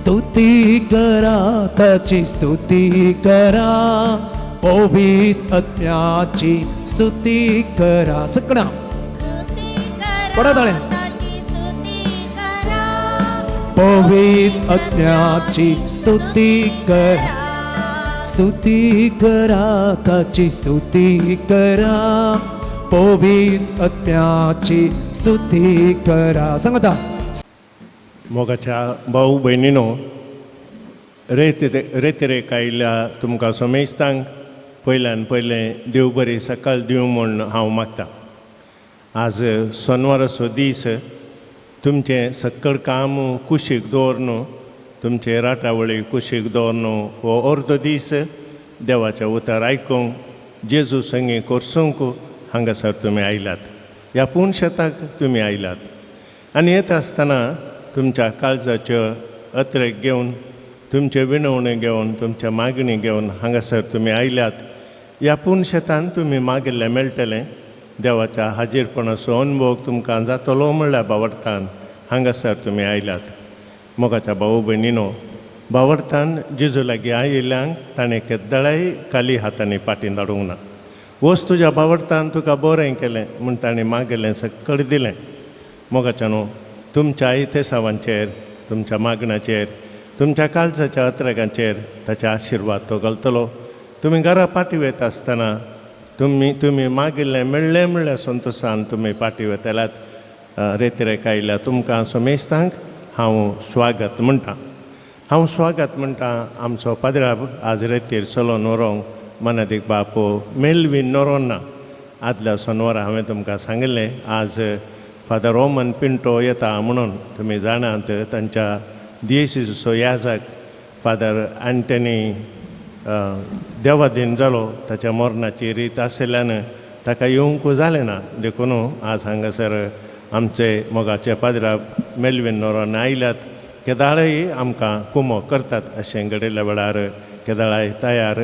स्तुती करा ताची स्तुती करा, पवित्र आत्म्याची स्तुती करा. सगळ्या पडा ताळ्या. पवित्र आत्म्याची स्तुती करा, स्तुती करा ताची स्तुती करा, पवित्र आत्म्याची स्तुती करा. सांगता मोगाच्या भाऊ भयणीनो, रेतिरेक आयिल्ल्या तुमकां समेस्तांक पयल्यान पयलें देव बरी सकाळ दिवं म्हूण हांव मागतां. आज सोनवाराचो दीस, तुमचें सक्कड काम कुशीक दवरन, तुमचे राटावळी कुशीक दवरन हो अर्दो दीस देवाचें उतर आयकूंक, जेजू संगी कोर्सूंक हांगासर तुमी आयल्यात, ह्या पूर्ण शेताक तुमी आयल्यात. आनी येता आसतना तुमच्या काळजाच्यो अत्रेक घेवन, तुमचे विनवणी घेवन, तुमच्या मागणी घेवन हांगासर तुमी आयल्यात. ह्या पूर्ण शेतान तुमी मागिल्लें मेळटलें, देवाच्या हाजीरपणाचो अनुभव तुमकां जातलो म्हणल्यार बावडतान हांगासर तुमी आयल्यात. मोगाच्या भाऊ भयणीनो, बावडतान जेजू लागीं आयिल्ल्यांक ताणें केद्दाळाय खाली हातांनी फाटीं धाडूंक ना. वच तुज्या बावडतान तुका बरें केलें म्हूण ताणें मागिल्लें सकळ दिलें. मोगाच्या न्हू, तुमच्या इतेसावांचेर, तुमच्या मागण्याचेर, तुमच्या काळजाच्या अत्रेगांचेर ताचे आशिर्वाद तो घालतलो. तुमी घरा फाटीं वयता आसतना तुमी तुमी मागिल्लें मेळ्ळें म्हणल्यार संतोशान तुमी फाटीं वतल्यात. रेतिरेक आयिल्ल्या तुमकां समेस्तांक हांव स्वागत म्हणटा. हांव स्वागत म्हणटा आमचो पाद्राब आज रेतीर चलोवन व्हरोंक मनादीक बापू मेलवीन नोरोन्ना. आदल्या सोनवारा हांवें तुमकां सांगिल्लें आज फादर रोमन पिंटो येता म्हणून. तुमी जाणात तांच्या दियेसीचो याजक फादर अँटनी देवादीन जालो, ताच्या मरणाची रीत आशिल्ल्यान ताका येवंक जालें ना. देखून आज हांगासर आमचे मोगाचे पाद्राब मेलवीन नोरोन आयल्यात. केदाळय आमकां कुमो करतात अशें घडिल्ल्या वेळार केदाळाय तयार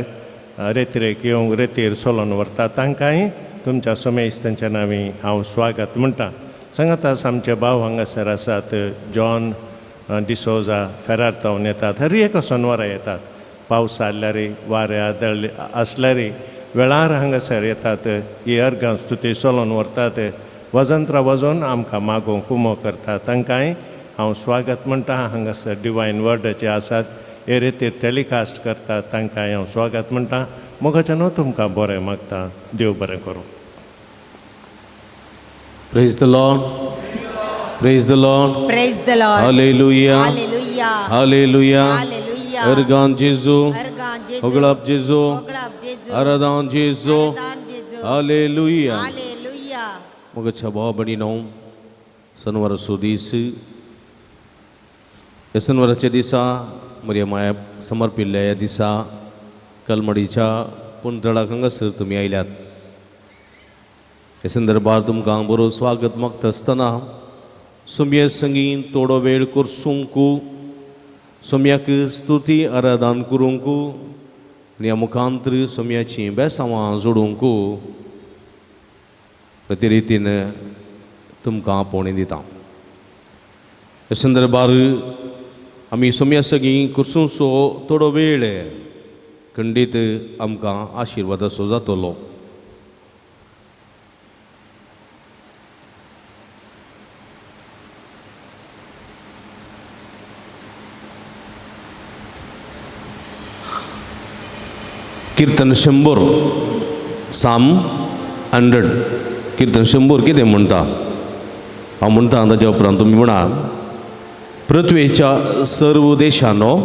रेतिरेक येवंक रेतीर सोलोन व्हरतात. तांकांय तुमच्या समेस्त तांच्या नांवी हांव स्वागत म्हणटा. सांगातास आमचे भाव हांगासर आसात, जॉन डिसोजा फेरार तावन येतात, हर एका सोनवारा येतात. पावस आसल्यार, वारें आदळ्ळे आसल्यार वेळार हांगासर येतात, ही अर्गां स्तुती सोलोन व्हरतात, वजंत्रां वाजोवन आमकां मागोवंक कुमो करतात. तांकांय हांव स्वागत म्हणटा. हांगासर डिवायन वर्डाचे आसात, हे रितीर टेलिकास्ट करतात, तांकांय हांव स्वागत म्हणटा. मोगाच्या न्हू तुमकां बरें मागता. देव बरें करूं. Praise the Lord. Praise the Lord. Praise the Lord. Hallelujah. Hallelujah. Hallelujah. Hallelujah. Ergan Jesu. Ergan Jesu. Oglap Jesu. Oglap Jesu. Aradan Jesu. Aradan Jesu. Hallelujah. Hallelujah. मोगाच्या भाव भयणीनो, सनवाराचो दीस, ह्या सनवाराच्या दिसा मरिया माया समर्पिल्ल्या ह्या दिसा कलमडीच्या पुंतळाक हांगासर तुमी आयल्यात. ह्या संदर्भार तुमकां बरो स्वागत मागता आसतना सोमये संगी थोडो वेळ करसूंक, सोम्याक स्तुती आराधन करूंक आनी ह्या मुखांतर सोम्याचीं बेसांवां जोडूंक प्रतिरितीन तुमकां आपोवणें दिता. ह्या संदर्भार आमी सोम्या सगीं करसूंसो थोडो वेळ खंडीत आमकां आशिर्वादाचो जातलो. कीर्तन 100, साम 100, कीर्तन 100 कितें म्हणटा हांव म्हणटा, ताच्या उपरांत तुमी म्हणा. पृथ्वेच्या सर्व देशानो,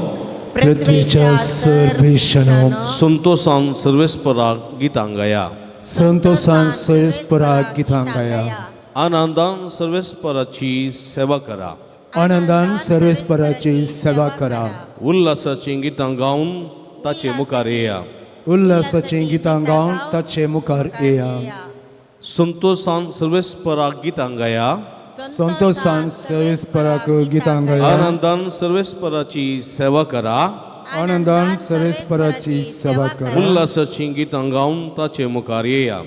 पृथ्वीच्या सर्व देशानो, संतोषान सर्वेस्पराक गितां गाया, संतोषान सर्वेस्पराक गितां गाया, आनंदान सर्वेस्पराची सेवा करा, आनंदान सर्वेस्पराची सेवा करा, उल्हासाचीं गितां गावन ताचे मुखार येया, उल्हासाचीं गितां गावन ताचे मुखार येया, संतोषान सर्वेस्पराक गितां गाया, संतोषान सर्वेस्पराक गितां गाया, आनंदान सर्वेस्पराची सेवा करा, आनंदान सर्वेस्पराची सेवा करा, उल्हासाचीं गितां गावन ताचे मुखार येया,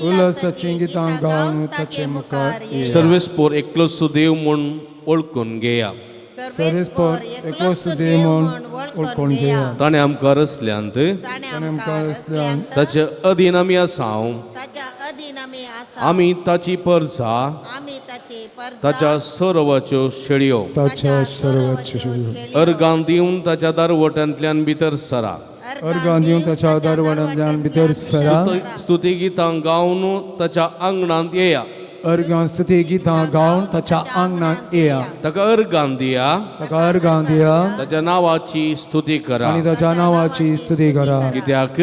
उल्हासाचीं गितां गावन ताचे मुखार येया, सर्वेस्पर एकलोच देव म्हूण वळखून घेया, सर्वेस्पर एकलोच देव म्हूण वळखून घेया. ताणें आमकां रचल्यांत, ताणें आमकां रचल्यांत, ताचे अधीन आमी आसा, ताच्या अधीन आमी आसा, आमी ताची परजा, आमी ताची परजा, ताच्या सर्वाच्यो शेळयो. ताच्या सर्वाच्यो. अर्गां दिवन ताच्या दारवटांतल्यान भितर सरा, अर्गां दिवन ताच्या दारवटांतल्यान भितर सरा. स्तुती गितां गावन ताच्या आंगणांत येया. अर्गां स्तुती गितां गावन ताच्या आंगणांत येया. ताका अर्गां दिया, ताका अर्गां दिया ताच्या नांवाची स्तुती करा. आनी ताच्या नांवाची स्तुती करा. कित्याक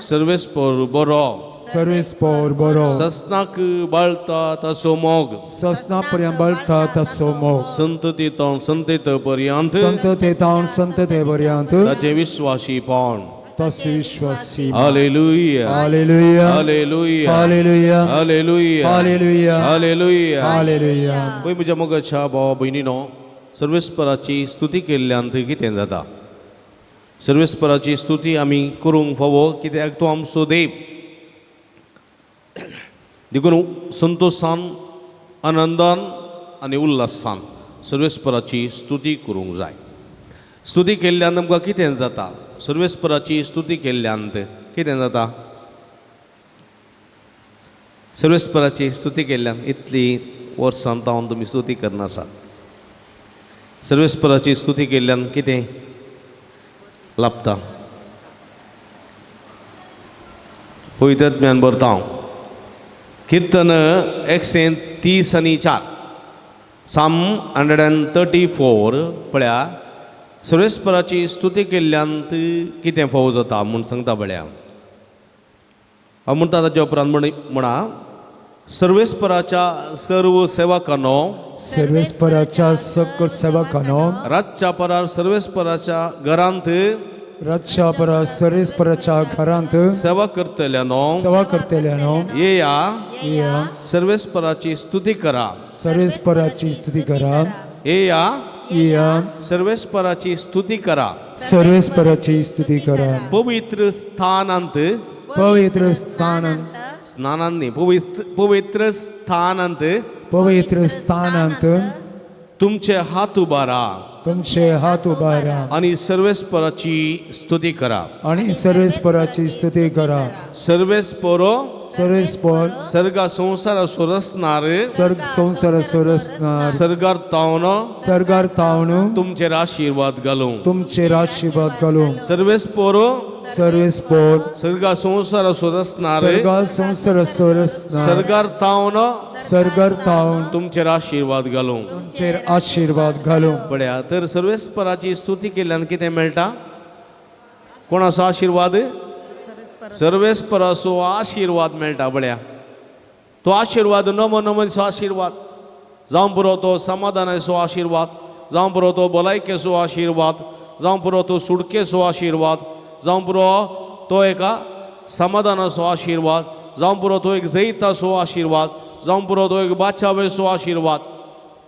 सर्वेस्पर बरो, सर्वेस्पर बरो, ससनाक बाळता ताचो मोग, ससना पर्यंत बळता ताचो मोग, संतती तावन संतत पर्यंत, संतते तावन संतते पर्यंत, ताचे विश्वासीपण. ताचे विश्वासी. Hallelujah, hallelujah, hallelujah, hallelujah, hallelujah, hallelujah, hallelujah, hallelujah. पळय म्हज्या मोगाच्या भावा भयणीनो, सर्वेस्पराची स्तुती केल्ल्यान कितें जाता? सर्वेस्पराची स्तुती आमी करूंक फावो, कित्याक तो आमचो देव. देखून संतोशान, आनंदान आनी उल्हासान सर्वेस्पराची स्तुती करूंक जाय. स्तुती केल्ल्यान आमकां कितें जाता? सर्वेस्पराची स्तुती केल्ल्यान कितें जाता? सर्वेस्पराची स्तुती केल्ल्यान इतली वर्सां तावन तुमी स्तुती करना आसात. सर्वेस्पराची स्तुती केल्ल्यान कितें लाभता? पवित्र ज्ञान भरता हांव. किर्तन 134, साम 134 पळया. सर्वेस्पराची स्तुती केल्ल्यान कितें फावो जाता म्हूण सांगता पळया. हांव म्हणटा ताच्या उपरांत म्हणा, सर्वेस्पराच्या सर्व सेवकांनो, सर्वेस्पराच्या सकल सेवकांनो, रातच्या परार सर्वेस्पराच्या घरांत, रातच्या परार सर्वेस्पराच्या घरांत सेवा करतल्यानो, सेवा करतल्यानो, येया, येया, सर्वेस्पराची स्तुती करा, सर्वेस्पराची स्तुती करा, येया, येया, सर्वेस्पराची स्तुती करा, सर्वेस्पराची स्तुती करा. पवित्र स्थानांत, पवित्र स्थानांत, स्नानांत न्ही, पवित्र स्थानांत, पवित्र स्थानांत तुमचे हात उबारा, तुमचे हात उबारा आनी सर्वेस्पराची स्तुती करा. आनी सर्वेस्पराची स्तुती करा. सर्वेस्परो, सर्वेस्पर सर्गा संवसाराचो रचणार, सर्ग संवसाराचो रचणार, सर्गार तावन, सर्गार तावन तुमचेर आशिर्वाद घालूं, तुमचेर आशिर्वाद घालूं. सर्वेस्परो, सर्वेस्पर सर्गा संवसाराचो रचणार, सर्गा संवसाराचो रचणार, सर्गार तावन, सर्गार तावन तुमचेर आशिर्वाद घालूं, तुमचेर आशिर्वाद घालूं. पळया. तर सर्वेस्पराची स्तुती केल्ल्यान कितें मेळटा? कोणाचो आशिर्वाद? सर्वेस्पराचो आशिर्वाद मेळटा. पळया, तो आशिर्वाद नमो नमनचो आशिर्वाद जावं पुरो, तो समाधानाचो आशिर्वाद जावं पुरो, तो भलायकेचो आशिर्वाद जावं पुरो, तो सुटकेचो आशिर्वाद जावं पुरो, तो एका समाधानाचो आशिर्वाद जावं पुरो, तो एक जैताचो आशिर्वाद जावं पुरो, तो एक बाचावेचो आशिर्वाद,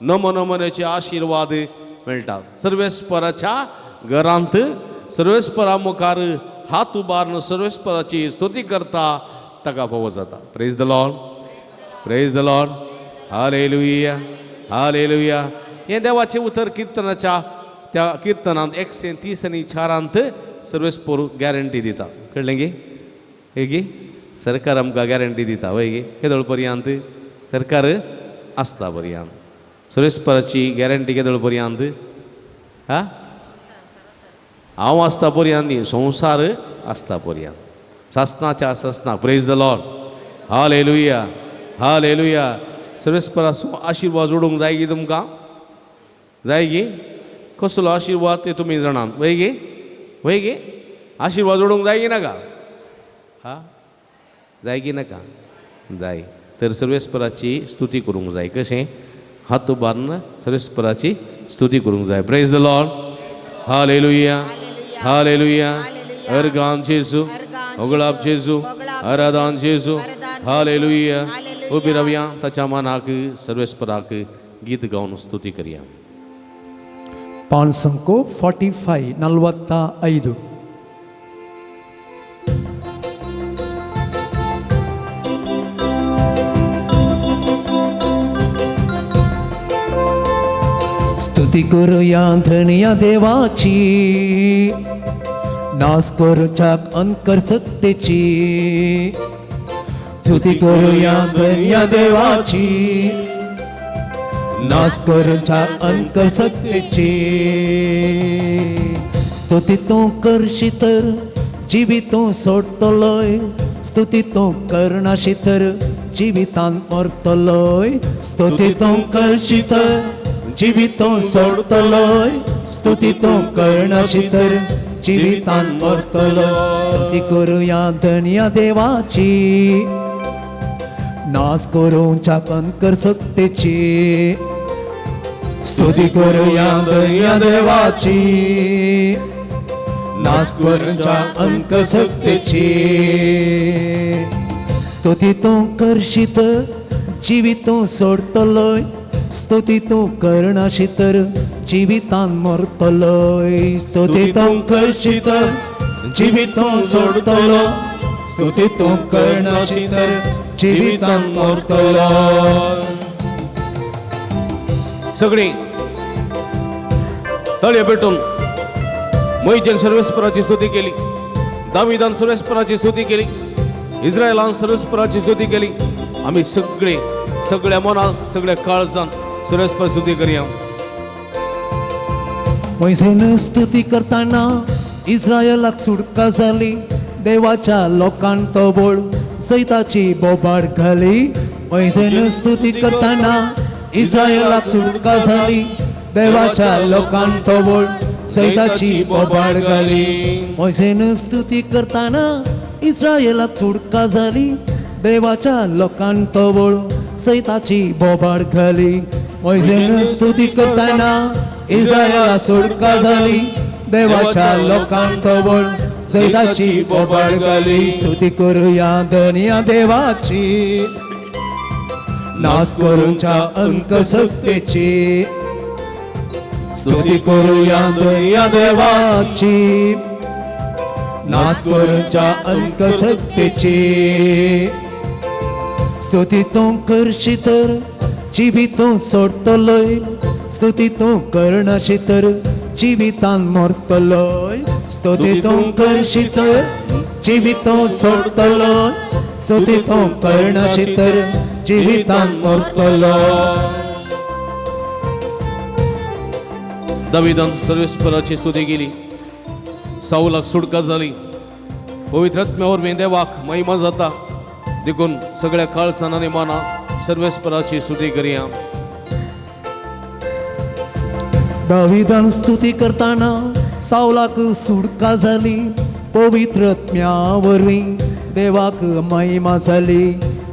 नमो नमनाचे आशिर्वाद मेळटा. सर्वेस्पराच्या घरांत सर्वेस्परा मुखार हात उबारून सर्वेस्पराची स्तुती करता ताका फावो जाता. Praise the Lord, praise the Lord, hallelujah, hallelujah. हें देवाचें उतर किर्तनाच्या त्या किर्तनांत 134 सर्वेस्पर गॅरंटी दिता. कळ्ळें गी? हे गी सरकार आमकां गॅरंटी दिता वय गी? केदोळ पर्यंत सरकार आसता पर्यंत सर्वेस्पराची गॅरंटी केदोळ पर्यंत? हा, हांव आसता पर्यंत न्ही, संवसार आसता पर्यंत, सासनाच्या सासना. Praise the Lord, hallelujah, hallelujah. सर्वेस्पराचो आशिर्वाद जोडूंक जाय गी तुमकां? जाय गी? कसलो आशिर्वाद ते तुमी जाणात वय गी? वय गी? आशिर्वाद जोडूंक जाय गी नाका? हा, जाय गी नाका? जाय. तर सर्वेस्पराची स्तुती करूंक जाय. कशें? हात उबारून सर्वेस्पराची स्तुती करूंक जाय. Praise the Lord, hallelujah, hallelujah. Organ जेजू, होगळाप जेजू, आराधान जेजू, हालेलुया. उबी रावया, ताच्या मनाक सर्वेस्पराक गीत गावन स्तुती करया. पांच 45 45. करुया धनया देवाची, नास करुच्याक अंकर सत्तेची। स्तुती करुया धनया देवाची, नास करुच्याक अंकर सत्तेची। स्तुती तूं करशी तर जिवीत सोडतलोय, स्तुती तूं करनाशी तर जिवितान मरतलोय। स्तुती तूं करशी तर जिवीत सोडतलोय, स्तुती तूं करनाशी तर जिवितान मरतलोय। स्तुती करुया धनया देवाची, नास करुच्या कंकर सत्तेची। स्तुती करुया धनया देवाची, नास करुच्या अंकर सत्तेची। स्तुती तूं करशी तर जिवीत सोडतलोय, स्तुती तूं करनाशी तर जिवितान मरतलोय। स्तुती तूं करशी तर जिवीत सोडतलो, स्तुती तूं करनाशी तर जिवितान मरतलोय। सगळी तळये पेटून मोहिजेन सर्वेस्पराची स्तुती केली, दाविदान सर्वेस्पराची स्तुती केली, इस्रायलान सर्वेस्पराची स्तुती केली। आम्ही सगळे सगळ्या मनान सगळ्या काळजान सर्वेस्पर स्तुती करूया। मोयसेन स्तुती करताना इस्रायलाक सुटका जाली, देवाच्या लोकांक तो बोळ सैताची बोबाड घाली। मोयसेन स्तुती करताना इस्रायलाक सुटका जाली, देवाच्या लोकांक तो बोळ सैताची बोबाड घाली। मोयसेन स्तुती करताना इस्रायलाक सुटका जाली, देवाच्या लोकांक तो बोळ सैताची बोबाड घाली। मोयसेन स्तुती करताना इस्रायलाक सुटका जाली, देवाच्या लोकांक तो बोळ सैताची बोबाड घाली। स्तुती करुया धनया देवाची, नास करुच्या अंक सत्तेची। स्तुती करुया धनया देवाची, नास करुच्या अंक सत्तेची। स्तुती तूं करशी तर जिवीत सोडतलोय, स्तुती तूं करनाशी तर जिवितान मरतलोय। स्तुती तूं करशी तर जिवीत सोडतलोय, स्तुती तूं करनाशी तर जिवितान मरतलोय। दाविदान सर्वेस्पराची स्तुती केली, साऊलाक सुटका जाली, पवित्र आत्म्या वरवीं देवाक महिमा जाता। देखून सगळ्या काळजान आनी मनान सर्वेस्पराची स्तुती करूया। दाविदान स्तुती करताना सावलाक सुटका जाली, पवित्र आत्म्या वरवीं देवाक महिमा जाली।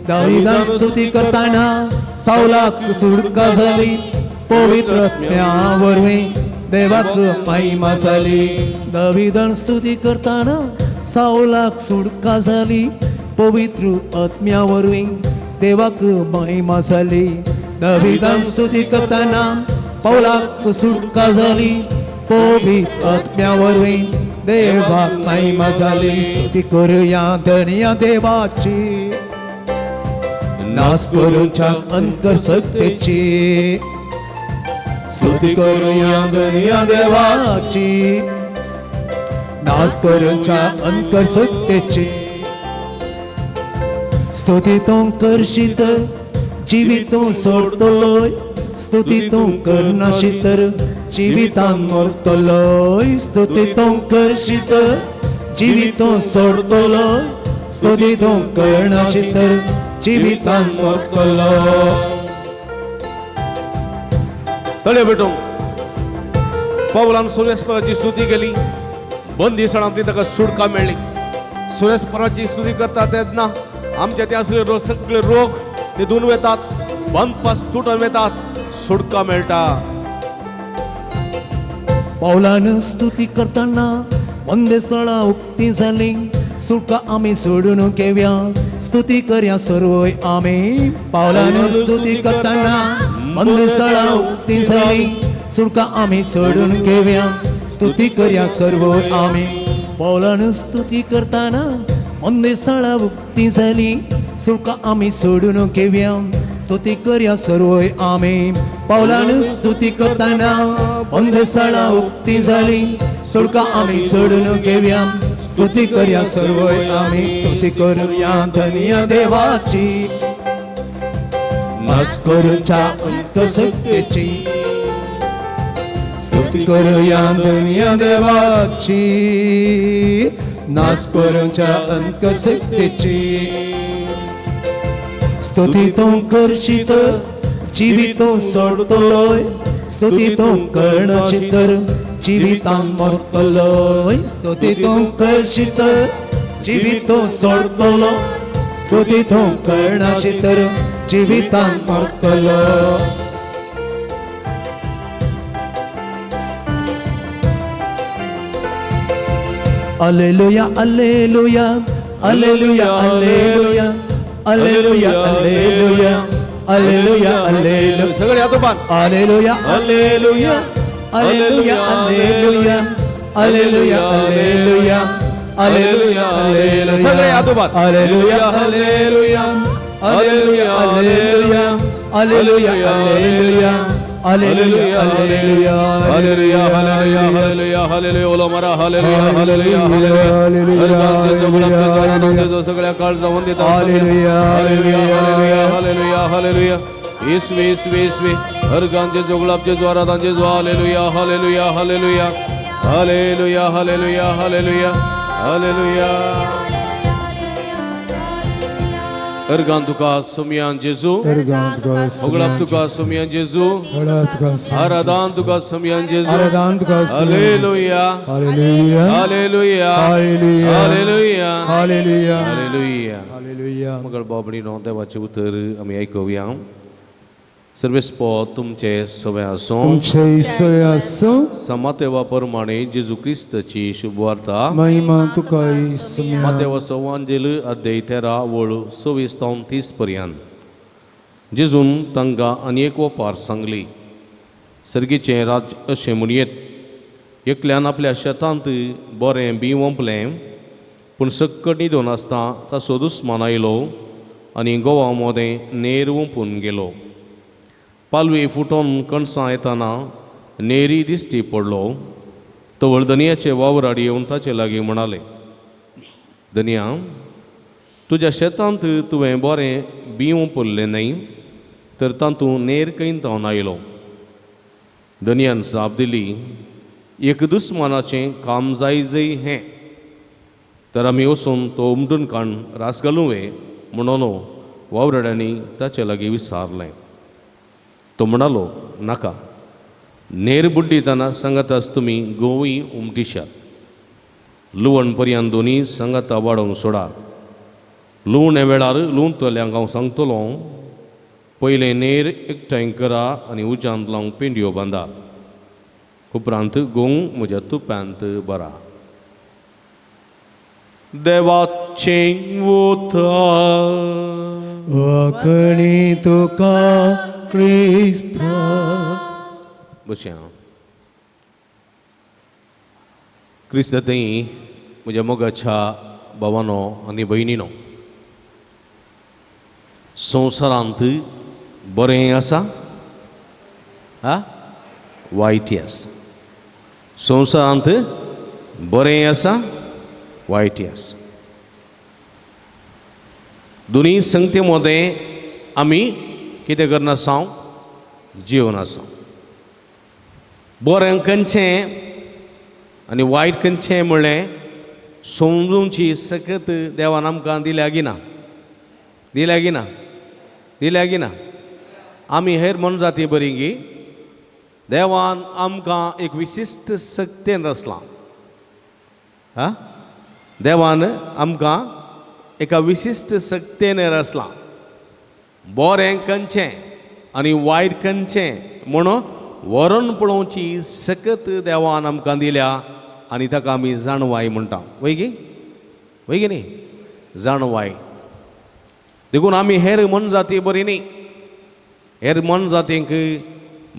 दाविदान स्तुती करताना सावलाक सुटका जाली, पवित्र आत्म्या वरवीं देवाक महिमा जाली। दाविदान स्तुती करताना सावलाक सुटका जाली, पवित्र आत्म्या वरवीं देवाक महिमा जाली। दाविदान स्तुती करताना पौलाक सुटका जाली, पवित्र आत्म्या वरवीं देवाक महिमा जाली। स्तुती करुया धनया देवाची, नास करुच्या अंकर सत्तेची। स्तुती करुया धनया देवाची, नास करुच्या अंकर सत्तेची। स्तुती तूं करशी तर जिवीत सोडतलोय, स्तुती तूं करनाशी तर जिवितान मरतलोय। स्तुती तूं करशी तर जिवीत सोडतलोय, स्तुती तूं करनाशी तर जिवितान मरतलोय। तळये पेटून पावलान सर्वेस्पराची स्तुती केली, बंदिस्तानांतली ताका सुटका मेळ्ळी। सर्वेस्पराची स्तुती करता तेन्ना आमच्या ते असले रोग सगळे रोग ते वेतात, बंदपास तुटून वेतात, सुटका मेळटा। पावलान स्तुती करताना बंदेसळां उक्ती जाली, सुटका आमी सोडून घेवया, स्तुती करया सर्वय आमी। पावलान स्तुती करताना बंदेसळां उक्ती जाली, सुटका आमी सोडून घेवया, स्तुती करया सर्वय आमी। पावलान स्तुती करताना बंदेसळां उक्ती जाली, सुटका आमी सोडून घेवया, स्तुती करया सर्वय आमी। पावलान स्तुती करताना बंदसाळा उक्ती झाली सोडका आमी सोडून घेवया स्तुती करया सर्व आमी स्तुती करूया धनिया देवाची नाश करूच्या अंतसत्तेची स्तुती करूया धनिया देवाची नाश करूच्या अंतसत्तेची स्तुती तूं करशी तर जिवितो सोडतलोय स्तुती तूं करणाची तर जिवितान मरतलोय स्तुती तूं करशी तर जिवितो सोडतलो स्तुती तूं करणाची तर जिवितान मरतलो. Alleluia, alleluia, alleluia, alleluia, alleluia, alleluia, alleluia, alleluia. सगळे हातोपान. Alleluia, alleluia, alleluia, alleluia, alleluia, alleluia, alleluia, alleluia. सगळे हातोपान. Alleluia, alleluia, alleluia, alleluia, alleluia, alleluia, alleluia, alleluia, hallelujah, hallelujah, hallelujah, hallelujah. ओलो मारा हालेलुया, हालेलुया, हालेलुया. सगळ्या काळ जाऊन देता. Hallelujah, hallelujah, hallelujah, hallelujah. इसवी इसवी इसवी हर गांजे जोगलाबचे ज्वारादांचे जो. Hallelujah, hallelujah, hallelujah, hallelujah, hallelujah, hallelujah, hallelujah. Organ तुका सोमयान जेजू, होगळाप तुका सोमयान जेजू, आराधान तुका सोमयान जेजू. Hallelujah, hallelujah, hallelujah, hallelujah, hallelujah, hallelujah, hallelujah. मगळ बाबडीनो देवाचें उतर आमी आयकुया. सर्वेस्पो तुमचे सवय आसूं, तुमचे सवय आसूं. समातेवा प्रमाणे जेजू क्रिस्ताची शुभवार्ता. महिमा तुका. मातेवाचो वांजेल अध्याय 13 वळ 26 तावन 30 पर्यंत. जेजून तांकां आनी एक ओपार सांगली, सर्गीचें राज्य अशें म्हणयेत, एकल्यान आपल्या शेतांत बरें बीं ओंपलें, पूण सक्कट न्हिदून आसता ताचो दुस्मान आयलो आनी गोवा मोदें नेर ओंपून गेलो. पालवी फुटोन कणसां येताना नेरी दिश्टी पडलो. तवळ धनयाचे वावराडी येवन ताचे लागीं म्हणाले, धनया, तुज्या शेतांत तुवें बरें बीं ओंपल्लें न्हय, तर तातूंत नेर खंय तावन आयलो? धनयान जाप दिली, एक दुस्मानाचें काम जाय जय हें, तर आमी वचून तो उमटून काण रास घालूं वे म्हणून वावराड्यांनी ताचे लागीं विचारलें. तो म्हणालो, नाका, नेर बुड्डितना सांगाताच तुमी गोवूय उमटिशात. लुवण पर्यंत दोनी सांगाता वाडोवंक सोडा. लुवणे वेळार लुवतल्यांक हांव सांगतलो, पयलें नेर एकठांय करा आनी उज्यांत लावंक पेंडयो बांदा, उपरांत गोंव म्हज्या तुप्यांत बरा. देवाचें उतर. वाकणी तुका क्रिस्ता. बशें क्रिस्त थंय म्हज्या मोगाच्या भावानो आनी भयणीनो, संवसारांत बरें आसा आ वायटी आसा. संवसारांत बरें आसा वायटी आसा. दोनी संगते मदें आमी कितें करना साव जिवन आसा. बरें खंयचें आनी वायट खंयचें म्हणलें समजूनची सकत देवान आमकां दिल्या गिना, दिल्या गिना, दिल्या गिना. आमी हेर मनजाती बरी गी, देवान आमकां एक विशिश्ट सक्तेन रचलां. हा, देवान आमकां एका विशिश्ट सक्तेन रचलां. बरें खंयचें आनी वायट खंयचें म्हणून वरण पळोवची सकत देवान आमकां दिल्या आनी ताका आमी जाणवाय म्हणटा. वय गी, वय गी न्ही, जाणवाय. देखून आमी हेर मनजाती बरी न्ही. हेर मनजातींक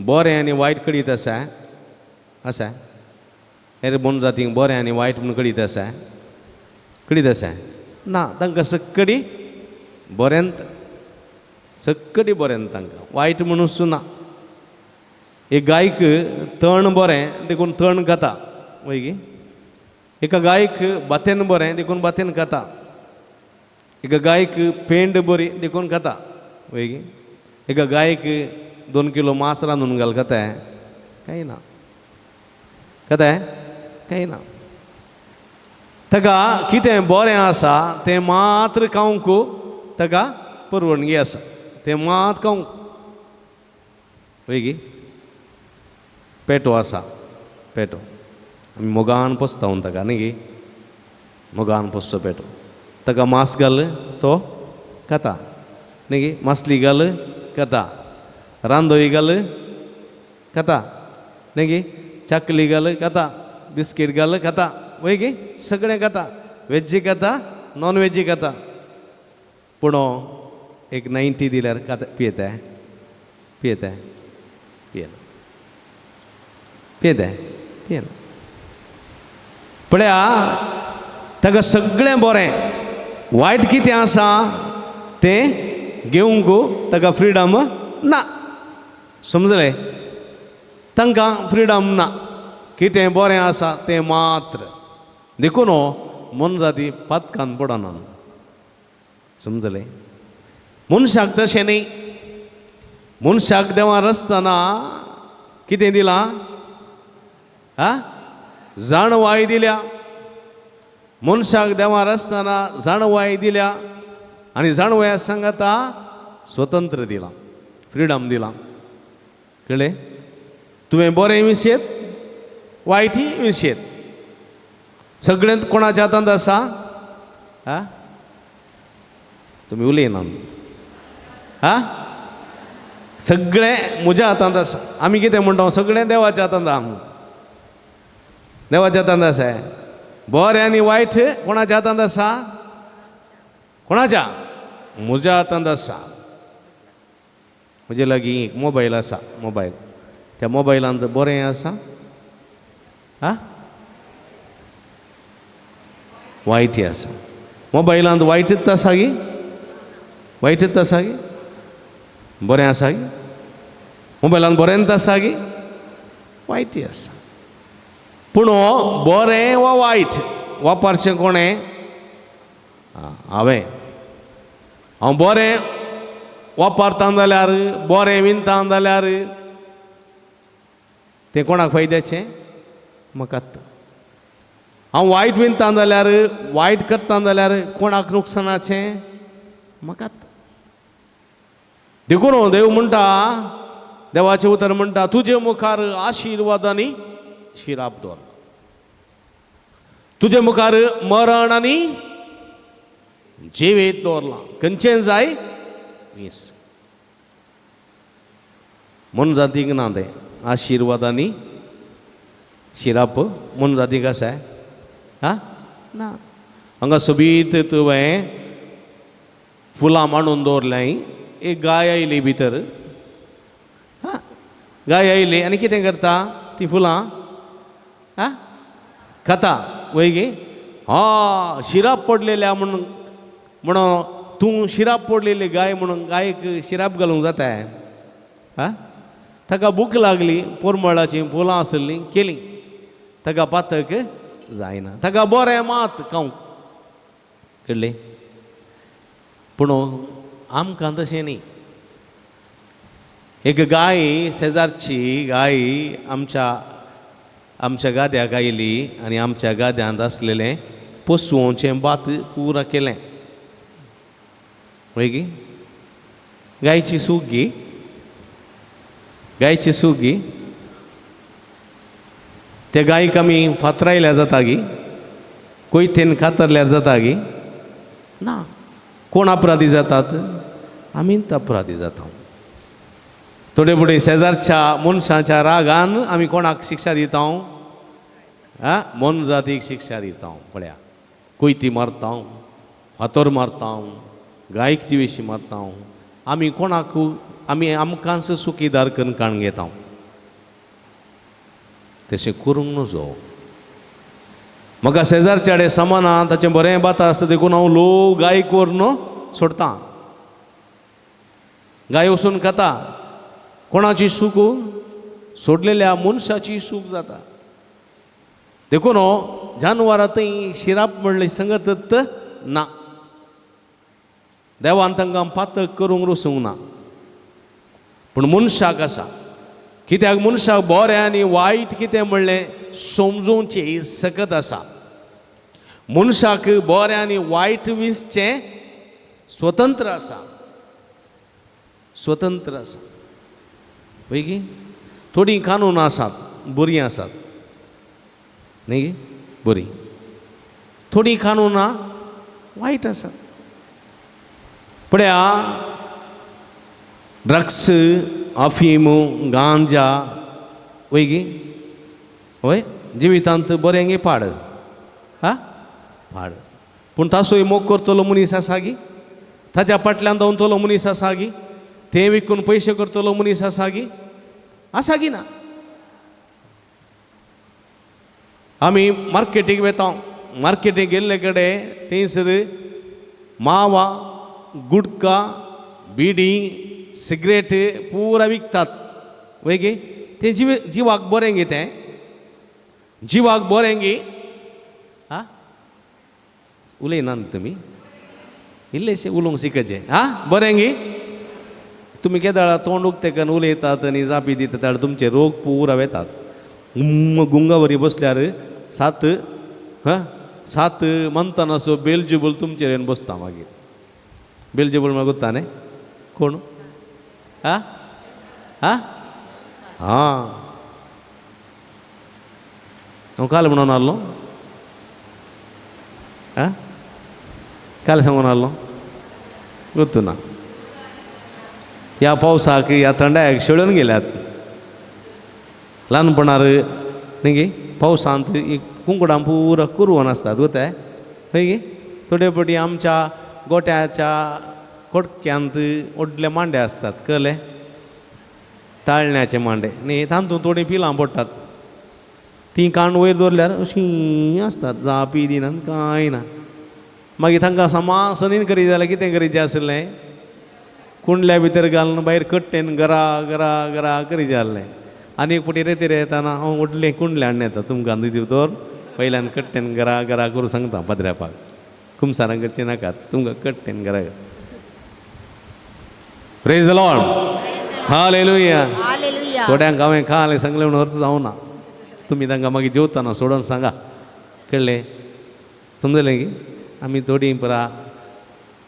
बरें आनी वायट कळीत आसा, आसा. हेर मनजातींक बरें आनी वायट म्हूण कळीत आसा, कळीत आसा ना. तांकां सक्कडी बरें, सक्कडी बरें, तांकां वायट म्हणून सुना. एक गायक तण बरें देखून तण खाता वय गी. एका गायक बातेन बरें देखून बातेन खाता. एका गायक पेंड बरी देखून खाता वय गी. एका गायक 2 किलो मांस रांदून घाल खाता कांय ना, खाता कांय ना. ताका कितें बरें आसा तें मात्र खावंक ताका परवणगी आसा, तें मात खावंक वय गी. पेटो आसा, पेटो आमी मोगान पोसता ताका न्ही गी, मोगान पोसचो पेटो. ताका मांस घाल तो खाता न्ही गी, मासली घाल खाता, रांदोई घाल खाता न्ही गी, चाकली घाल खाता, बिस्कीट घाल खाता वय गी, सगळें खाता, वेज्जी खाता नॉन वेज्जी खाता. पूण एक 90 दिल्यार खाता, पियेता पियेता पियेना पियेता पियेना. पळया ताका सगळें बरें, वायट कितें आसा तें घेवंक ताका फ्रिडम ना. समजलें? तांकां फ्रिडम ना, कितें बरें आसा तें मात्र. देखून मनजाती पातकान पडना. समजलें? मनशाक तशें न्ही. मनशाक देवान रचतना कितें दिलां? हा, जाणवाय दिल्या. मनशाक देवान रचतना जाणवाय दिल्या आनी जाणवाया सांगाता स्वतंत्र दिलां, फ्रिडम दिलां. कळ्ळें? तुवें बरें विशयत वायटी विशयत, सगळें कोणाच्या हातांत आसा? हा, तुमी उलयना. हा, सगळें म्हज्या हातांत आसा. आमी कितें म्हणटा? सगळें देवाच्या हातांत आहा, देवाच्या हातांत आसा. बरें आनी वायट कोणाच्या हातांत आसा? कोणाच्या? म्हज्या हातांत आसा. म्हजे लागीं एक मोबायल आसा, मोबायल. त्या मोबायलांत बरें आसा, हा, वायटी आसा. मोबायलांत वायटच आसा गी, वायटच आसा गी, बरें आसा गी? मोबायलांत बरेंच आसा गी, वायटी आसा. पूण बरें वा वायट वापरचें कोणें? हांवें. हांव बरें वापरता जाल्यार, बरें विनता जाल्यार तें कोणाक फायद्याचें? म्हाका. हांव वायट विनता जाल्यार, वायट करता जाल्यार कोणाक नुकसानाचें? म्हाका. देखून देव म्हणटा, देवाचें उतर म्हणटा, तुजे मुखार आशिर्वाद आनी शिराप दवर, तुजे मुखार मरण आनी जिवीत दवरलां, खंयचें जाय वीस. मनजातीक ना तें आशिर्वाद आनी शिराप मनजातीक आसा? हा ना. हांगा सोबीत तुवें फुलां मांडून दवरल्याय, एक गाय आयली भितर. हा, गाय आयली आनी कितें करता? ती फुलां हा खाता वय गी. हा, शिराप पडलेल्या म्हणून म्हणून तूं शिराप पडलेली गाय म्हणून गायक शिराप घालूंक जाता? हा, ताका भूक लागली, पोरमळाचीं फुलां आसलीं केलीं, ताका पातक जायना, ताका बरें मात खावंक. कळ्ळें? पूण आमकां तशें न्ही. एक गाय, शेजारची गाय आमच्या आमच्या गाद्याक आयली आनी आमच्या गाद्यांत आसलेलें पोसवचें भात पुरा केलें. वय गी? गायची सूख गी, गायची सूख गी. त्या गायक आमी फातरायल्यार जाता गी, कोयतेन कातरल्यार जाता गी? ना. कोण अपराधी जातात? आमीच अपराधी जाता. थोडे फुडें शेजारच्या मनशाच्या रागान आमी कोणाक शिक्षा दिता? आ, मोनजातीक शिक्षा दिता. पळया, कोयती मारता, फातर मारता, गायक जिवेशी मारता. आमी कोणाक आमी आमकांच सुखीदार करून काण घेता. तशें करूंक नजो. म्हाका शेजारच्या कडेन समाना, ताचें बरें भात आसता देखून हांव लोक गायक व्हरून सोडटा. गाय वचून खाता, कोणाची सुख? सोडलेल्या मनशाची चूक जाता. देखून जानवरां थंय शिराप म्हणलें संगत ना. देवान तांकां पातक करूंक रसूंक ना, पूण मनशाक आसा. कित्याक मनशाक बरें आनी वायट कितें म्हणलें समजोवची सकत आसा. मनशाक बरें आनी वायट विसचें स्वतंत्र आसा, स्वतंत्र आसा. वय थोडीं कानून आसात बरीं आसात न्ही, बरीं. थोडीं कानूनां वायट आसात. पळया ड्रग्स, अफीम, गांजा वय गी वय जिवितांत बरें गी पाड, हा पाड. पूण तासोय मोग करतलो मनीस आसा गी, ताच्या फाटल्यान धांवतलो मनीस आसा गी, ते विकून पयशे करतलो मनीस आसा गी, आसा गी ना. आमी मार्केटीक वेता, मार्केटीक गेल्ले कडेन थंयसर मावा, गुटखा, बिडी, सिगरेट पुरा विकतात वय गी. तें जिवाक बरें गी, तें जिवाक बरें गी. हा उलयना तुमी, इल्लेशें उलोवंक शिकचें. हा बरें गी. तुमी केदाळा तोंड उक्तें करून उलयतात आनी जापी दितात जाल्यार तुमचे रोग पुरा वेतात. गुंगावरी बसल्यार सात हा सात मंथानाचो बेलजुबल तुमचेर येवन बसता. मागीर बेलजुबल म्हळ्यार गोत्ता न्ही कोण? हा हा हां हांव काल म्हणून आहलो, आं काल सांगून आहलो गोत्तू ना. ह्या पावसाक ह्या थंडायक शेळून गेल्यात. ल्हानपणार न्ही गी पावसांत कुंकडां पुरा कुरवन आसतात गोताय हय गी. थोडे फावटी आमच्या गोट्याच्या कोटक्यांत व्हडले मांडे आसतात, कळ्ळें, ताळण्याचे मांडे न्ही, तातूंत थोडीं पिलां पडटात. तीं कांड वयर दवरल्यार अशीं आसतात, जापी दिनात कांय ना. मागीर तांकां समासनीन करीत जाल्यार कितें करीत जाय आसलें, कुंडल्या भितर घालून भायर कट्टेन गरा गरा गरा करीत जाय आसलें. आनी एक फावटी रेती येताना हांव व्हडलें कुंडलें हाडून येता तुमकां भितर पयल्यान कट्टेन गरा गरा करूं सांगता पाद्र्यापाक, कुमसारां करचें नाकात, तुमकां कट्टेन गरा. Praise the Lord, hallelujah. थोड्यांक हांवें खालें सांगलें म्हणून अर्थ जावना, तुमी तांकां मागीर जेवतना सोडून सांगा, कळ्ळें, समजलें की. आमी थोडीं पुरा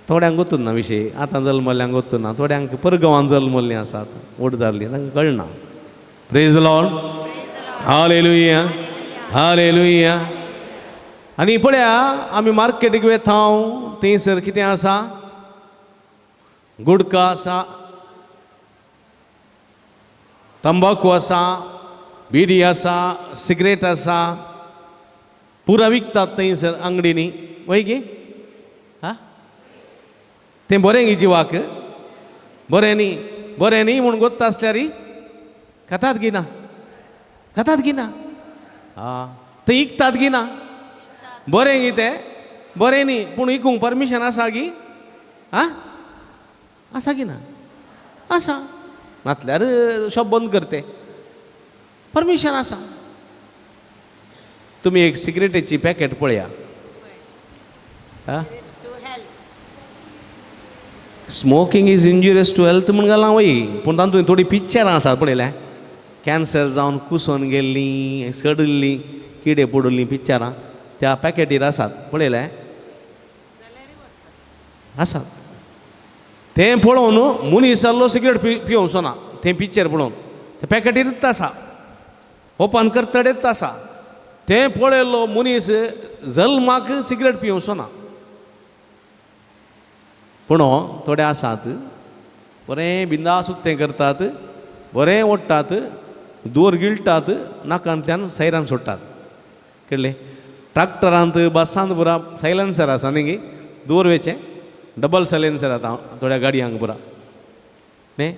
थोड्यांक गोतून ना विशय, आतां जल्मल्ल्यांक गोतून ना, थोड्यांक परगांवान जल्मल्लीं आसात, व्हड जाल्लीं, तांकां कळना. Praise the Lord, hallelujah, hallelujah. आनी पळया आमी मार्केटीक वेता थंयसर कितें आसा, गुडका आसा, तंबाकू आसा, बिडी आसा, सिगरेट आसा, पुरा विकतात थंयसर आंगडींनी वय गी. हा तें बरें गी जिवाक, बरें न्ही, बरें न्ही म्हूण गोत्ता आसल्यार खातात गी ना, खातात गी ना, आं थंय इकतात गी ना, बरें गी तें, बरें न्ही पूण इकूंक परमिशन आसा गी, आं आसा गी ना, आसा. नातल्यार शॉप बंद करते, परमिशन आसा. तुमी एक सिगरेटीची पॅकेट पळया, Smoking is injurious to health म्हूण घालां वय, पूण तातूंत थोडीं पिक्चरां आसात पळयल्या, कॅन्सर जावन कुसोन गेल्लीं, सडिल्लीं, किडे पडिल्लीं पिक्चरां त्या पॅकेटीर आसात पळयलें, आसात. तें पळोवन मनीस जाल्लो सिगरेट पिवचो ना, तें पिक्चर पळोवन तें पॅकेटीरूच आसा, ओपन करतडेच आसा. तें पळयल्लो मनीस जल्माक सिगरेट पिवचो ना. पूण थोडे आसात बरें बिंदास उक्तें करतात, बरें ओडटात, दोर गिळटात, नाकांतल्यान सैरान सोडटात, कळ्ळें. ट्रॅक्टरांत बसांत पुरा सायलन्सर आसा न्ही गी, दोर वेचें डबल सायलेन्सर आतां थोड्या गाडयांक पुरा न्ही,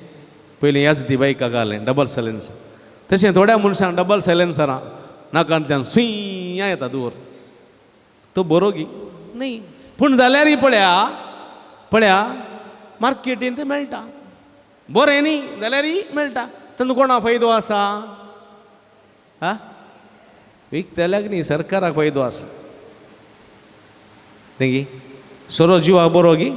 पयलीं एस डी बायकाक घालें डबल सायलेन्सर, तशें थोड्या मनशांक डबल सायलेन्सरां नाकांतल्यान सुंया येता दोर, तो बरो गी न्ही. पूण जाल्यारय पळया पळया मार्केटींत मेळटा, बरें न्ही जाल्यारय मेळटा. तांकां कोणा फायदो आसा? हा, विकतल्याक न्ही, सरकाराक फायदो आसा. न्ही सोरो जिवाक बरो गी?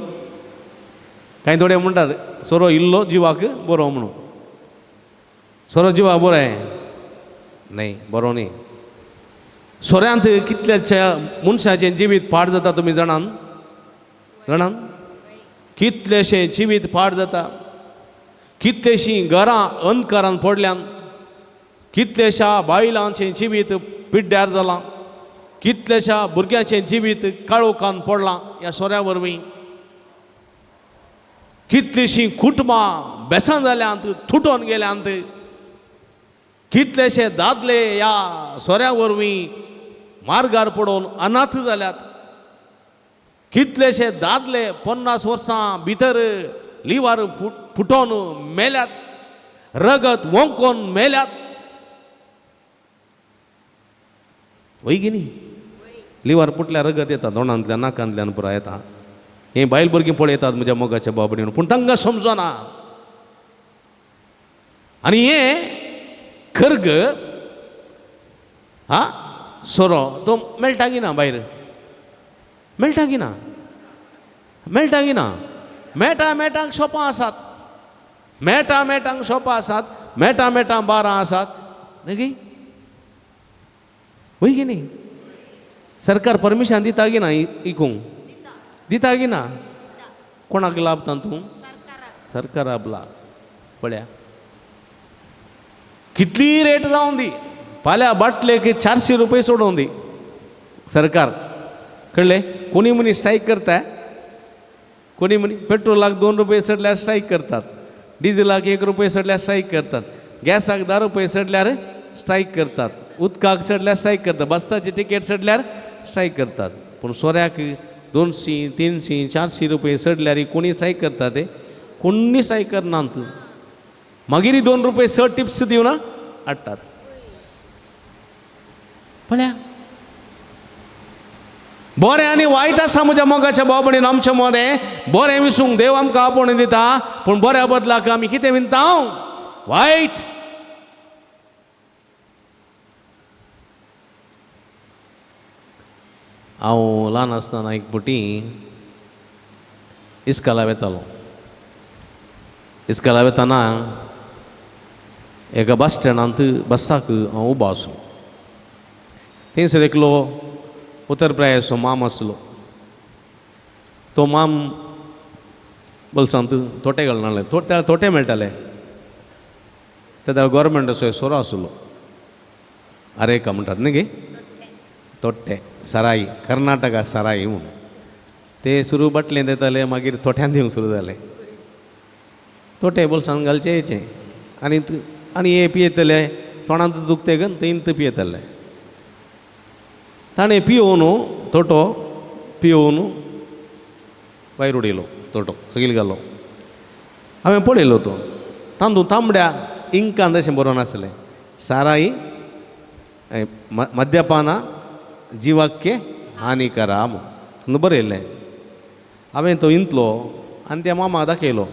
कांय थोडे म्हणटात सोरो इल्लो जिवाक बरो म्हणून. सोरो जिवाक बरो न्हय, बरो न्ही. सोऱ्यांत कितल्याच्या मनशाचें जिवीत पाड जाता तुमी जाणान? जाणान कितलेशें जिवीत पाड जाता, कितलेशीं घरां अंधकारान पडल्यान, कितलेशा बायलांचें जिवीत पिड्ड्यार जालां, कितलेशा भुरग्यांचें जिवीत काळोखान पडलां ह्या सोऱ्या वरवीं. कितलीशीं कुटुंबां बेसां जाल्यांत, तुटोन गेल्यांत. कितलेशे दादले ह्या सोऱ्या वरवीं मार्गार पडून अनाथ जाल्यात. कितलेशे दादले 50 वर्सां भितर लिवार फुटोन मेल्यात, रगत वोंकोन मेल्यात. वय की न्ही? लिवार फुटल्यार रगत येता, तोंडांतल्यान नाकांतल्यान पुराय येता. हें बायल भुरगीं पळयतात म्हज्या मोगाच्या बाबडीन, पूण तांकां समजना. आनी हें खर्ग हा सोरो तो मेळटा की ना भायर? मेळटा की ना? मेळटा की ना? मेळटा मेळटांक शॉपां आसात, मेळटा मेळटांक शॉपां आसात, मेळटा मेळटां बारां आसात. न्ही वय की न्ही? सरकार परमिशन दिता की ना इकूंक? दिता की ना? कोणाक लाभ तातूंत? सरकाराक लाभ. पळया कितली रेट जावन दी, फाल्यां बाटलेक 400 रुपये सोडून दी सरकार. कळ्ळें? कोणी मनीस स्ट्रायक करता, कोणी मनी पेट्रोलाक 2 रुपये चडल्यार स्ट्रायक करतात, डिझलाक 1 रुपये चडल्यार स्ट्रायक करतात, गॅसाक 10 रुपये चडल्यार स्ट्रायक करतात, उदकाक चडल्यार स्ट्रायक करतात, बसाची तिकेट चडल्यार स्ट्रायक करतात. पूण सोऱ्याक 200, 300, 400 रुपये चडल्यार कोणी स्ट्रायक करतात? ते कोणी स्ट्रायक करनात. मागीर 2 रुपये चड टिप्स दिवन हाडटात. पळया बरें आनी वायट आसा म्हज्या मोगाच्या भाव भयणीन आमच्या मदें. बरें विसूंक देव आमकां आपोवणें दिता, पूण बऱ्या बदलाक आमी कितें विनता? वायट. हांव ल्हान आसतना एक फावटी इस्काला वेतालो. इस्काला वेताना एका बस स्टँडांत बसाक हांव उबो आसलो. थंयसर एकलो उत्तर प्रदेशाचो माम आसलो. तो माम बोल्सांत तोटे घालनासले, त्या तोटे मेळटाले. त्या गोवोरमेंटाचो सोरो आसलो, आरेका म्हणटात न्ही गे, तोट्टे सराई, कर्नाटका सराई म्हणून. ते सुरू बाटलें दिताले, मागीर तोट्यान दिवंक सुरू जाले. तोटे बोल्सांत घालचे येचे आनी आनी हे पियेतले, तोंडांत दुखते गन थंयत पियेतले. ताणें पियोवन तोटो पियोवन भायर उडयलो, तोटो सगळी घालो. हांवें पळयलो तो तांदूळ तांबड्या इंकान तशें बरोवन आसलें, साराई मद्यपाना जिवाक्य हानिकरा म्हूण बरयल्लें. हांवें तो इंतलो आनी त्या मामाक दाखयलो,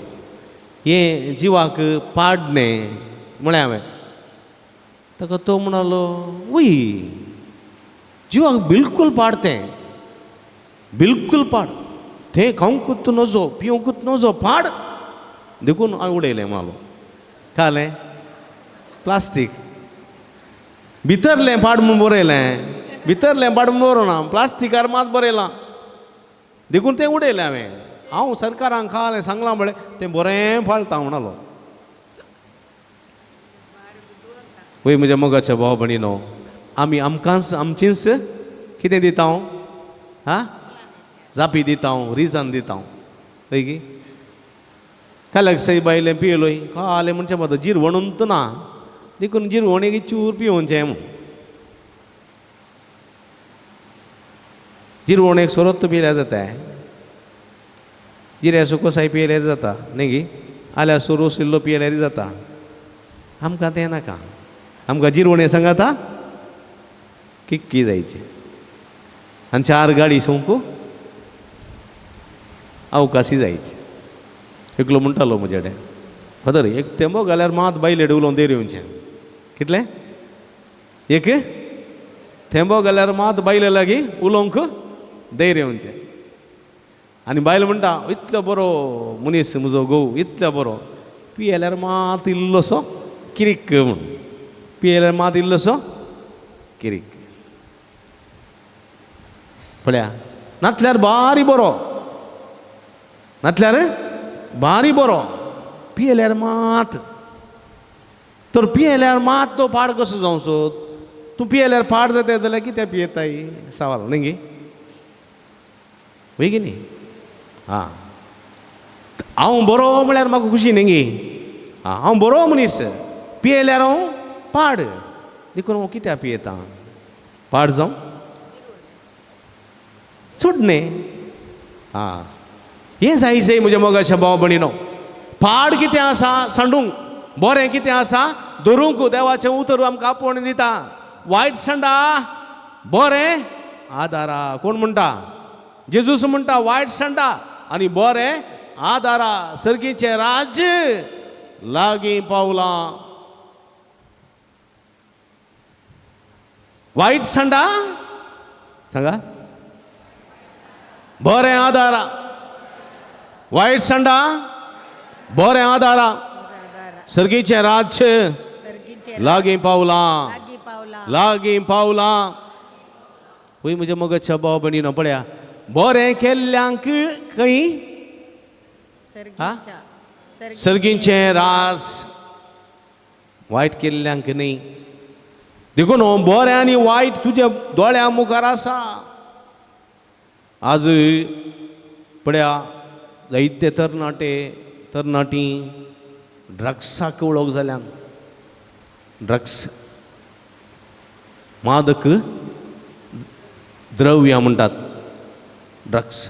हें जिवाक पाड न्ही म्हळें हांवें. ताका तो म्हणालो, वय जिवाक बिलकूल पाड तें, बिलकूल पाड, तें खावंकूच नजो, पिवंकूच नजो, पाड देखून हांवें उडयलें म्हणालो. कालें प्लास्टीक भितरलें पाड म्हूण बरयलें, भितरलें पाड म्हूण बरोवना, प्लास्टिकार मात बरयलां देखून तें उडयलें हांवें. हांव सरकारान खालें सांगलां म्हळें तें बरें पाळटा म्हणालो. वय म्हज्या मोगाच्या भाव भयणीनो, आमी आमकांच आमचीच कितें दिता हांव, हा जापी दिता हांव, रिजन दिता हांव. हय की काल्याक सय बायलें पियलोय कालें म्हणचें पडटा जिरवणून ना, देखून जिरवणेक चूर पिवोवचें म्हूण. जिरवणेक सोरोत पिल्यार जाता, जिऱ्या कसाय पियल्यार जाता न्ही गी, आल्यार सोरोस इल्लो पियल्यार जाता. आमकां तें नाका, आमकां जिरवणे सांगाता किक्की जायची आनी 4 गाडी सोंकू अवकाशी जायची. एकलो म्हणटालो म्हजे कडेन, फादर एक तेंबो घाल्यार मात बायले उलोवन देर येवचें. कितलें? एक थेंबो घाल्यार मात बायले लागीं उलोवंक धैर्य येवचें. आनी बायल म्हणटा इतलो बरो मनीस म्हजो घोव, इतलो बरो, पियेल्यार मात इल्लोसो किरीक म्हूण, पियेल्यार मात इल्लोसो किरीक. पळया नातल्यार बारी बरो, नातल्यार बारी बरो, पियेल्यार मात. तर पियेल्यार मात तो पाड कसो जावचो? तूं पियेल्यार पाड जाता जाल्यार कित्याक पियेताय? सवाल न्ही गे, वय गे न्ही? आं हांव बरो म्हळ्यार म्हाका खुशी न्ही गे, आं हांव बरो मनीस, पियेल्यार हांव पाड, देखून हांव कित्याक पियेता? पाड जावं सोड न्ही. आं हें जाय जाय म्हज्या मोगाच्या भाव भयणीनो, पाड कितें आसा सांडूंक, बरें कितें आसा धरूंक देवाचें उतर आमकां आपोवणें दिता. वायट सांडा बरें आदारा. कोण म्हणटा? जेजूस म्हणटा वायट सांडा आनी बरें आदारा, सर्गीचें राज्य लागीं पावलां. वायट सांडा सांगा बरें आदारा, वायट सांडा बरें आदारा, सर्गीचें राज्य लागीं पावलां, लागीं पावलां. वय म्हज्या मोगाच्या भाव भयणीनो, पळया बरें केल्ल्यांक खंय सर्गीचें रास, वायट केल्ल्यांक न्ही. देखून बरें आनी वायट तुज्या दोळ्या मुखार आसा. आज पळया जायते तरणाटे तरणाटी ड्रग्साक वळख जाल्यान, ड्रग्स मादक द्रव्यां म्हणटात ड्रग्स.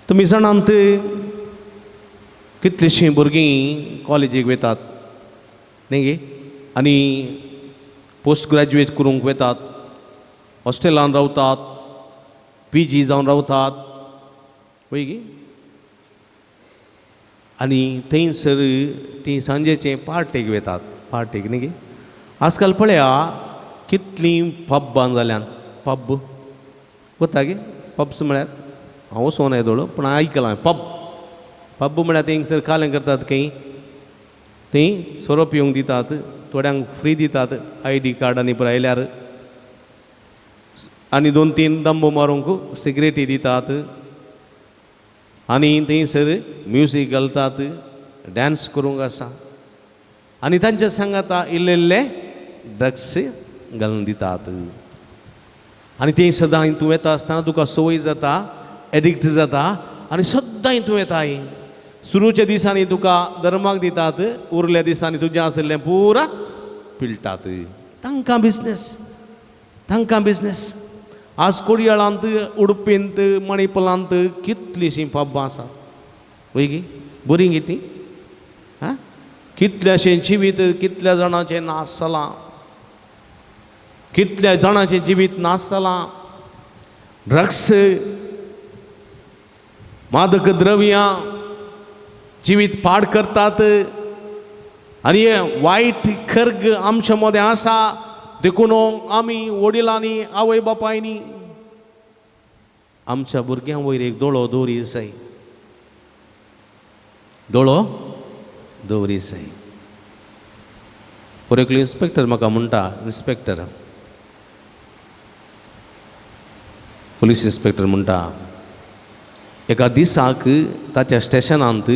तुमी जाणात कितलींशीं भुरगीं कॉलेजीक वतात न्ही गे, आनी पोस्ट ग्रॅज्युएट करूंक वतात, हॉस्टेलान रावतात, पी जी जावन रावतात, वय गे. आनी थंयसर तीं सांजेचें पार्टेक वतात, पार्टेक न्ही गे. आजकाल पळया कितलीं पब्बां जाल्यान, पब वता गे. पब्स म्हळ्यार हांव वचूंक ना येदोळ, पूण आयकलां पब. पब म्हळ्यार थंयसर कालें करतात खंय, थंय सोरो पिवंक दितात, थोड्यांक फ्री दितात I D card आनी पळय आयल्यार, आनी दोन तीन दंबो मारूंक सिगरेटी दितात, आनी थंयसर म्युजीक घालतात, डांस करूंक आसा, आनी तांच्या सांगाता इल्ले इल्ले ड्रग्स घालून दितात. आनी थंय सदां तूं वेता आसतना तुका संवय जाता, एडिक्ट जाता, आनी सद्दां तूं येताय. सुरूच्या दिसांनी तुका धर्माक दितात, उरल्या दिसांनी तुजें आशिल्लें पुरा पिळटात. तांकां बिजनेस, तांकां बिजनेस. आज कोडयाळांत, उडपींत, मणिपलांत कितलींशीं पब्बां आसात, वय गी? बरीं गी तीं? आं कितल्याशें जिवीत कितल्या जाणांचें नाश जालां, कितल्या जाणांचें जिवीत नाश जालां. ड्रग्स, मादक द्रव्यां जिवीत पाड करतात, आनी हे वायट खर्ग आमच्या मदें आसा. देखून आमी वडिलांनी आवय बापायनी आमच्या भुरग्यां वयर एक दोळो दवरी जाय, दोळो दवरी जाय. पर एकलो इन्स्पेक्टर म्हाका म्हणटा, इन्स्पेक्टर, पुलीस इन्स्पेक्टर म्हणटा, एका दिसाक ताच्या स्टेशनांत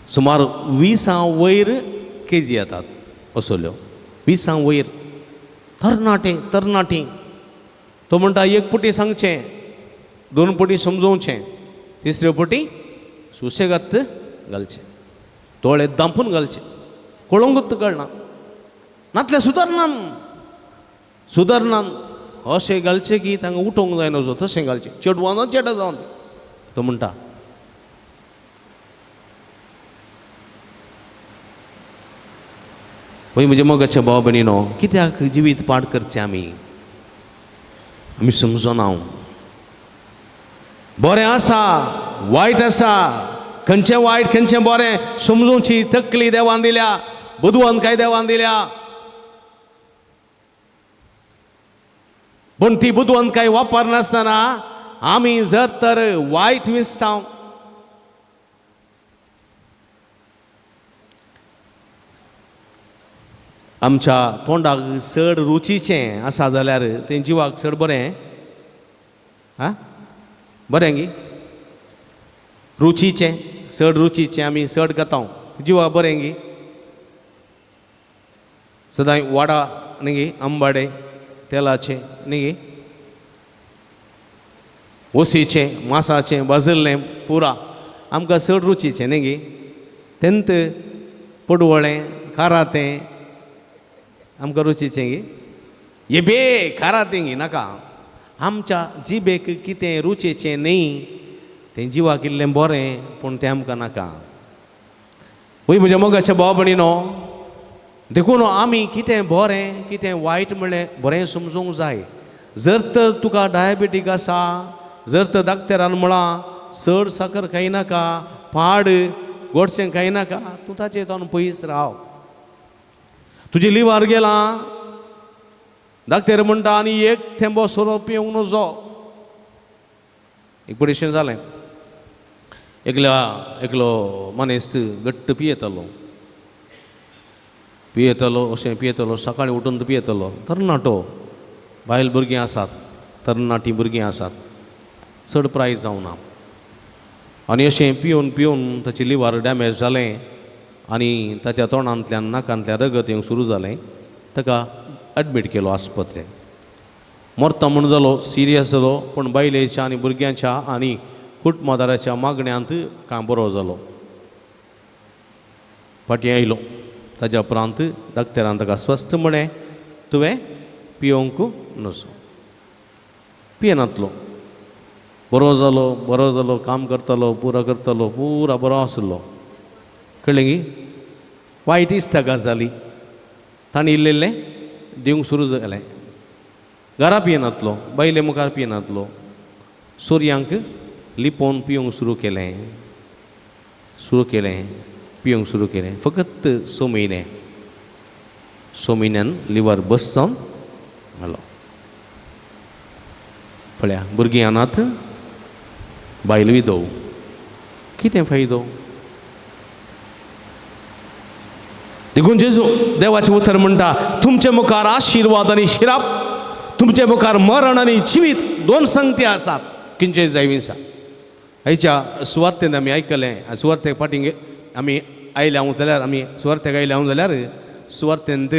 सुमार 20 वयर केजी येतात असल्यो, 20 वयर तरणाटे तरणाटी. तो म्हणटा एक पुटी सांगचें, दोन पुटी समजोवचें, तिसरे पुटी सुशेगात घालचें, दोळे दांपून घालचे, कळोंकूच कळना, नातल्या सुदारनान सुदारनान अशें घालचें की तांकां उठोवंक जायना तशें घालचें, चेडवान चेडा जावन. तो म्हणटा वय म्हज्या मोगाच्या भाव भयणीनो, कित्याक जिवीत पाड करचें आमी? आमी समजना. बरें आसा, वायट आसा, खंयचें वायट खंयचें बरें समजूची तकली देवान दिल्या, बुदवंतकाय देवान दिल्या. पूण ती बुदवंतकाय वापरनासतना आमी जर तर वायट विसता. आमच्या तोंडाक चड रुचीचें आसा जाल्यार तें जिवाक चड बरें, आं बरें गी? रुचीचें चड रुचीचें आमी चड खाता, जिवाक बरें गी? सदांय वाडा न्ही गी, आंबाडे तेलाचें न्ही गी, ओसीचें मासाचें भाजिल्लें पुरा आमकां चड रुचीचें न्ही गी. तेंत पडवळें कारातें आमकां रुचीचें गी, हे बे कारातें गी नाका. आमच्या जिबेक कितें रुचीचें न्ही तें जिवाक इल्लें बरें, पूण तें आमकां नाका. वय म्हज्या मोगाच्या भाव भयणीनो, देखून आमी कितें बरें कितें वायट म्हणलें बरें समजूंक जाय. जर तर तुका डायबिटीक आसा, जर तर डाक्टरान म्हळां चड साकर खायनाका, पाड गोडशें खायनाका, तूं ताचे तावन पयस राव. तुजें लिव्हर गेलां, डाक्टर म्हणटा आनी एक थेंबो सोरो पिवंक नजो. एक पडिशें जालें, एकल्या एकलो मनीस घट्ट पियेतालो पियेतालो अशें पियेतालो, सकाळीं उठून पियेतालो. तरणाटो, बायल भुरगीं आसात, तरणाटीं भुरगीं आसात, चड प्राय जावना. आनी अशें पिवन पिवन ताचें लिव्हर डॅमेज जालें आनी ताच्या तोंडांतल्यान नाकांतल्यान रगत येवंक सुरू जालें. ताका एडमीट केलो आस्पत्रेंत. मरता म्हूण जालो, सिरियस जालो, पूण बायलेच्या आनी भुरग्यांच्या आनी कुटुंबादाराच्या मागण्यांत कांय बरो जालो. फाटीं आयलो. ताज्या उपरांत डाक्टरान ताका स्वस्थ म्हळें, तुवें पिवंक नजो. पियेनातलो, बरो जालो, बरो जालो, काम करतालो, पुरा करतालो, पुरा बरो आसलो. कळ्ळें गी? वायट इश्टागत जाली, ताणें इल्लें इल्लें दिवंक सुरू जालें. घरा पियेनातलो, बायले मुखार पियेनातलो, सोर्यांक लिपोवन पिवंक सुरू केलें, सुरू केलें, पिवंक सुरू केलें. फकत 6 म्हयने, 6 म्हयन्यान लिव्हर बस जावन मेलो. पळया, भुरगीं अनाथ, बायल विधव, कितें फायदो? देखून जेजू देवाचें उतर म्हणटा, तुमचे मुखार आशिर्वाद आनी शिराप, तुमचे मुखार मरण आनी जिवीत, दोन संगती आसात. किंचे जाय विंसा आयच्या सुवार्तेन आमी आयकलें. सुवार्तेक फाटीं आमी आयल्या जाल्यार, आमी सुवार्तेक आयल्या जाल्यार सुवार्तेंत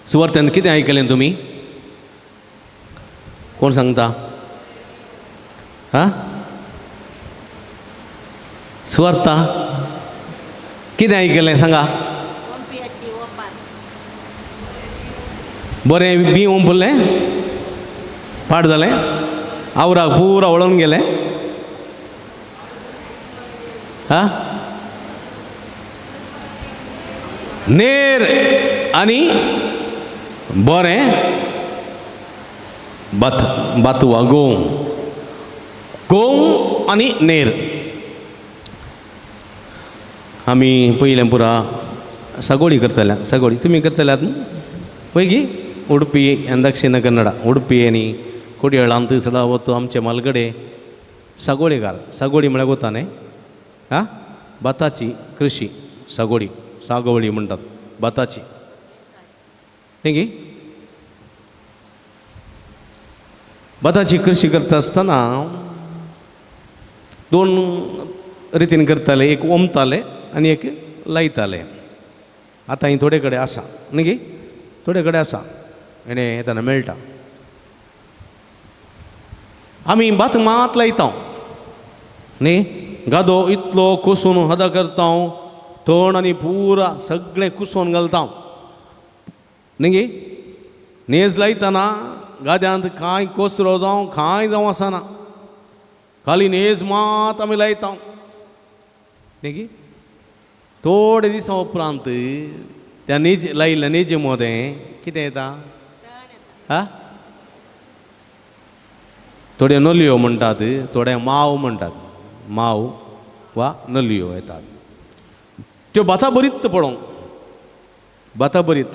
सुवार्तेंत कितें आयकलें तुमी? कोण सांगता? हा, सुवार्ता कितें आयकलें सांगा? बरें बी ओंपलें, पाड जालें, आवराक पुरा वळोवन गेलें. हा, नेर आनी बरें बात बातवा, गोंव गोंव आनी नेर. आमी पयलें पुरा सागोळी करतल्या. सागोळी तुमी करतल्यात पळय गी? उडपी आनी दक्षिण कन्नडा, उडपी आनी कोडयेळांत चडावत आमचे मालगडे सागोळीगार. सागोळी म्हळ्यार वता न्ही? आं, भाताची कृशी सागोळी, सागोळी म्हणटात भाताची न्ही गी? भाताची कृशी करता आसतना दोन रितीन करताले, एक ओमताले आनी एक लायताले. आतां ही थोडे कडेन आसा न्ही गी? थोडे कडेन आसा, हेणें येतना मेळटा. आमी भात मात लायता न्ही, गादो इतलो कुसून हदा करता, तण आनी पुरा सगळें कुसोवन घालता न्ही गी? नेज लायतना गाद्यांत कांय कोसरो जावं कांय जावं आसना, खाली नेज मात आमी लायता न्ही गी? थोडे दिसां उपरांत त्या नेज लायिल्ल्या नेजे मदें कितें येता? हा, थोडे नलयो म्हणटात, थोडे माव म्हणटात, माव वा नलयो येतात. त्यो भाता बरीत पळोवंक, भाता बरीत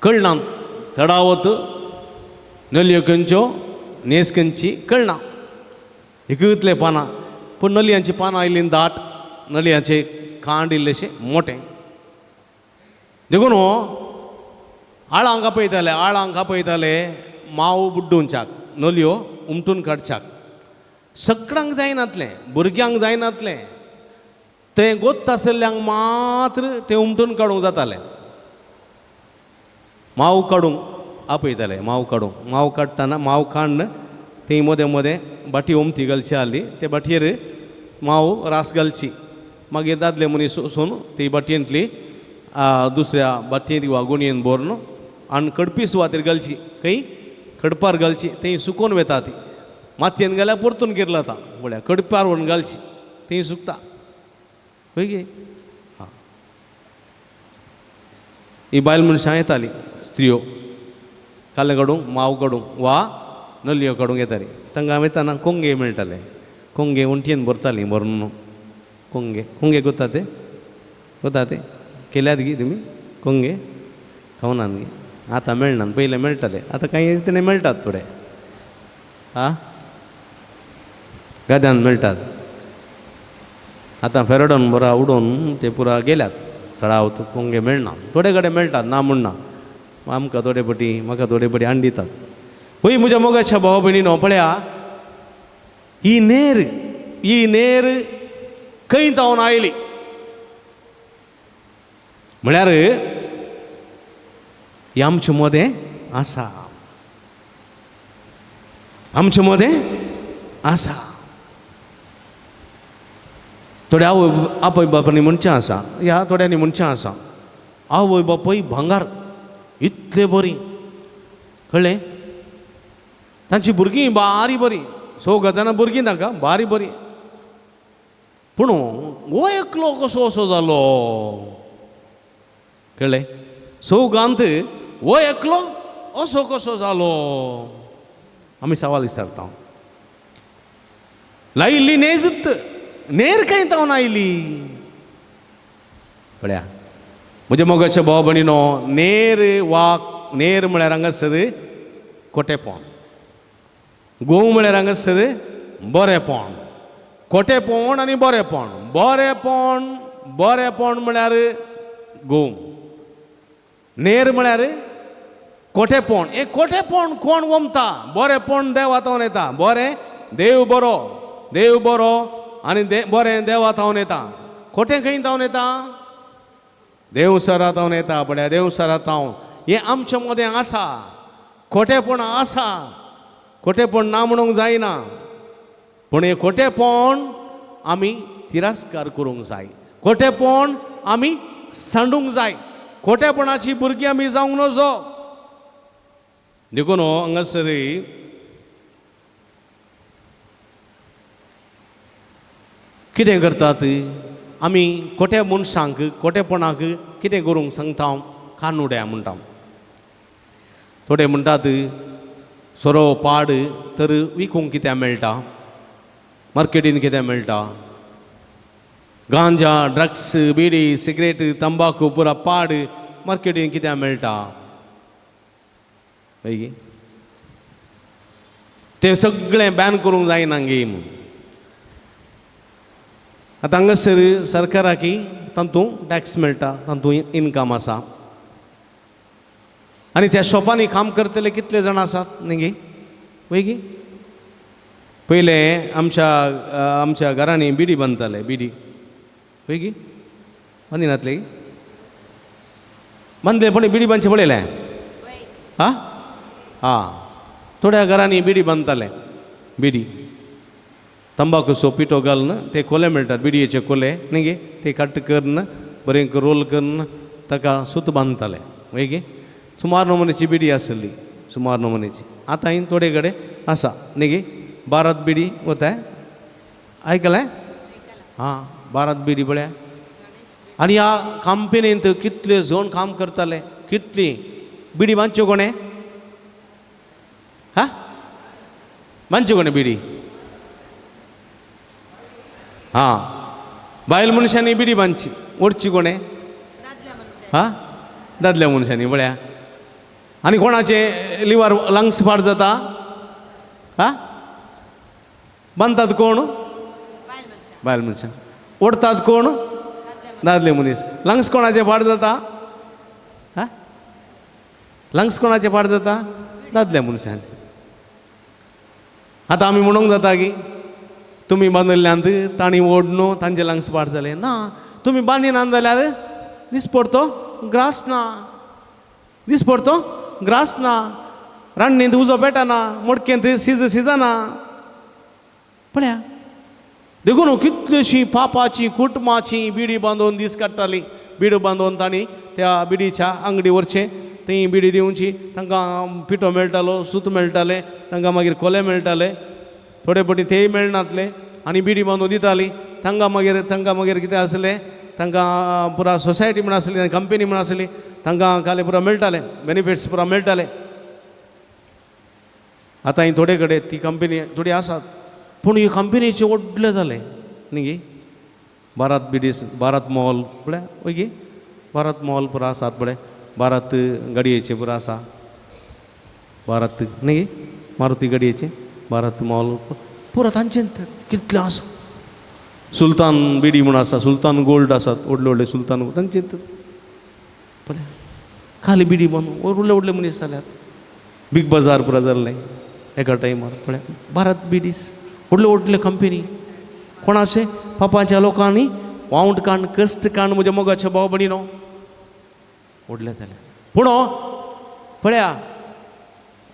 कळनात चडावत नलयो खंयच्यो नेस खंयची कळना, इतले पानां. पूण नलयांची पानां आयलीं दाट, नलयांचे कांड इल्लेशें मोटें. देखून आळांक आपयताले, आळांक आपयताले माव बुड्डूनच्याक, नलयो उमटून काडच्याक. सगळ्यांक जायनातलें, भुरग्यांक जायनातलें, तें गोत्त आशिल्ल्यांक मात्र तें उमटून काडूंक जातालें. माव काडूंक आपयताले, माव काडूंक. माव काडटना माव काडून ती मदें मदें बाटी उमती घालची आहली, ते बाटयेर माव रास घालची. मागीर दादले मनीस वचून ती बाटयेंतली दुसऱ्या बाटयेंत वा गुणयेन भरून आनी कडपी सुवातेर घालची, खंय कडपार घालची, थंय सुकोवन वेता ती. मातयेन घाल्यार परतून गिरला आतां, म्हळ्यार कडपार व्हरून घालची, थंय सुकता. पळय गे हां, ही बायल मनशां येताली, स्त्रियो काले काडूंक, माव काडूंक वा नलयो काडूंक येताली. तांकां वयताना कोंगे मेळटाले, कोंगे उंटयेन भरतालीं, भरून कोंगे. कोंगे कोता ते, कोता ते केल्यात गी तुमी कोंगे? खावनात गी? आतां मेळनात, पयलें मेळटाले, आतां कांय रितीन मेळटात थोडे, आं गाद्यान मेळटात. आतां फेरडोन बरा उडोवन ते पुरा गेल्यात सळावत, कोंगे मेळना, थोडे कडेन मेळटात, ना म्हणना. आमकां थोडे पटी, म्हाका थोडे पटी हाडून दितात. पळय म्हज्या मोगाच्या भाव भयणीनो, पळया ही नेर, ही नेर खंय जावन आयली म्हळ्यार ही आमचे मदें आसा, आमचे मदें आसा. थोडे आवय आवय बापांनी म्हणचें आसा, ह्या थोड्यांनी म्हणचें आसा, आवय बापूय भांगार इतले बरीं, कळ्ळें? तांची भुरगीं बारी बरीं, सो जाणां भुरगीं तांकां बारी बरीं, पूण हो एकलो कसो असो जालो, कळ्ळें? सौगांत हो एकलो असो कसो जालो, आमी सवाल विचारता. लायिल्ली नेजत नेर खंय तावन आयली? पळया म्हज्या मोगाच्या भाव भयणीनो, नेर वा नेर म्हळ्यार हांगासर कोटेपण, गोव म्हळ्यार हांगासर बरेपण, कोटेपण आनी बरेपण. बरेपण, बरेपण म्हळ्यार गोव, नेर म्हळ्यार कोटेपण. हे कोटेपण कोण वमता? बरेपण देवा तावन येता. बरें देव बरो, देव बरो आनी बरें देवा तावन येता. कोटें खंय तावन येता? देवसरा तावन येता. पळया देवसरा तावन हें आमच्या मदें आसा, खोटेपण आसा. खोटेपण ना म्हणूंक जायना, पूण हें खोटेपण आमी तिरस्कार करूंक जाय, खोटेपण आमी सांडूंक जाय, खोटेपणाची भुरगीं आमी जावंक नजो. देखून हांगासर कितें करतात आमी? खोट्या मनशांक, खोटेपणाक कितें करूंक सांगता? कानुड्या म्हणटा. थोडे म्हणटात सोरो पाड तर विकूंक कित्याक मेळटा, मार्केटीन कितें मेळटा? गांजा, ड्रग्स, बिडी, सिगरेट, तंबाकू पुरा पाड मार्केटीन कित्याक मेळटा? मागीर तें सगळें बॅन करूंक जायना गे म्हूण. आतां हांगासर सरकाराकी तातूंत टॅक्स मेळटा, तातूंत इनकम आसा. आनी त्या शॉपांनी काम करतले कितले जाण आसात न्ही गे? वय गे? पयलें आमच्या आमच्या घरांनी बिडी बांदताले, बिडी वय गे? बांदिनातले? बांदले पण बिडी बांदचे पळयलें? आं आं, थोड्या घरांनी बिडी बांदताले, बिडी तंबाकूचो पिठो घालून ते कोले मेळटात, बिडयेचे कोले न्ही गे, ते कट करून बरें रोल करून ताका सूत बांदताले. वय गे? सुमार नमुनेची बिडी आसली, सुमार नमुनेची. आतां ही थोडे कडेन आसा न्ही गे. भारत बिडी वता आयकलें? आं, भारत बिडी पळया. आनी ह्या कंपनींत कितले जण काम करताले, कितली बिडी बांदच्यो कोणें? हा, बांदची कोणें बिडी? हां, बायल मनशांनी बिडी बांदची. ओडची कोणें? हां, दादल्या मनशांनी. पळया, आनी कोणाचें लिवर लंग्स पाड जाता? हां, बांदतात कोण? बायल मनशां. ओडतात कोण? दादले मनीस. लंग्स कोणाचे पाड जाता? हां, लंग्स कोणाचे पाड जाता? दादल्या मनशांचे. आतां आमी म्हणूंक जाता की तुमी बांदिल्ल्यांत तांणी ओड न्हू तांचे लंग्स पाड जाले ना. तुमी बांदिनात जाल्यार दिसपडतो ग्रास ना, दिसपडतो ग्रास ना, रान्नींत उजो पेटना, मडकेंत सिज सिजना. पळया, देखून कितलीशीं पापाची कुटुंबाची बिडी बांदून दीस काडटाली. बिडी बांदून तांणी त्या बिडीच्या आंगडी व्हरचें, थंय बिडी दिवची, तांकां पिठो मेळटालो, सूत मेळटालें, तांकां मागीर कोले मेळटाले, थोडे फावटी तेय मेळनासले. आनी बिडी बांदून दिताली तांकां. मागीर तांकां मागीर कितें आसलें, तांकां पुरा सोसायटी म्हण आसली, कंपनी म्हण आसली, तांकां काले पुरा मेळटालें, बेनिफिट्स पुरा मेळटाले. आतां ही थोडे कडेन ती कंपनी थोडी आसात, पूण ही कंपनीचे व्हडले जाले न्ही गी. भारत बिडीस, भारत मॉल पळय, वय गी, भारत मॉल पुरा आसात पळय, भारत गाडयेचे पुरा आसा, भारत न्ही गी, मारुती गाडयेचे भारत मॉल पुरा तांचे कितलें आसा. सुलतान बिडी म्हूण आसा, सुलतान गोल्ड आसात, व्हडले व्हडले सुलतान तांचे पळय खाली बिडी बांदून व्हडले व्हडले मनीस जाल्यात. बीग बाजार पुरा जाल्लें एका टायमार पळय, भारत बिडीस व्हडले व्हडले कंपनी. कोणाचे पापाच्या लोकांनी वावंट काण कश्ट काण म्हज्या मोगाच्या भाव भयणीनो व्हडले जाले. पूण पळया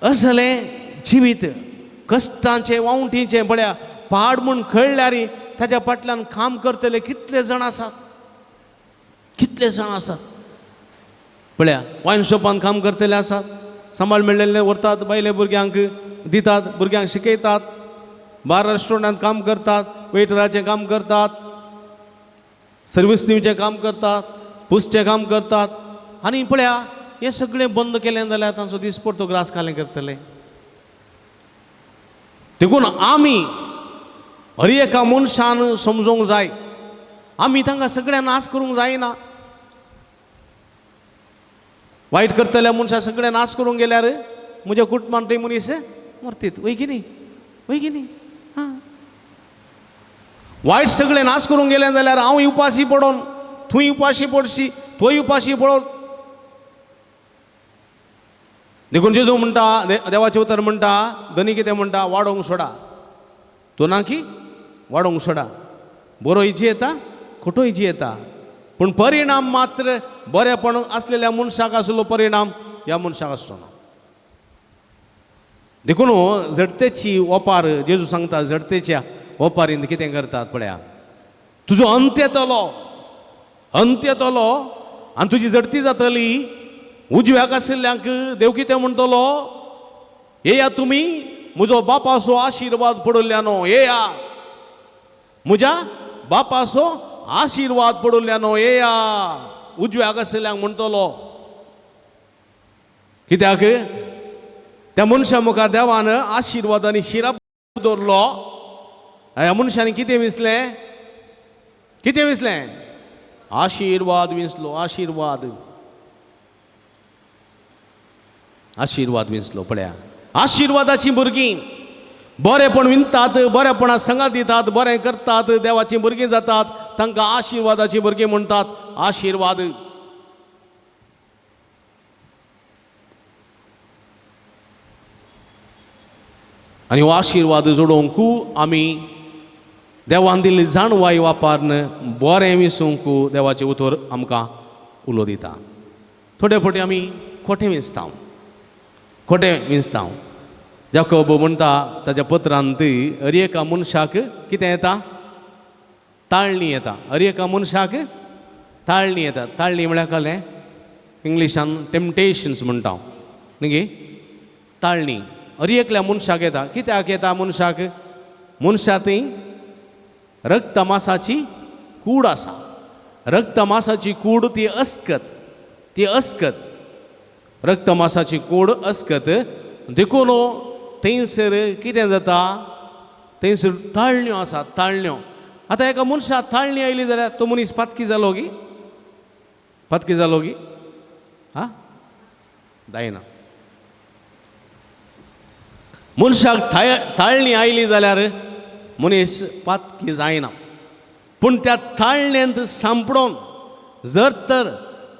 असलें जिवीत कश्टांचें वावंटीचें पळया पाड म्हूण कळ्ळ्यार ताच्या फाटल्यान काम करतले कितले जाण आसात, कितले जाण आसात. पळया वायन शॉपान काम करतले आसात, सांबाळ मेळ्ळेले व्हरतात, बायले भुरग्यांक दितात, भुरग्यांक शिकयतात, बार रेस्टॉरंटांत काम करतात, वेटराचें काम करतात, सर्वीस दिवचें काम करतात, पुसचें काम करतात. आनी पळया हें सगळें बंद केलें जाल्यार तांचो दिसपडतो ग्रास खालें करतले. देखून आमी हर एका मनशान समजूंक जाय, आमी तांकां सगळ्यां नाश करूंक जायना. वायट करतल्या मनशां सगळें नाश करूंक गेल्यार म्हज्या कुटुंबान ते मनीस मरतीत, वय की न्ही, वय की न्ही. हां, वायट सगळें नाश करूंक गेलें जाल्यार हांव उपाशी पडोन, तूंय उपाशी पडशी, तोय उपाशी पडोन. देखून जेजू म्हणटा, देवाचें उतर म्हणटा, धनी कितें म्हणटा, वाडोवंक सोडा, तूं ना की वाडोवंक सोडा. बरोय जी येता, खोटोय जी येता, पूण परिणाम मात्र बरेपण आसलेल्या मनशाक आसलो परिणाम ह्या मनशाक आसचो ना. देखून झडतेची ओपार जेजू सांगता, झडतेच्या ओपारीन कितें करतात पळया, तुजो अंत येतलो, अंत येतलो आनी तुजी झडती जातली. उजव्याक आशिल्ल्यांक देव कितें म्हणटलो, येया तुमी म्हजो बापाचो आशिर्वाद पडिल्ल्यानो, येया म्हज्या बापाचो आशिर्वाद पडिल्ल्यानो, येया. उजव्याक आशिल्ल्यांक म्हणटलो. कित्याक त्या मनशा मुखार देवान आशिर्वाद आनी शिराप दवरलो. ह्या मनशांनी कितें विसलें, कितें विसलें, आशिर्वाद विसलो, आशिर्वाद, आशिर्वाद विसलो. पळया आशिर्वादाची भुरगीं बरेपण विणतात, बरेपणा संगात दितात, बरें करतात, देवाचीं भुरगीं जातात, तांकां आशिर्वादाचीं भुरगीं म्हणटात. आशिर्वाद. आनी हो आशिर्वाद जोडोवंक आमी देवान दिल्ली जाणवाय वापरून बरें विसूंक देवाचें उतर आमकां उलो दिता. थोडे फावटी आमी खोटें विंचता, खोटें विंचता. जाकोब म्हणटा ताच्या पत्रांत, हर एका मनशाक कितें येता, ताळणी येता. हर एका मनशाक ताळणी येता. ताळणी म्हळ्यार कळ्ळें, इंग्लिशान टेम्पटेशन्स म्हणटा न्ही गे. ताळणी हर एकल्या मनशाक येता. कित्याक येता मनशाक? मनशा थंय रक्तमासाची कूड आसा. रक्तमासाची कूड ती अस्कत, ती अस्कत, रक्तमासाची कूड अस्कत. देखून थंयसर कितें जाता, थंयसर ताळण्यो आसात, ताळण्यो. आतां एका मनशाक ताळणी आयली जाल्यार तो मनीस पातकी जालो गी? पातकी जालो गी? हा, जायना. मनशाक ताळणी आयली जाल्यार मनीस पातकी जायना. पूण त्या ताळण्यांत सांपडोन जर तर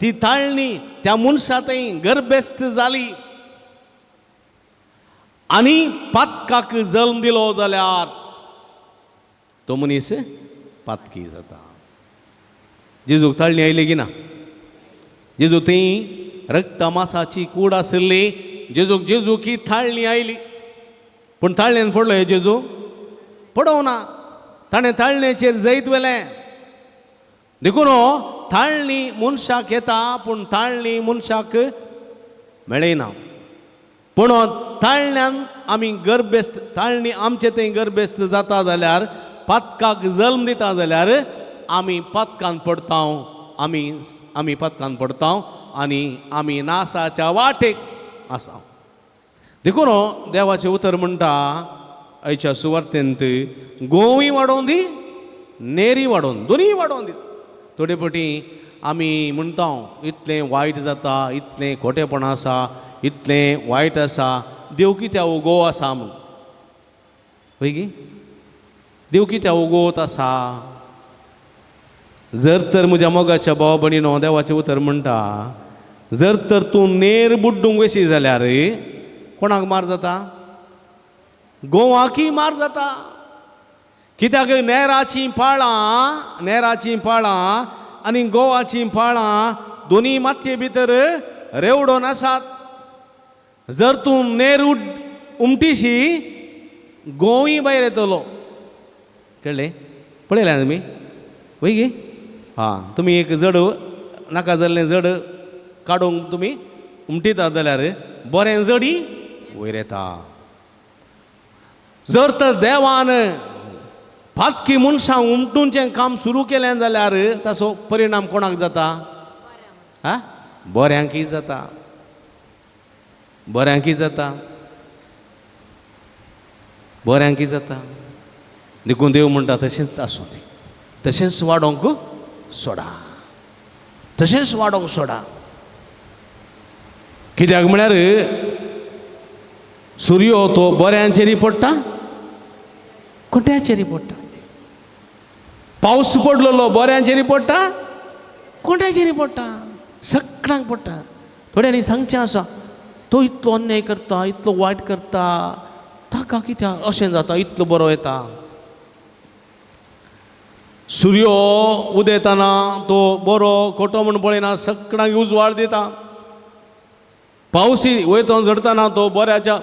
ती ताळणी त्या मनशा थंय गर्भेस्त जाली आनी पातकाक जल्म दिलो जाल्यार तो मनीस पातकी जाता. जेजूक ताळणी आयली की ना? जेजू थंय रक्ता मासाची कूड आशिल्ली, जेजूक जेजूक ही ताळणी आयली. पूण ताळणेन पडलो हे जेजू? पडोवं ना, ताणें ताळणेचेर जैत व्हेलें. देखून ताळणी मनशाक येता पूण ताळणी मनशाक मेळना. पूण ताळण्यान आमी गर्भेस्त, ताळणी आमचे थंय गर्भेस्त जाता जाल्यार, पातकाक जल्म दिता जाल्यार आमी पातकान पडता, आमी पातकान पडता आनी आमी नासाच्या वाटेक आसा. देखून देवाचें उतर म्हणटा आयच्या सुवार्तेंत, गोंवूय वाडोवन दी, नेरी वाडोवन, दोनूय वाडोवन दी. थोडे फावटी आमी म्हणटा इतलें वायट जाता, इतलें खोटेपण आसा, इतलें वायट आसा, देव कित्याक उगो आसा म्हूण. पळय गी, देव कित्याक उगोवत आसा? जर तर म्हज्या मोगाच्या भाव भयणीनो, देवाचें उतर म्हणटा, जर तर तूं नेर बुड्डूंक वशी जाल्यार कोणाक मार जाता? गोवाकय मार जाता. कित्याक नेराचीं पाळां, नेराचीं पाळां आनी गोवाचीं पाळां दोनूय मातये भितर रेवडोन आसात. जर तूं नेर उमटीशी गोंवूय भायर येतलो. कळ्ळें? पळयलें तुमी? वय गे? हां, तुमी एक जड नाका जाल्लें जड काडूंक तुमी उमटीतात जाल्यार बरें जडी वयर येता. जर तर देवान पातकी मनशां उमटूंचें काम सुरू केलें जाल्यार ताचो परिणाम कोणाक जाता? हा, बऱ्यांकय जाता, बऱ्यांकय जाता, बऱ्यांकय जाता. देखून देव म्हणटा तशेंच आसूं दी, तशेंच वाडोवंक सोडा, तशेंच वाडोवंक सोडा. कित्याक म्हळ्यार सुर्यो तो बऱ्यांचेरय पडटा, खोट्याचेरय पडटा. पावस पडलेलो बऱ्यांचेरय पडटा, खोट्याचेरय पडटा, सगळ्यांक पडटा. थोड्यांनी सांगचें आसा, तो इतलो अन्याय करता, इतलो वायट करता, ताका कित्याक अशें जाता, इतलो बरो येता. सुर्यो उदेतना तो बरो खोटो म्हूण पळयना, सगळ्यांक उजवाड दिता. पावसी वयतो झडतना तो बऱ्याच्या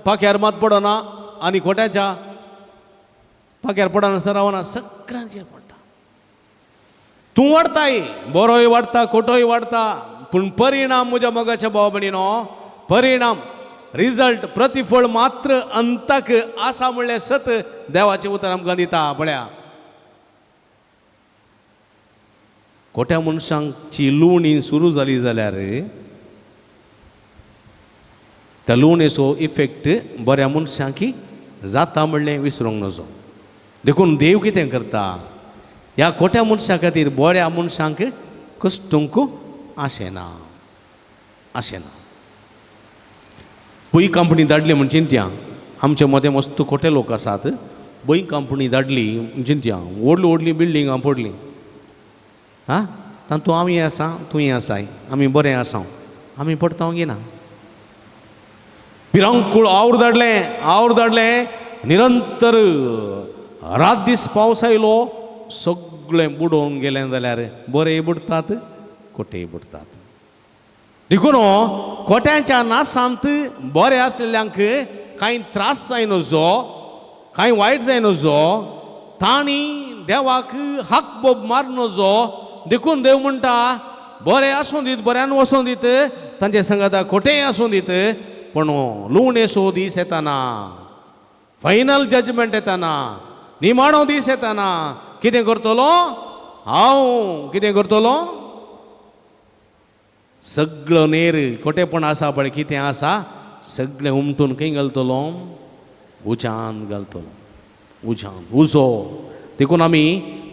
पाख्यार मात पडना आनी खोट्याच्या पाख्यार पडनासतना रावना, सगळ्यांचेर पडटा. तूं वाडताय, बरोय वाडटा, खोटोय वाडटा, पूण परिणाम म्हज्या मोगाच्या भाव भयणीनो, परिणाम, रिजल्ट, प्रतिफळ मात्र अंताक आसा म्हणलें सत देवाचें उतर आमकां दिता. पळया, खोट्या मनशांची लुवणी सुरू जाली जाल्यार त्या लुवणेचो इफेक्ट बऱ्या मनशांकी जाता म्हणलें विसरूंक नजो. देखून देव कितें करता, ह्या खोट्या मनशां खातीर बऱ्या मनशांक कश्टूंक आशेना, आशेना. बय कंपनी धाडली म्हण चिंतया, आमचे मदें मस्त खोटे लोक आसात. बय कंपनी धाडली म्हण चिंतया, व्हडली व्हडली बिल्डिंगां पडलीं. आं, तातूंत आमी आसा, तूंय आसाय, आमी बरें आसा, आमी पडता गी ना? भिरांकूळ our धाडलें, our धाडलें, निरंतर रात दीस पावस आयलो, सगळें बुडोवन गेलें जाल्यार बरेंय बुडटात, खोटेय बुडटात. देखून खोट्यांच्या नासांत बरें आसलेल्यांक कांय त्रास जायना, कांय वायट जायना, तांणी देवाक हाक बोब मारनजो. देखून देव म्हणटा बरें आसूं दीत, बऱ्यान वचों दीत, तांचे संगाता खोटेय आसूं दीत, पूण लुवणेचो दीस येताना, फायनल जजमेंट येताना, निमाणो दीस येताना कितें करतलो हांव? कितें करतलो? सगळो नेर खोटेपण आसा पळय, कितें आसा सगळें उमटून खंय घालतलो? उज्यान घालतलो, उज्यान, उजो. देखून आमी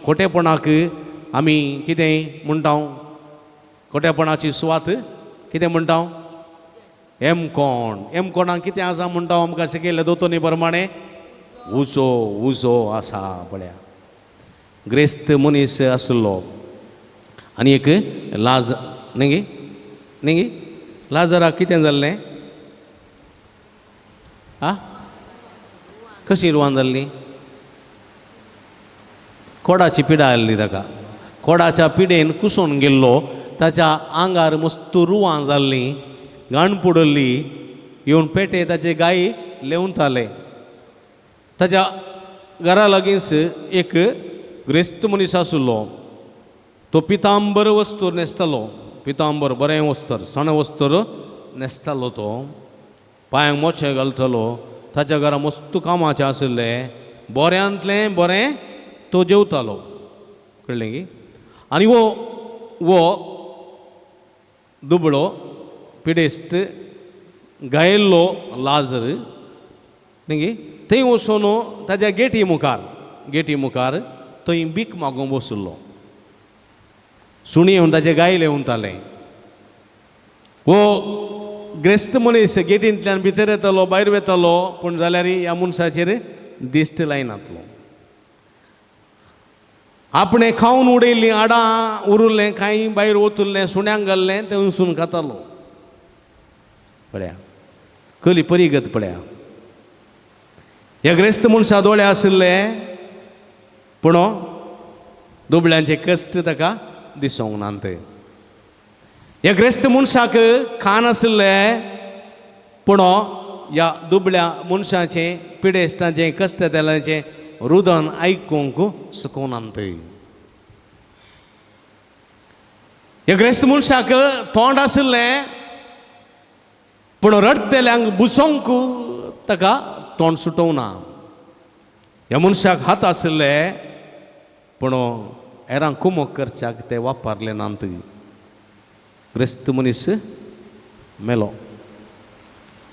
खोटेपणाक आमी कितें म्हणटा? खोटेपणाची सुवात कितें म्हणटा? एमकोण. एमकोणाक कितें आसा म्हणटा आमकां शिकयल्ले दोतोनी प्रमाणे? उजो, उजो आसा. पळया, ग्रेस्त मनीस आसलो आनी एक लाज न्ही गे, न्ही गे, लाजराक कितें जाल्लें? आ कशी रुवान जाल्ली? कोडाची पिडा आयल्ली ताका. कोडाच्या पिडेन कुसून गेल्लो, ताच्या आंगार मस्त रुवां जाल्लीं, घाण पडल्ली, येवन पेटे ताचे गाय लेवताले. ताच्या घरा लागींच एक ग्रेस्त मनीस आशिल्लो, तो पितांबर वस्तूर न्हेसतालो. पितांबर बरें वस्तर, सण वस्तर न्हेसतालो. तो पांयांक मोचे घालतालो. ताच्या घरा मस्त कामाचें आशिल्लें, बऱ्यांतलें बरें तो जेवतालो. कळ्ळें की? आनी वो वो दुबळो पिडेस्त गायल्लो लाजर न्ही गे, थंय वचून ताच्या गेटी मुखार, गेटी मुखार थंय भीक मागूंक बशिल्लो. सुणी येवन ताचे गायल येवतालें. हो ग्रेस्त मनीस गेटींतल्यान भितर येतालो, भायर वेतालो, पूण जाल्यार ह्या मनशाचेर दिश्ट लायनातलो. आपणें खावन उडयल्लीं हाडां उरिल्लें कांय भायर ओतुल्लें, सुण्यांक घाल्लें, तें वचून खातालो. पळया कली परिगत पळया. ह्या ग्रेस्त मनशा दोळे आशिल्ले, पूण दुबळ्यांचे कश्ट ताका दिसूंक ना. ते ह्या ग्रेस्त मनशाक खान आशिल्ले, पूण ह्या दुबळ्या मनशाचें पिडेस्तांचें कश्ट तेलांचें रुदन आयकूंक शकना. ते ह्या ग्रेस्त मनशाक तोंड आशिल्लें, पूण रडटल्यांक बुसोंक ताका तोंड सुटोवना. ह्या मनशाक हात आशिल्ले, पूण हेरांक कुमक करच्याक ते वापरले नात. ग्रेस्त मनीस मेलो.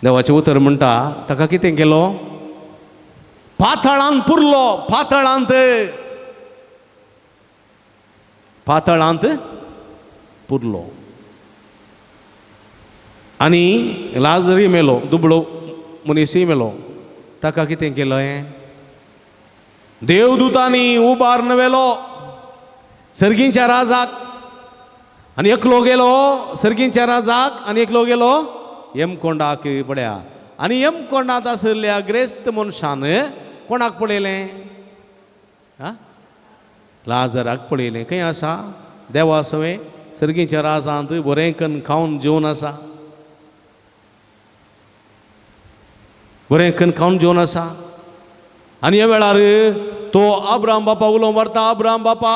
देवाचें उतर म्हणटा ताका कितें केलो? पातळांत पुरलो. पातळांत, पातळांत पुरलो. आनी लाजरी मेलो, दुबळो मनीसय मेलो. ताका कितें केलें? देवदूतांनी उबारून व्हेलो सर्गींच्या राजाक. आनी एकलो गेलो सर्गींच्या राजाक आनी एकलो गेलो यमकोंडाक. पळया, आनी यमकोंडांत आशिल्ल्या ग्रेस्त मनशान कोणाक पळयलें? आ लाजराक पळयलें. खंय आसा? देवा सवें सर्गींच्या राजांत बरें कन्न खावन जेवन आसा, बरें कन्न खावन जेवन आसा. आनी ह्या वेळार तो आब्राम बापा उलोवंक मारता, आब्राम बापा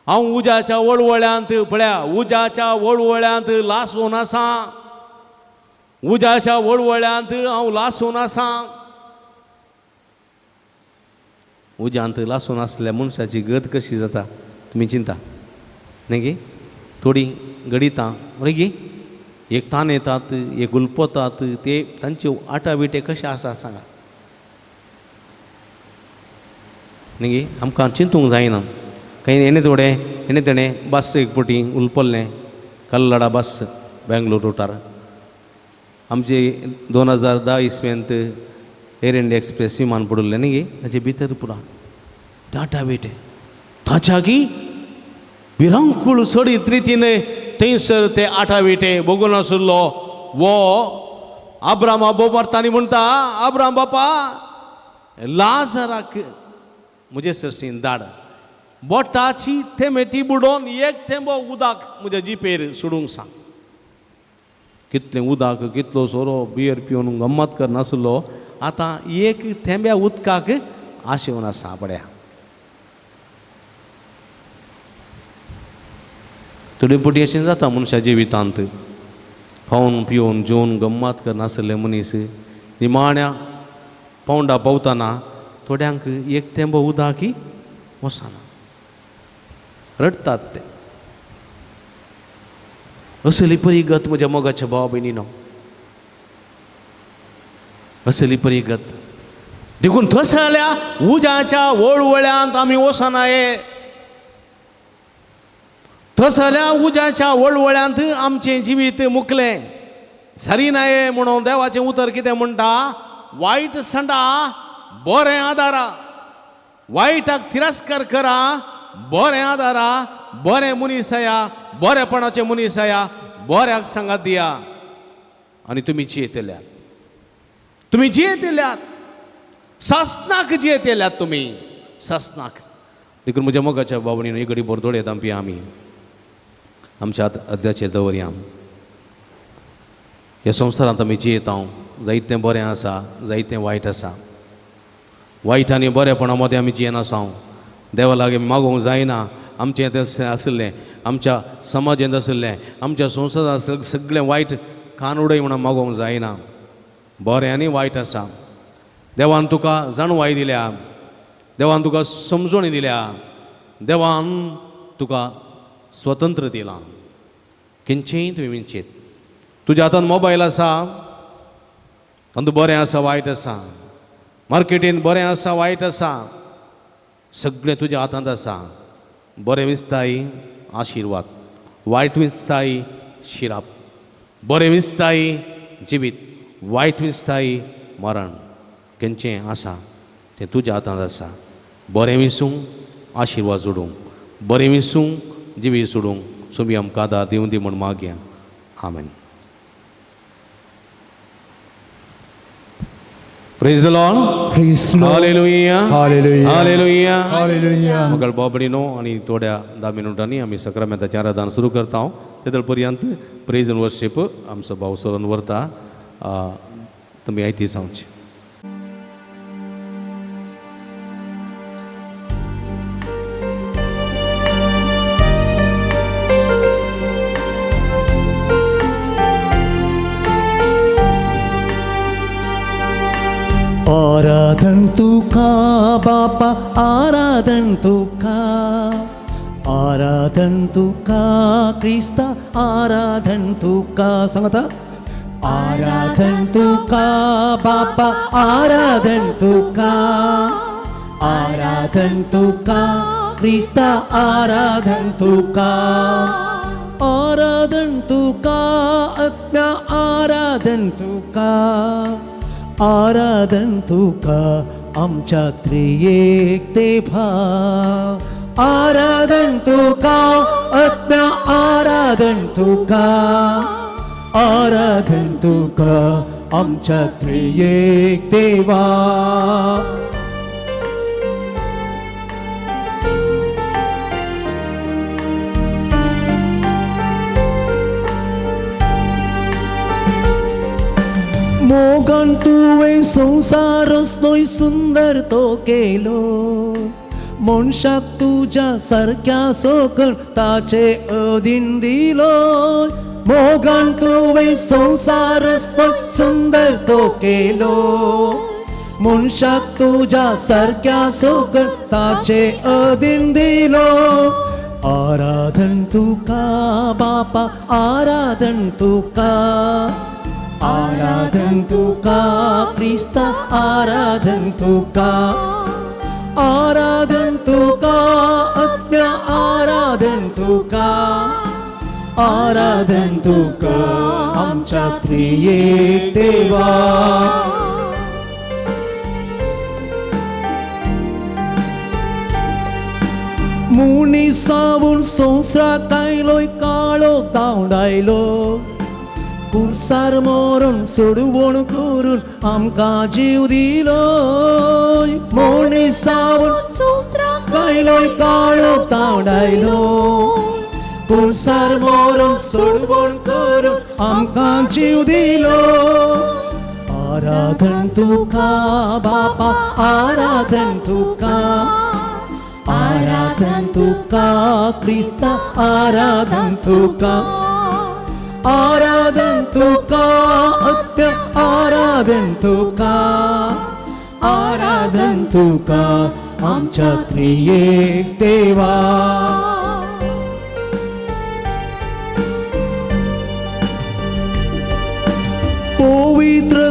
हांव उज्याच्या वळवळ्यांत, पळया उज्याच्या वळवळ्यांत लासून आसा, उज्याच्या वळवळ्यांत हांव लासून आसा. उज्यांत लासून आसल्या मनशाची गत कशी जाता तुमी चिंता न्ही गे? थोडीं गडितां न्ही गे, एक तान येतात, एक गुलपतात, ते तांचे आटा बिटे कशे आसा सांगा न्ही गे? आमकां चिंतूंक जायना. खंय हेणे थोडें हेणे तेणें बस एक पटी उलपल्लें, कल्लडा बस बेंगलोर रुटार. आमचे 2010 इसवेंत एअर इंडिया एक्सप्रेस विमान पडिल्लें न्ही गे, ताचे भितर पुरा टाटा बेटे ताच्याकी भिरांकूळ चडीत रितीन थंयसर ते आटा बेटे बगून आशिल्लो. वो आब्राम बोबारता आनी म्हणटा, आब्राम बापा लाजराक म्हजे सरशीन धाड, बोटाची थेमेटी बुडोवन एक थेंबो उदक म्हज्या जिपेर सोडूंक सांग. कितलें उदक, कितलो सोरो बियर पिवन गम्मत करनासलो, आतां एक थेंब्या उदकाक आशेवन आसा. पळया थोडी पटी अशें जाता मनशा जिवितांत, खावन पिवन जेवन गम्मत करनासले मनीस निमाण्या पावंडा पावतना थोड्यांक एक थेंबो उदक वचना, रडटात ते. असली परिगत म्हज्या मोगाच्या भावा भयणीनो. असली परिगत देखून थसल्या उज्याच्या वळवळ्यांत आमी वचनाये. थसल्या उज्याच्या वळवळ्यांत आमचें जिवीत मुकलें सरी नाये. म्हणून देवाचें उतर कितें म्हणटा? वायट संडा बरें आदारा, वायटाक तिरस्कार करा, बरें आदारा, बरें मनीस आया, बरेपणाचें मनीस आया, बऱ्याक सांगात दिया आनी तुमी जियेतल्यात. तुमी जियेतल्यात, सासनाक जियेतल्यात तुमी सासनाक. देखून म्हज्या मोगाच्या बाबणीन एक घडी बोरदोळे दामपी आमी आमच्या अद्याचेर दवरया. ह्या संवसारांत आमी जियेता, जायतें बरें आसा, जायतें वायट आसा. वायट आनी बरेपणा मदें आमी जियेनासांव. देवा लागीं मागूंक जायना. आमचें तें आशिल्लें, आमच्या समाजांत आशिल्लें, आमच्या संवसारांत आशिल्लें सगळें वायट कान उडय म्हणून मागूंक जायना. बरें आनी वायट आसा. देवान तुका जाणवाय दिल्या, देवान तुका समजणी दिल्या, देवान तुका स्वतंत्र दिलां. खंयचेंय तुवें विंचीत. तुज्या हातान मोबायल आसा, तातूंत बरें आसा वायट आसा. मार्केटीन बरें आसा वायट आसा. सगळें तुज्या हातांत आसा. बरें विंचताय आशिर्वाद, वायट विंचताय शिराप. बरें विंचताय जिवीत, वायट विंचताय मरण. खंयचें आसा तें तुज्या हातांत आसा. बरें विसूंक आशिर्वाद जोडूंक, बरें विसूंक जिवीत सोडूंक सुमी आमकां आदार दिवं दी म्हूण मागया. आमेन. Praise the Lord. Praise the Lord. Hallelujah. Hallelujah. Hallelujah. Hallelujah. मगळ बाबडीनो आनी थोड्या 10 मिनटांनी आमी सक्रामेंताचें आराधन सुरू करता. तेदळ पर्यंत प्रेज एंड वर्शीप आमचो भाव सरून व्हरता. तुमी आयती जावची. आराधन तुका बापा, आराधन तुका, आराधन तुका क्रिस्ता, आराधन तुका. सांगता आराधन तुका बापा, आराधन तुका, आराधन तुका क्रिस्ता, आराधन तुका, आराधन तुका आत्म्या, आराधन तुका, आराधन तुका आमच्या त्रियेक देवा. आराधन तुका आत्म्या, आराधन तुका, आराधन तुका आमच्या त्रियेक देवा. मोगान तुवें संवसार असलोय सुंदर तो केलो, मनशाक तुज्या सारक्या सकल ताचे अधीन दिलो. मोगान तुवें संवसार असलोय सुंदर तो केलो, मनशाक तुज्या सारक्या सकल ताचे अधीन दिलो. आराधन तुका बापा, आराधन तुका, आराधन तुका क्रिस्ता, आराधन तुका, आराधन तुका आत्म्या, आराधन तुका, आराधन तुका आमच्या त्रियेक देवा. मुनिसावून संवसाराक आयलोय काळो धांवडायलो, कुर्सार मरून सोडवण करून आमकां जीव दिलो. मनिसावून संवसाराक आयलोय काळो धांवडायलो, कुर्सार मरून सोडवण करून आमकां जीव दिलो. आराधन तुका बापा, आराधन तुका, आराधन तुका क्रिस्ता, आराधन तुका, आराधन तुका आत्म्या, आराधन तुका, आराधन तुका आमच्या त्रियेक देवा. पवित्र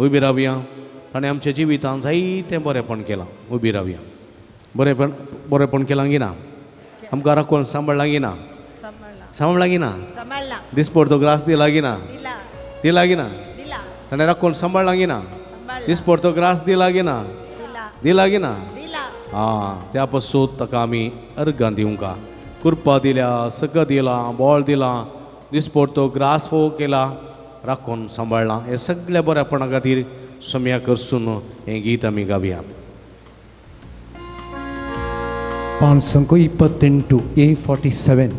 उबी रावया. ताणें आमच्या जिवितांत जायतें बरेंपण केलां. उबी रावया. बरेंपण बरेंपण केलां गी ना? आमकां राखून सांबाळ्ळां गी ना? सांबाळ्ळां गी ना? दिसपडतो ग्रास दिला गी ना? दिला गी ना? ताणें राखून सांबाळ्ळां गी ना? दिसपडतो ग्रास दिला गी ना? दिला गी ना? आं, त्या पासून ताका आमी अर्गां दिवंका. कृपा दिल्या, सगळं दिलां, बळ दिलां, दिसपडतो ग्रास फोव केला, राखून सांबाळ्ळां. हें सगळ्या बऱ्यापणा खातीर सम्या करसून हें गीत आमी गावया. 528 A47.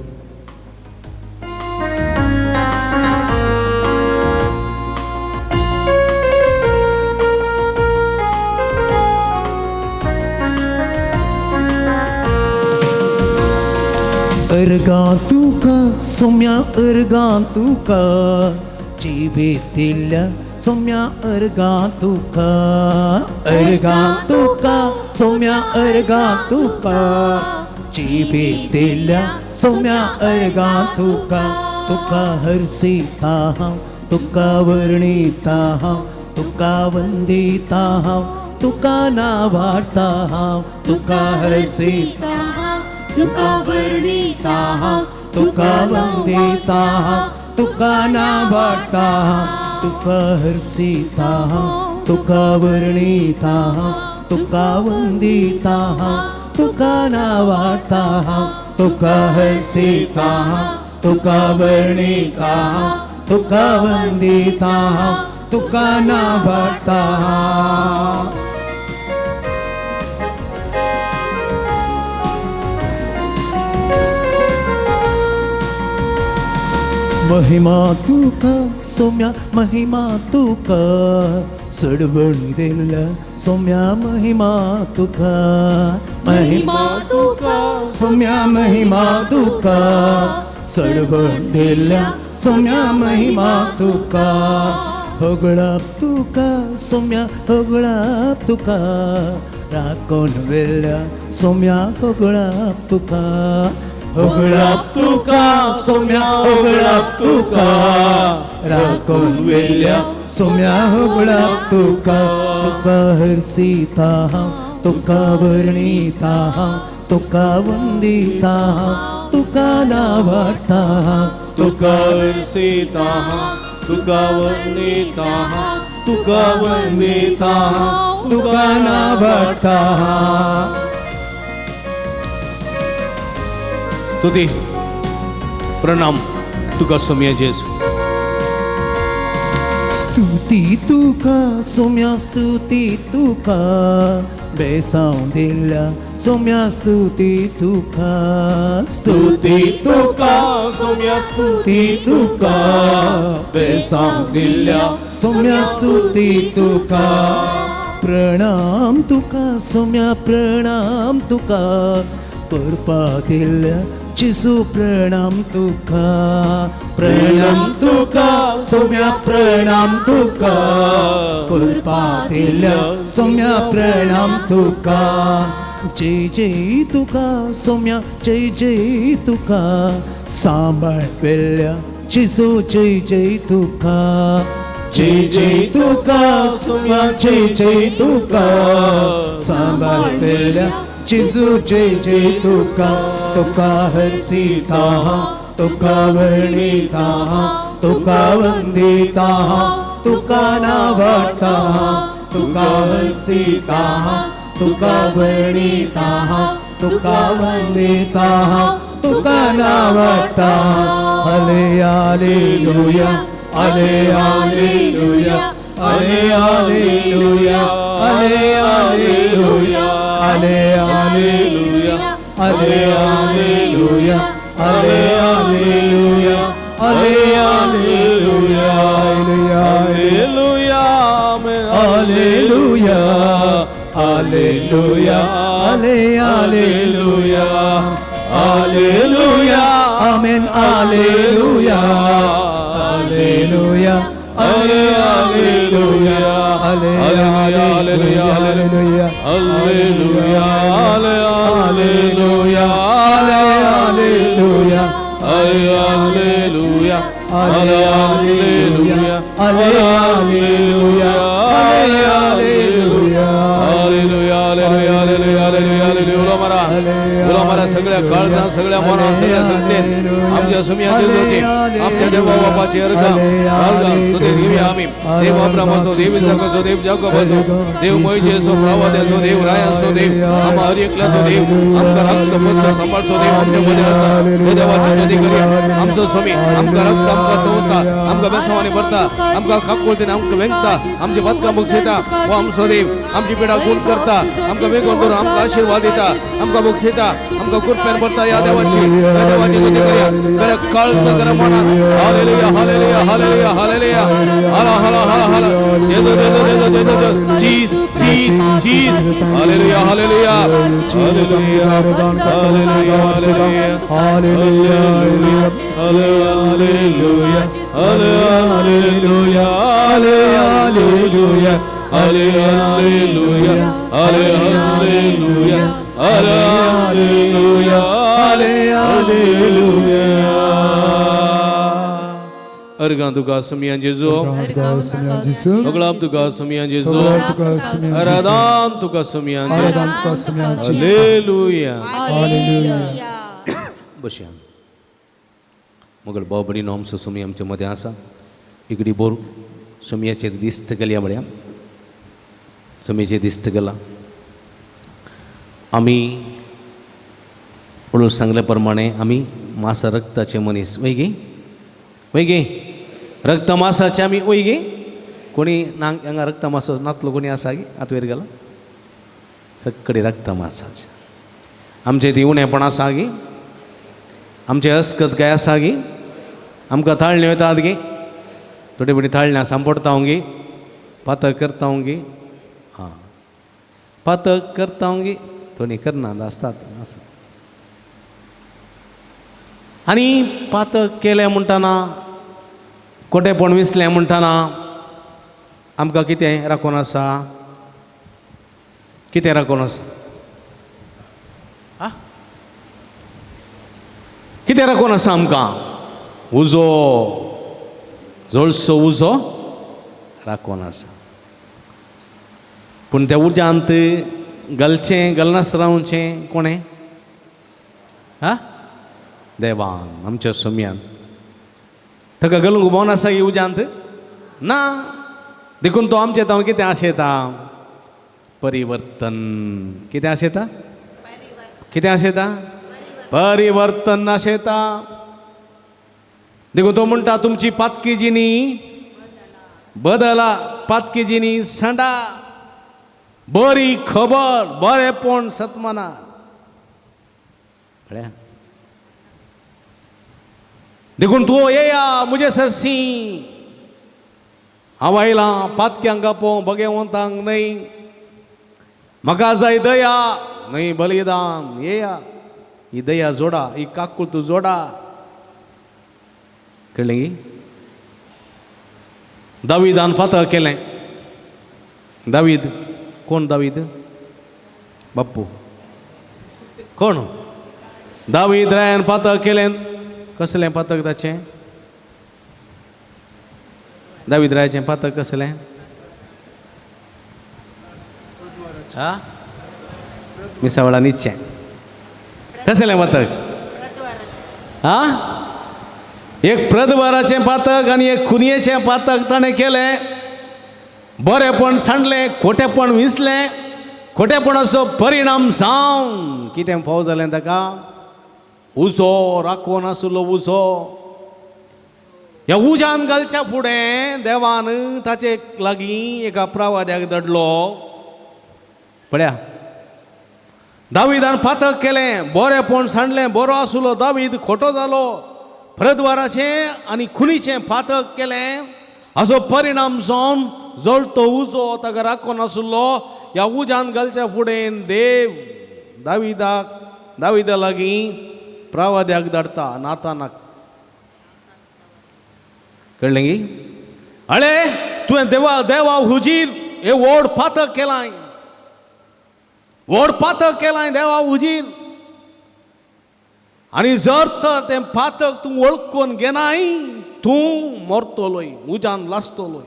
अर्गां तुका सोम्या, अर्गां तुका जिबेतिल्ल्या सोम्या, अर्गां तुका. अर्गां तुका सोम्या, अर्गां तुका जिबेतिल्ल्या सोम्या, अर्गां तुका. तुका हरसिता हांव, तुका वर्णिता हांव, तुका वंदिता हांव, तुका नावाडता हांव. तुका हरसिता हांव, तुका वर्णिता हांव, तुका वंदिता हांव, तुका नावाडता हांव. तुका हरसिता हांव, तुका वर्णिता हांव, तुका वंदिता हांव, तुका नावाडता हांव. तुका हरसिता हांव, तुका वर्णिता हांव, तुका वंदिता हांव, तुका नावाडता हांव. महिमा तुका सोम्या, महिमा तुका सडवण दिल्या सोम्या, महिमा तुका. महिमा तुका सोम्या, महिमा तुका सडवण दिल्या सोम्या, महिमा तुका. होगळाप तुका सोम्या, होगळाप तुका राखून वेल्या सोम्या, होगळाप तुका. होगळाप तुका सोम्या, होगळाप तुका राखून वेल्या सोम्या, होगळाप तुका. तुका हरसिता हांव, तुका वर्णिता हांव, तुका वंदिता हांव, तुका नावाडता हांव. तुका हरसिता हांव, तुका वर्णिता हांव, तुका वंदिता हांव, तुका नावाडता हांव. स्तुती प्रणाम तुका सोम्या जेजू. स्तुती तुका सोम्या, स्तुती तुका बेसांव दिल्या सोम्या, स्तुती तुका. स्तुती तुका सोम्या, स्तुती तुका बेसांव दिल्या सोम्या, स्तुती तुका. प्रणाम तुका सोम्या, प्रणाम तुका कृपा दिल्या जेजू, प्रणाम तुका. प्रणाम तुका सोम्या, प्रणाम तुका कृपा दिल्या सोम्या, प्रणाम तुका. जय जय तुका सोम्या, जय जय तुका सांबाळ वेल्या जेजू, जय जय तुका. जय जय तुका सोम्या, जय जय तुका सांबाळ वेल्या जेजू, जय जय तुका. तुका हरसिता हांव, तुका वर्णिता हांव, तुका वंदिता हांव, तुका नावाडता हांव. तुका हरसिता हांव, तुका वर्णिता हांव, तुका वंदिता हांव, तुका नावाडता हांव. Hallelujah, hallelujah, hallelujah, hallelujah, hallelujah, hallelujah, hallelujah, hallelujah, hallelujah, hallelujah, hallelujah, hallelujah, hallelujah, आमेन, hallelujah, hallelujah, hallelujah, hallelujah, hallelujah, hallelujah, hallelujah, hallelujah, hallelujah, hallelujah, hallelujah, सगळ्या काळजान, सगळ्या मनान, सगळ्या शक्तीन आमच्या सुमया जेजूची, आमच्या देवा बापाची अर्घां अर्घां स्तुती दिवया आमी. देव अब्रामाचो, देव इसाकाचो, देव जाकोबाचो, देव मोयजेचो, प्रवाद्याचो देव, रायांचो देव, आमा हर एकल्याचो देव, आमकां राखचो, पोसचो, सांबाळचो देव आमच्या मदें आसा. हे देवाची स्तुती करूया. आमचो स्वामी आमकां राखता, आमकां सवता, आमकां बेसांवांनी भरता, आमकां काकुळतीन आमकां वेंगता, आमची पातकां बक्षयता. हो आमचो देव आमची पिडा गुण करता, आमकां वेगोवन दवरून आमकां आशिर्वाद दिता, आमकां बक्षयता, आमकां कृपेन भरता. ह्या देवाची, ह्या देवाची स्तुती करूया. खऱ्या काळजा, खऱ्या मनान. Hallelujah, hallelujah, hallelujah, hallelujah. हाला हाला हाला हाला. जेजू, जेजू, जेजू, जेजू, जेजू. चीज चीज चीज. Hallelujah, hallelujah, hallelujah, hallelujah, hallelujah, hallelujah, hallelujah, hallelujah, hallelujah, hallelujah, hallelujah, hallelujah. अर्गां तुका सुमयान जेजू, अगलाब तुका सुमयान जेजू, आराधान तुका सुमयान जेजू. हालेलुया. बशया. मगळ भाव भयणीनो, आमचो सुमी आमच्या मदें आसा. इकडी बोर सुमयाचेर दिश्ट केल्या म्हळ्या सुमयाचेर दिश्ट केला. आमी पळोवन सांगल्या प्रमाणे आमी मासा रक्ताचे मनीस वय गे, वय गे, रक्त मासाचे आमी वय गे. कोणी ना हांगा रक्त मासो नातलो कोणी आसा गे? आत वयर गेला सगळे रक्त मासाचे. आमचे ती उणेपण आसा गे, आमचे अस्कत काय आसा गे, आमकां ताळण्यो येतात गे, थोडी थोडी ताळण्यां सांपडटा गे, पातक करता गे. आं, पातक करता गे, थोडी करनात आसतात आसा. आनी पातक केलें म्हणटना, खोटेपण विसलें म्हणटना आमकां कितें राखून आसा? कितें राखून आसा? आं, कितें राखून आसा आमकां? उजो, जळसो उजो राखून आसा. पूण त्या उज्यांत घालचें, घालनासतना रावचें कोणें? हा, देवान, आमच्या सोम्यान. ताका घालूंक भोवन आसा ही उज्यांत ना. देखून तो आमचे तावन कितें आशेता? परिवर्तन. कितें आशेता? कितें आशेता? परिवर्तन आशेता. देखून तो म्हणटा, तुमची पातकी जिणी बदला, पातकी जिणी सांडा, बरी खबर, बरेपण सतमना. कळ्ळें? देखून तूं येया म्हजे सरशी, हांव आयलां पातक्यांक आपोवंक, बगेवंतांक न्हय. म्हाका जाय दया न्हय बलिदान. येया, ही दया जोडा, ही काकूळ तूं जोडा. कळ्ळें की? दावीदान पातक केलें. दावीद कोण? दावीद बाप्पू कोण? दावीद रायान पातक केलें. कसलें पातक ताचें? दावीद रायाचें पातक कसलें? आ, मिसावळा निच्चें. कसलें पातक? आ, एक प्रदवाराचें पातक आनी एक खुनयेचें पातक ताणें केलें. बरेपण सांडलें, खोटेपण विसलें. खोटेपणाचो परिणाम जावन कितें फाव जालें ताका? उजो राखून आसलो उजो. ह्या उज्यान घालच्या फुडें देवान ताचे लागीं एका प्रवाद्याक दडलो. पळया, दावीदान पातक केलें, बरेपण सांडलें, बरो आसलो दावीद खोटो जालो. प्रद्वाराचें आनी खुनीचें पातक केलें. हाचो परिणाम जावन जळतो उजो ताका राखून आसलो. ह्या उज्यान घालच्या फुडें देव दाविदाक, दाविदा लागीं प्रवाद्याक धाडटा, नातानाक. कळ्ळें की? अळे, तुवें देवा देवा हुजीर हे व्हड पातक केलाय, व्हड पातक केलाय देवा हुजीर. आनी जर तर तें पातक तूं वळखून घेनाय, तूं मरतलोय, उज्यान लासतलोय.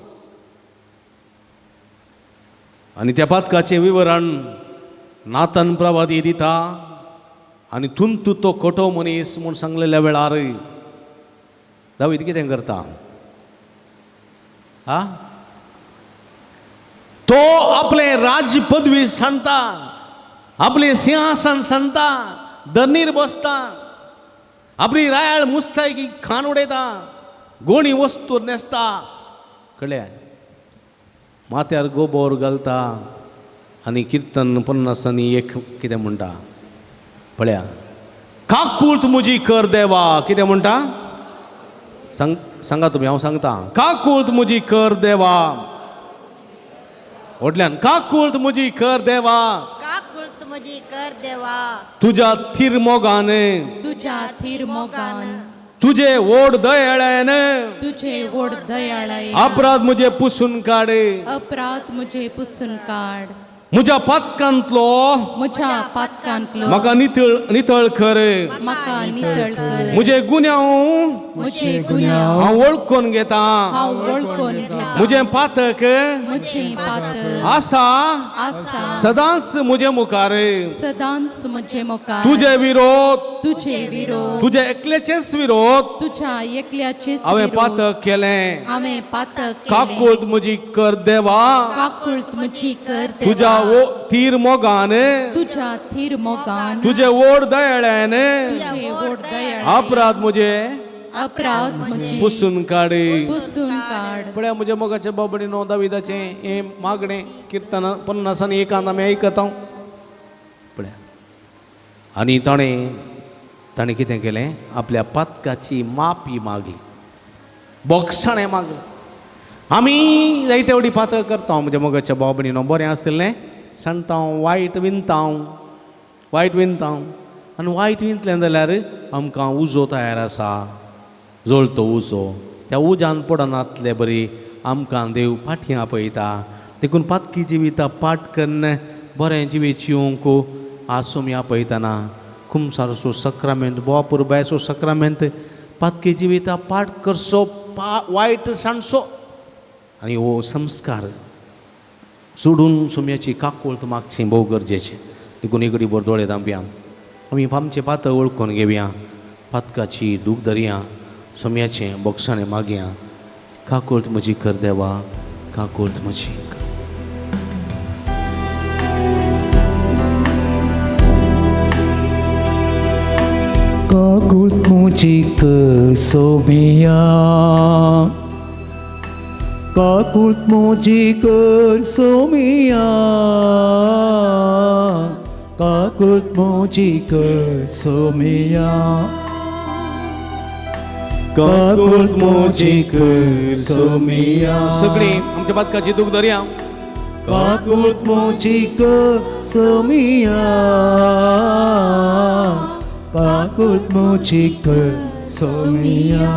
आनी त्या पातकाचें विवरण नातन प्रवादी दिता. आनी तुंतू तो खोटो मनीस म्हूण सांगलेल्या वेळार दावीद कितें करता? आ तो आपलें राज्य पदवी सांडता, आपलें सिंहासन सांडता, धरणीर बसता, आपली रायाळ मुस्तायकी खाण उडयता, गोणी वस्तू न्हेसता, कळ्ळें, माथ्यार गोबोर घालता आनी किर्तन 51 कितें म्हणटा पळया, काकूळत म्हजी कर देवा. कितें म्हणटा सांग, सांगा तुमी, हांव सांगता. काकूळत म्हजी कर देवा, व्हडल्यान, काकूळत म्हजी कर देवा, काकूळत म्हजी कर देवा, तुज्या थीर मोगान, तुज्या थीर मोगान, तुजे ओड दयाळान, तुझे ओड दयाळान, अपराध म्हजे पुसून काड, अपराध म्हजे पुसून काड, म्हज्या पातकांतलो, म्हज्या पातकांतलो, म्हाका नितळ नितळ कर, म्हाका नितळ कर, म्हजे गुन्यांव, म्हजे गुन्यांव, हांव वळखून घेता, हांव वळखून घेता, म्हजें पातक, म्हजें पातक, आसा, आसा, सदांच म्हजे मुखार, सदांच म्हजे मुखार, तुजे विरोध, तुझे विरोध, तुजे एकल्याचेच विरोध, तुझ्या एकल्याचेच हांवें विरोध, पातक केलें, हांवें पातक केलें, काकूळत म्हजी कर देवा, काकूळत म्हजी कर देवा, तुज्या थीर मोगान, तुझ्या थीर मोगान, तुजे ओड दयाळ्यान, तुझे ओड दयाळान, अपराध म्हजे अपराध म्हजे पुसून काड, पुसून काड. पळया म्हज्या मोगाच्या बाबडीनो दाविदाचें हें मागणें किर्तन 51 आमी आयकता. पळया, आनी ताणें ताणें कितें केलें, आपल्या पातकाची माफी मागली, बोगसाणें मागलें. आमी जायते फावटी पातक करता म्हज्या मोगाच्या बाबडीनो, बरें आशिल्लें सांगता, वायट विनता, वायट विनता, आनी वायट विंतलें जाल्यार आमकां उजो तयार आसा, जळतो उजो, त्या उज्यान पडनातले बरी आमकां देव फाटीं आपयता. देखून पातकी जिविता पाठ कन्न बरें जिवीत जिवंक आज आमी आपयतना कुमसारचो सक्रामेंत, बोवा पुरबायचो सक्रामेंत, पातकी जिविता पाठ करचो, वायट सांडचो आनी हो संस्कार सोडून सोम्याची काकूळत मागची भोव गरजेचें. देखून इगडी बर दोळे धांपया, आमी आमचें पातक वळखून घेवया, पातकाची दूख धरया, सोम्याचें बोगसाणें मागया. काकूळत म्हजी कर देवा, काकूळत म्हजी. काकूळत म्हजी कर सोमिया, काकूळत म्हजी कर सोमिया, काकूळत म्हजी कर सोमिया, काकूळत म्हजी कर सोमिया. सगळीं आमच्या पातकाची दूख धरया. काकूळत म्हजी कर सोमिया, काकूळत म्हजी कर सोमिया.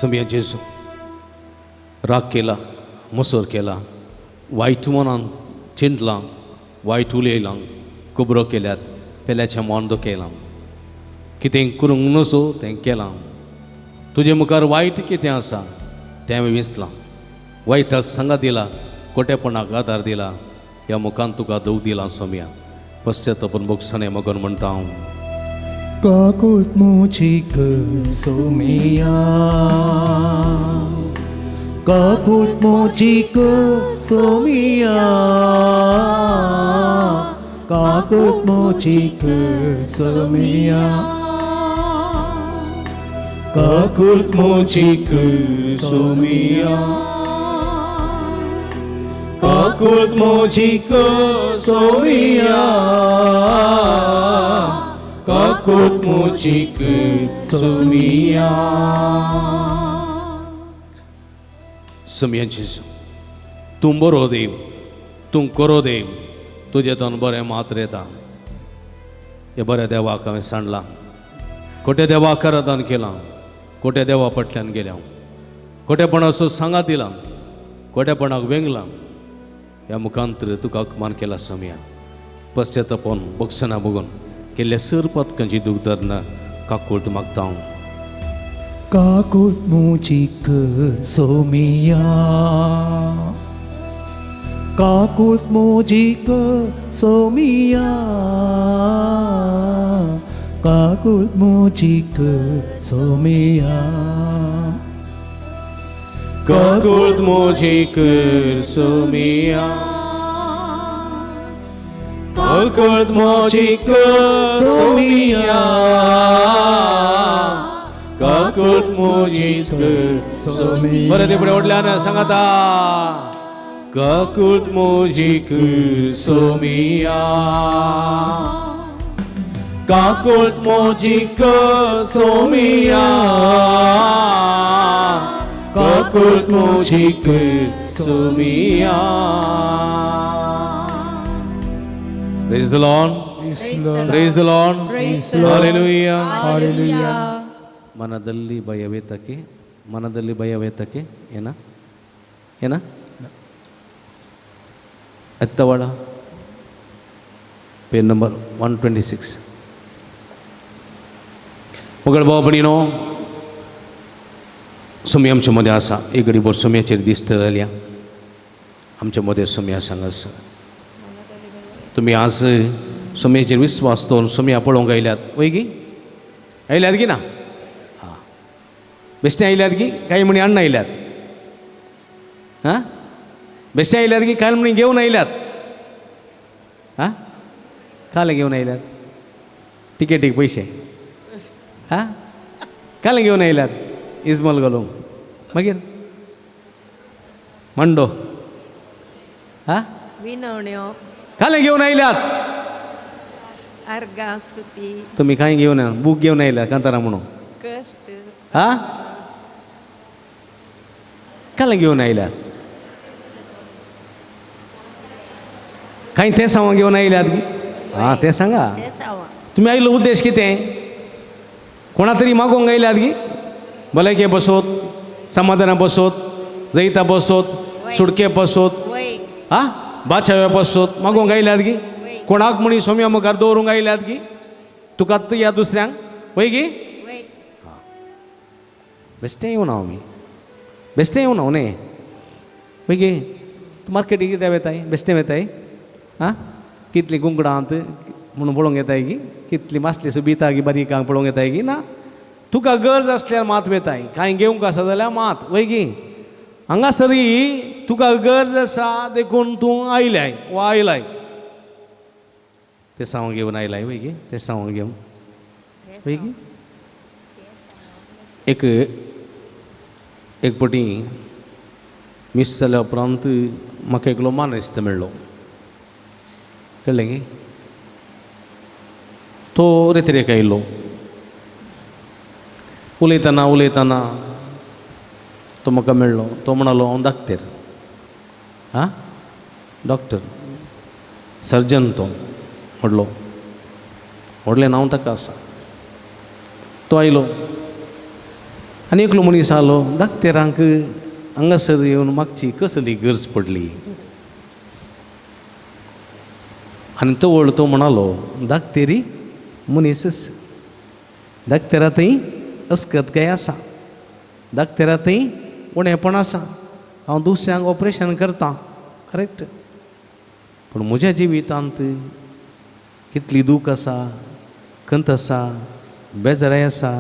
सोमिया जेजू, राग केला, मसर केला, वायट मनान चिंतलां, वायट उलयलां, खबरो केल्यात, पेल्याचें मन दुखयलां, कितें करूंक नजो तें केलां, तुजे मुखार वायट कितें आसा तें हांवें विंचलां, वायटा सांगा दिला, खोटेपणाक आदार दिला, ह्या मुखान तुका दुख दिलां सोमिया. पश्चातापून बोगसाणें मगन म्हणटा हांव, काकूळत म्हजी कर सोमिया, काकूळत म्हजी कर सोमिया, काकूळत म्हजी कर सोमिया, काकूळत म्हजी कर सोमिया, काकूळत म्हजी कर सोमिया, काकूळत म्हजी कर सोमिया. सोमिया जेजू, तूं बरो देव, तूं करो देव, तुजें तोंड बरें मात्र येता. हे बऱ्या देवाक हांवें सांडलां, खोट्या देवाक आराधन केलां, खोट्या देवा फाटल्यान गेल्या, खोटेपणाचो सांगात दिला, खोटेपणाक वेंगलां, ह्या मुखांतर तुका अपमान केला सोमिया. पश्चातापून बोगसना बघून केल्ल्या सर पातकांची दूख धरन काकूळत मागता हांव. काकूळत म्हजी कर सोमिया, काकूळत मोजी कर सोमिया, काकूळत मोजी कर सोमिया, काकूळत मोजी कर सोमिया, काकूळत मोजी कर सोमिया, काकूळत मोजी कर सोमिया. बरं ते पुढे ओढल्यानं सांगता काकूळत मोजी कर सोमिया, काकूळत मोजी कर सोमिया, काकूळत मोजी कर सोमिया. Praise the Lord. Praise the Lord. Hallelujah. Hallelujah. ಮನದಲ್ಲಿ ಭಯವೇತಕ್ಕೆ, ಮನದಲ್ಲಿ ಭಯವೇತಕ್ಕೆ ಏನ ಏನ ಎತ್ತವಳ ಪೇಜ್ ನಂಬರ್ 126. मगळ भाव भयणीनो, सुमी आमच्या मदें आसा. एक घडी भर सुम्याचेर दिश्ट जाल्या आमच्या मदें सुम्या सांगास. तुमी आज सुम्याचेर विस्वास दवरून सुम्या पळोवंक आयल्यात वय गी? आयल्यात गी ना? हां, बेश्टें आयल्यात गी काय म्हणी अण्णा आयल्यात? हां, बेश्टें आयल्यात गी काय म्हणी घेवन आयल्यात? हां, काल घेवन आयल्यात तिकेटीक पयशे? हां, काल घेवन आयल्यात इजमल घालूंक? मागीर मांडो? हां, विनवण्यो काल घेवन आयल्यात? अर्गां स्तुती. तुमी कांय घेवन बूक घेवन आयल्यात कांतारा म्हणून? कश्ट. हां, काल घेवन आयल्यात? कांय तें सांग घेवन आयल्यात? हां, तें सांगा. तुमी आयलो उद्देश कितें? कोणा तरी मागोवंक आयल्यात गी? भलायके बसोत, समाधाना बसोत, जैता बसोत, सुटके बसोत, आं, बाचाव्या बसोत मागोवंक आयल्यात गी? कोणाक म्हणी सोम्या मुखार दवरूंक आयल्यात गी? तुका या दुसऱ्यांक वय गी? हां, बेश्टें येवना आमी, बेश्टें येवना न्ही वय गी? तूं मार्केटीक कित्याक वेताय? बेश्टें वेताय? आं, कितली कुंकडांत म्हणून पळोवंक येताय गी? कितली मासली सुबिता गी बारीक पळोवंक येताय गी? ना, तुका गरज आसल्यार मात वेताय, कांय घेवंक आसा जाल्यार मात वय गी? हांगासरी तुका गरज आसा देखून तूं आयलाय वा आयलाय. ते सांव घेवन आयलाय वय गी? ते सांव घेवन वय गी? एक एक पटी मीस जाल्या उपरांत म्हाका एकलो मानेस्त मेळ्ळो, कळ्ळें गी? तो रेतरेक आयलो. उलयतना उलयतना तो म्हाका मेळ्ळो. तो म्हणालो हांव डाक्टर, आं, डॉक्टर सर्जन. तो व्हडलो, व्हडलें नांव ताका आसा. तो आयलो आनी एकलो मनीस आलो, डाक्टरांक हांगासर येवन मागची कसली गरज पडली? आनी तवळ तो म्हणालो, डाक्टरी मनीसच, डाक्टरा थंय अस्कत काय आसा, डाक्टरा थंय उणेपण आसा, हांव दुसऱ्यांक ऑपरेशन करतां करेक्ट, पूण म्हज्या जिवितांत कितली दूख आसा, खंत आसा, बेजाराय आसा,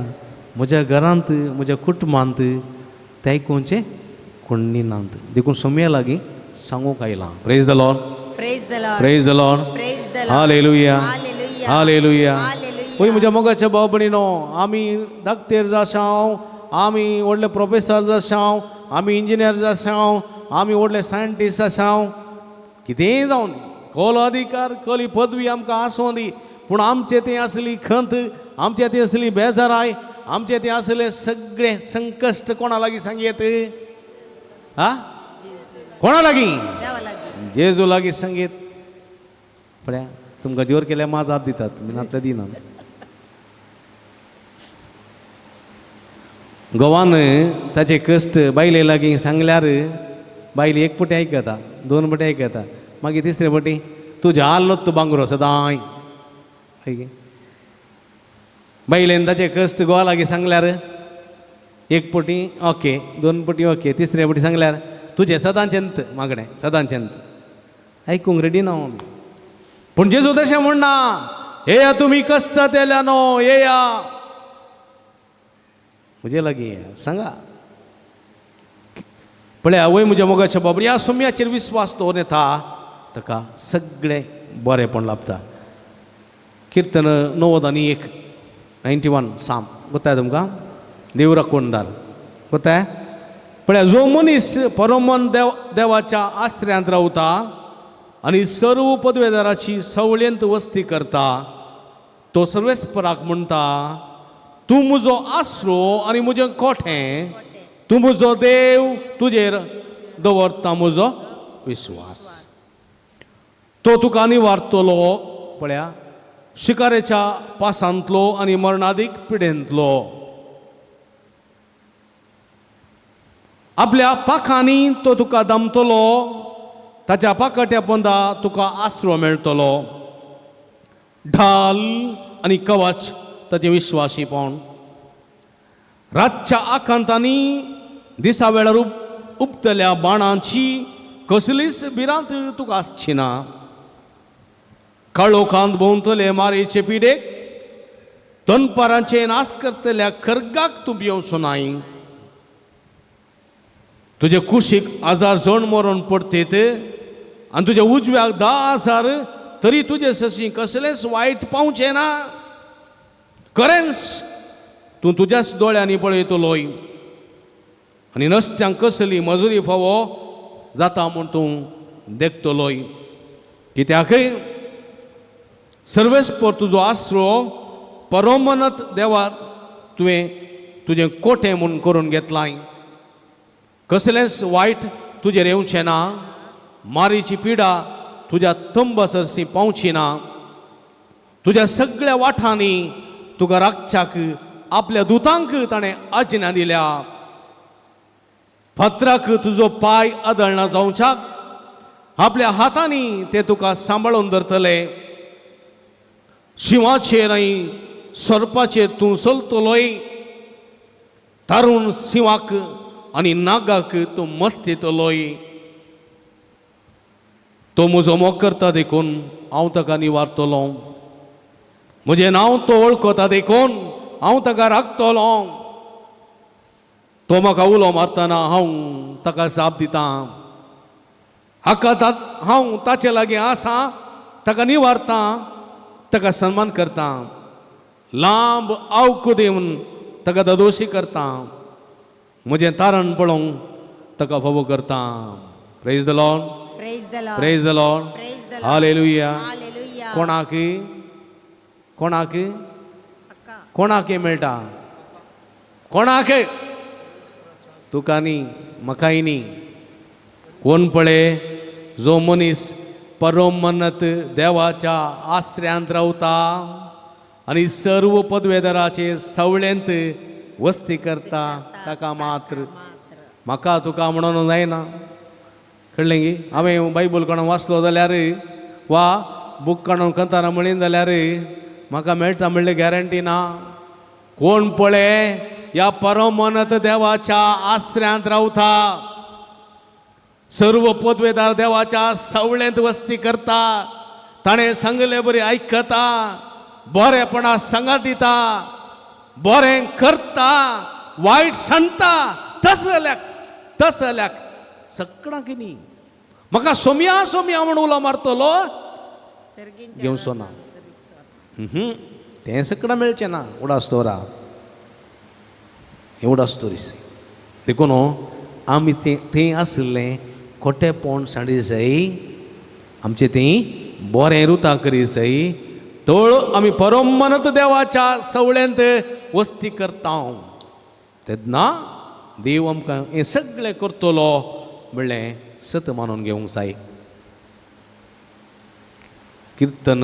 म्हज्या घरांत म्हज्या कुटुंबांत तें आयकुचें कोण्णी नात, देखून सोम्या लागीं सांगूंक आयलां. Praise the Lord. Praise the Lord. Praise the Lord. Praise the Lord. Hallelujah. Hallelujah. Hallelujah. Hallelujah. वय म्हज्या मोगाच्या भाव भयणीनो, आमी डाक्टर जाशांव, आमी व्हडले प्रोफेसर जाशांव, आमी इंजिनियर जाशांव, आमी व्हडले सायंटिस्ट जाशांव, कितेंय जावन दी, कोलो अधिकार कोली पदवी आमकां आसूं दी, पूण आमचे थंय आसली खंत, आमचे थंय आसली बेजाराय, आमचे थंय आसले सगळे संकश्ट कोणा लागीं सांगयेत? आ, कोणा लागीं? जेजू लागीं सांगयेत. पळया तुमकां जोर केल्यार मा जाप दितात, तुमी नातले दिना. गोवान ताचे कश्ट बायले लागीं सांगल्यार बायल एक पटी आयकता, दोन पटी आयकता, मागीर तिसरे पटी तुज्या आल्लो तूं बांगरो सदांय. बायलेन ताचे कश्ट गोवा लागीं सांगल्यार एक पटी ओके, दोन पटी ओके, तिसरे पटी सांगल्यार तुजें सदांचेंत मागणें सदांचेंत. आयकूंक रेडी ना आमी. पूण जेजू तशें म्हणना, येया तुमी कश्टात येल्या न्हू, येया म्हजे लागीं सांगा. पळया वय म्हज्या मोगाच्या बाबा, ह्या सोम्याचेर विस्वास दवरून येता ताका सगळें बरेंपण लाभता. किर्तन 91, 91 साम गोताय तुमकां, देव राखणदार गोताय. पळया जो मनीस परमन देवाच्या आसऱ्यांत रावता आनी सर्व पदवेदाराची सवळेंत वस्ती करता, तो सर्वेस्पराक म्हणटा, तूं म्हजो आसरो आनी म्हजें कोठें, तूं म्हजो देव, तुजेर दवरता म्हजो विस्वास. तो तुका निवारतलो, पळया शिकारेच्या पासांतलो आनी मरणादीक पिडेंतलो. आपल्या पाखांनी तो तुका दमतलो, ताच्या पाकट्या पोंदा तुका आसरो मेळटलो. ढाल आनी कवच ताचें विश्वासीपण. रातच्या आकांतांनी दिसा वेळार उपतल्या बाणांची कसलीच भिरांत तुका आसची ना. काळोखांत भोंवतले मारेचे पिडेक, दनपारांचे नाश करतल्या खर्गाक तूं भियोवचो नाय. तुजे कुशीक 1000 जण मरण पडतेत आनी तुज्या उजव्याक 10,000, तरी तुजे सशी कसलेंच वायट पावचें ना. खरेंच तूं तुज्याच दोळ्यांनी पळयतलोय आनी नसत्यांक कसली मजुरी फावो जाता म्हूण तूं देखतलोय. कित्याकय सर्वेस्पर तुजो आसरो परमनत देवा तुवें तुजें कोटें म्हूण करून घेतलाय. कसलेंच वायट तुजेर येवचें ना, मारीची पिडा तुज्या तंबा सरशी पावची ना. तुज्या सगळ्या वाठांनी तुका राखच्याक आपल्या दुतांक ताणें आज्ञा दिल्या. फातराक तुजो पांय आदळना जावच्याक आपल्या हातांनी ते तुका सांबाळून धरतले. शिंवाचेर आनी सोरपाचेर तूं चलतलोय, तारुण शिंवाक आनी नागाक तूं मस्तेतलोय. तो म्हजो मोग करता देखून हांव ताका निवारतलो, म्हजें नांव तो वळखता देखून हांव ताका राखतलो. तो म्हाका उलो मारतना हांव ताका जाप दितां, हाका हांव ताचे लागीं आसा, ताका निवारतां, ताका सन्मान करतां. लांब आवक दिवन ताका ददोशी करतां, म्हजें तारण पळोवंक ताका फावो करतां. Praise the Lord, praise the Lord, hallelujah. कोणाक कोणाक कोणाक मेळटा? कोणाक? तुका न्ही, म्हाकाय न्ही. कोण पळय जो मनीस परमनत देवाच्या आसऱ्यांत रावता आनी सर्व पदवेदाराचे सवळेंत वस्ती करता ताका मात्र. म्हाका तुका म्हणून जायना, कळ्ळें गी? हांवें बायबल काडून वाचलो जाल्यार वा बूक काडून कंतारां म्हणीन जाल्यार म्हाका मेळटा म्हणल्यार गॅरंटी ना. कोण पळय ह्या परमनत देवाच्या आसऱ्यांत रावता, सर्व पदवेदार देवाच्या सवळेंत वस्ती करता, ताणें सांगले बरी आयकता, बरेपणा सांगात दिता, बरें करता, वायट सांगता, तसल्याक तसल्याक सगळ्यांक न्ही. म्हाका सोमया सोमया म्हूण उलो मारतलो घेवचो ना, तें सगळें मेळचें ना. उडास दवरा, उडास दवरीस. देखून आमी तें थंय आशिल्लें खोटेपण सांडी जाय, आमचें थंय बरें रुता करी जाय, तळ आमी परमनत देवाच्या सवळेंत वस्ती करता तेन्ना देव आमकां हें सगळें करतलो म्हणलें सत मानून घेवंक जाय. किर्तन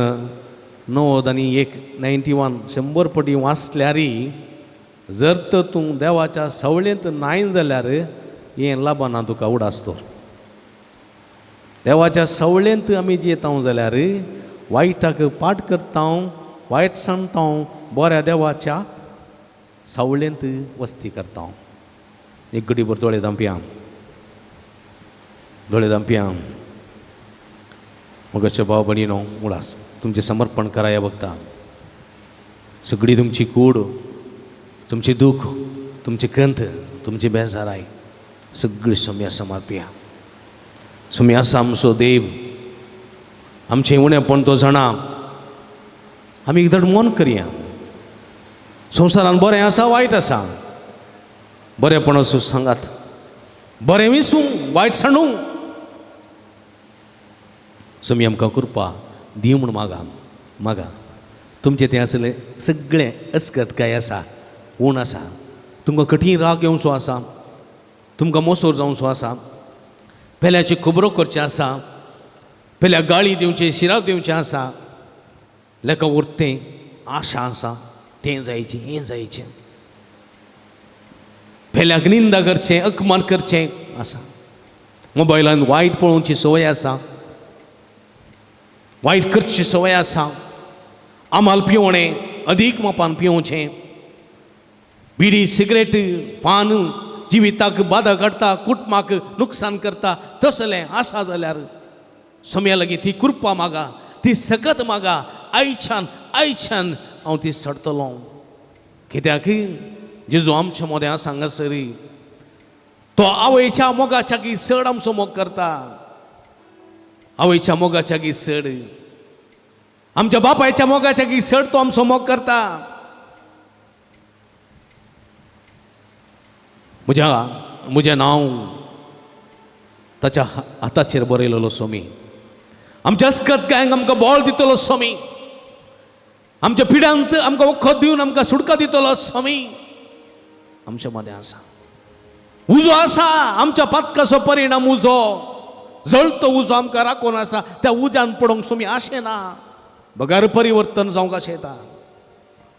91, 91 100 पटी वाचल्यारी जर तर तूं देवाच्या सवळेंत नाय जाल्यार हें लाबना तुका उडास दवर. देवाच्या सवळेंत आमी जियेता जाल्यार वायटाक पाठ करता, वायट सांगता, बऱ्या देवाच्या सावळेंत वस्ती करता. एक घडीभर दोळे धांपया, दोळे धांपया. मगाच्या भाव भयणीनो उडास तुमचें समर्पण कराया बघता. सगळी तुमची कूड, तुमची दूख, तुमची कंत, तुमची बेजाराय सगळी सोम्या समर्पया. सोम्या आसा आमचो देव, आमचें उणेपण तो जाणा. आमी एकदां मन करया. संवसारान बरें आसा वायट आसा, बरेपणाचो सांगात, बरें विसूं वायट सांडू. सोमी आमकां कृपा दी म्हूण मागा मागा. तुमचें तें आसलें सगळें अस्कत काय आसा, ऊण आसा, तुमकां कठीण राग येवचो आसा, तुमकां मोसोर जावचो आसा, पेल्याची खबरो करचें आसा, पेल्या गाळी दिवचें, शिराप दिवचें आसा, लेखा उरतें आशा आसा, तें जायचें हें जायचें, पेल्याक निंदा करचें, अपमान करचें आसा, मोबायलान वायट पळोवची संवय आसा, वायट करची संवय आसा, आमाल पिवणें अदीक मापान पिवचें, बिडी सिगरेट पान जिविताक बादा काडटा, कुटुंबाक नुकसान करता, तसलें आसा जाल्यार सम्या लागीं ती कृपा मागा, ती सकत मागा. आयच्यान आयच्यान हांव ती सोडटलो. कित्याक जेजू आमच्या मदें आसा हांगासरी, तो आवयच्या मोगाच्या की चड आमचो मोग करता, आवयच्या मोगाच्या की चड, आमच्या बापायच्या मोगाच्या की चड तो आमचो मोग करता. म्हज्या म्हजें नांव ताच्या हाताचेर बरयलेलो स्वामी, आमच्या अस्कत गायंक आमकां बळ दितलो स्वामी, आमच्या पिड्यांत आमकां वखद दिवन आमकां सुटका दितलो स्वामी आमच्या मदें आसा. उजो आसा, आमच्या पातकाचो परिणाम उजो, जळतो उजो आमकां राखून आसा. त्या उज्यान पडोवंक स्वामी आशें ना, बगार परिवर्तन जावंक आशेता.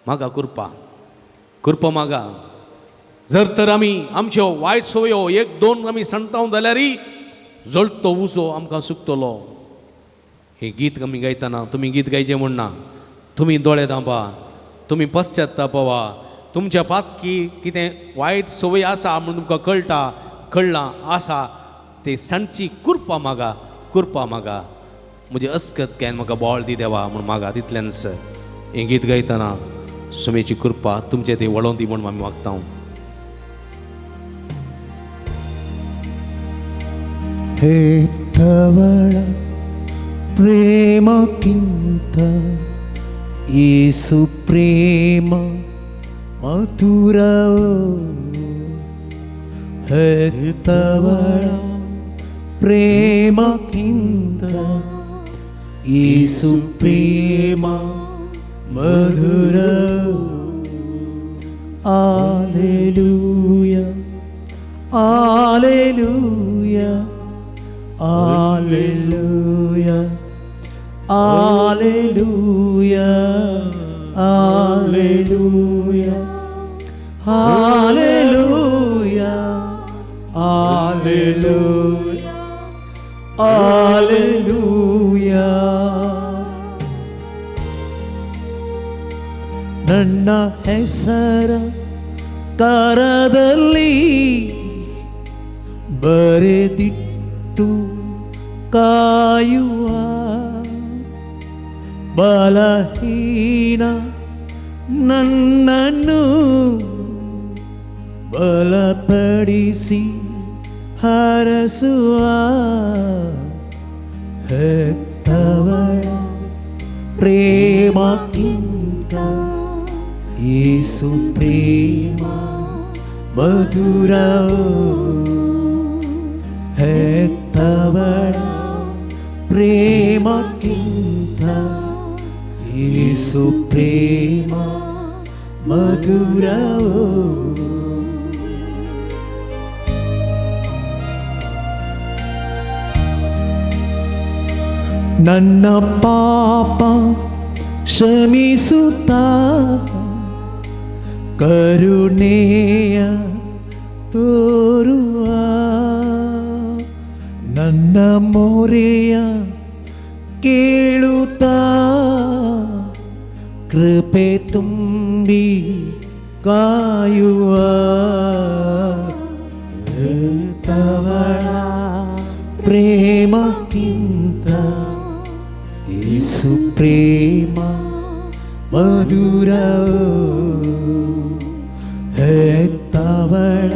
मागा कृपा, कृपा मागा. जर तर आमी आमच्यो वायट संवयो एक दोन आमी सांगता जाल्यारय जळतो उजो आमकां सुकतलो. हें गीत आमी गायतना तुमी गीत गायचें म्हूण ना, तुमी दोळे धांपा, तुमी पश्चातापवा, तुमच्या पातकी कितें वायट संवय आसा म्हूण तुमकां कळटा, कळ्ळां आसा, ते सांजची कृपा मागा, कृपा मागा. म्हजें अस्कत काय म्हाका बळ दी देवा म्हूण मागा. तितल्यानच हें गीत गायतना सुमेची कृपा तुमचें तें वळोवन दी म्हूण आमी मागता. ಹೆತ್ತವಳ ಪ್ರೇಮಕ್ಕಿಂತ ಯೇಸು ಪ್ರೇಮ ಮಧುರವೋ, ಹೆತ್ತವಳ ಪ್ರೇಮಕ್ಕಿಂತ ಯೇಸು ಪ್ರೇಮ ಮಧುರವೋ. Alleluia, alleluia, alleluia, alleluia, alleluia, alleluia, alleluia, alleluia. ನನ್ನ ಹೆಸರ ಕರದಲ್ಲಿ ಬರೆದಿಟ್ಟು ಕಾಯುವ ಬಲಹೀನ ನನ್ನನ್ನು ಬಲಪಡಿಸಿ ಹರಸುವ ಹೆತ್ತವಳ ಪ್ರೇಮಕ್ಕಿಂತ ಯೇಸು ಪ್ರೇಮ ಮಧುರ, ಹೆತ್ತವಳ ಪ್ರೇಮಕ್ಕಿಂತ ಯೇಸು ಪ್ರೇಮ ಮಧುರವೋ. ನನ್ನ ಪಾಪ ಕ್ಷಮಿಸುತ್ತಾ ಕರುಣೆಯ ತೋರುವ, ನನ್ನ ಮೊರೆಯ ಕೇಳುತ್ತಾ ಕೃಪೆ ತುಂಬಿ ಕಾಯುವ ಹೆತ್ತವಳ ಪ್ರೇಮಕ್ಕಿಂತ येसु प्रेम मधुर हेत्तवळ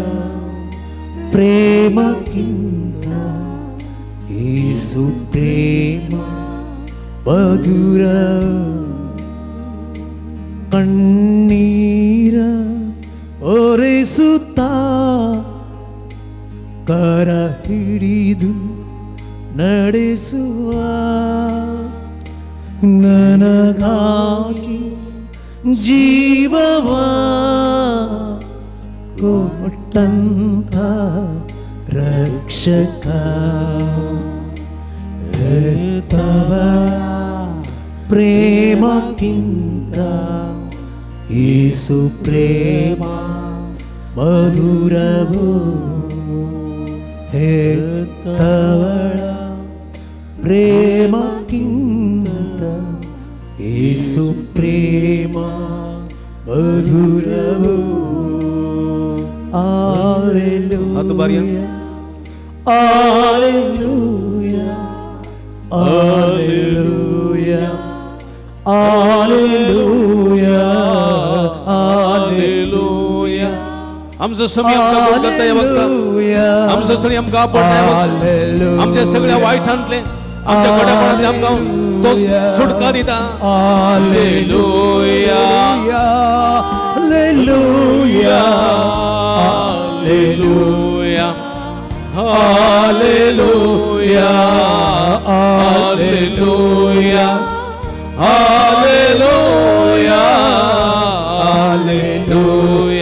प्रेमಕ್ಕಿಂತ ಯೇಸು ಪ್ರೇಮ ಮಧುರ. ಕಣ್ಣೀರ ಒರೆಸುತ್ತಾ ಕರ ಹಿಡಿದು ನಡೆಸುವ ನನಗಾಗಿ ಜೀವವ ಕೊಟ್ಟಂತ ರಕ್ಷಕ ತವ ಪ್ರೇಮಕ್ಕಿಂತ ಯೇಸು ಪ್ರೇಮ ಮಧುರವು ಹೆತ್ತವಳ ಪ್ರೇಮಕ್ಕಿಂತ ಯೇಸು ಪ್ರೇಮ ಮಧುರವು. Hallelujah. Hallelujah. Hallelujah. Hallelujah. Hallelujah. आमचं समी आमकां गोड करता ह्या वक्ताक, आमचो सणी आमकां आपडटा ह्या वक्ताक, आमच्या सगळ्या वायटांतले आमच्या गड्यापणांतले आमकां तो सुटका दिता. Hallelujah. Hallelujah. Hallelujah. Hallelujah. Hallelujah. Hallelujah. Hallelujah. Hallelujah.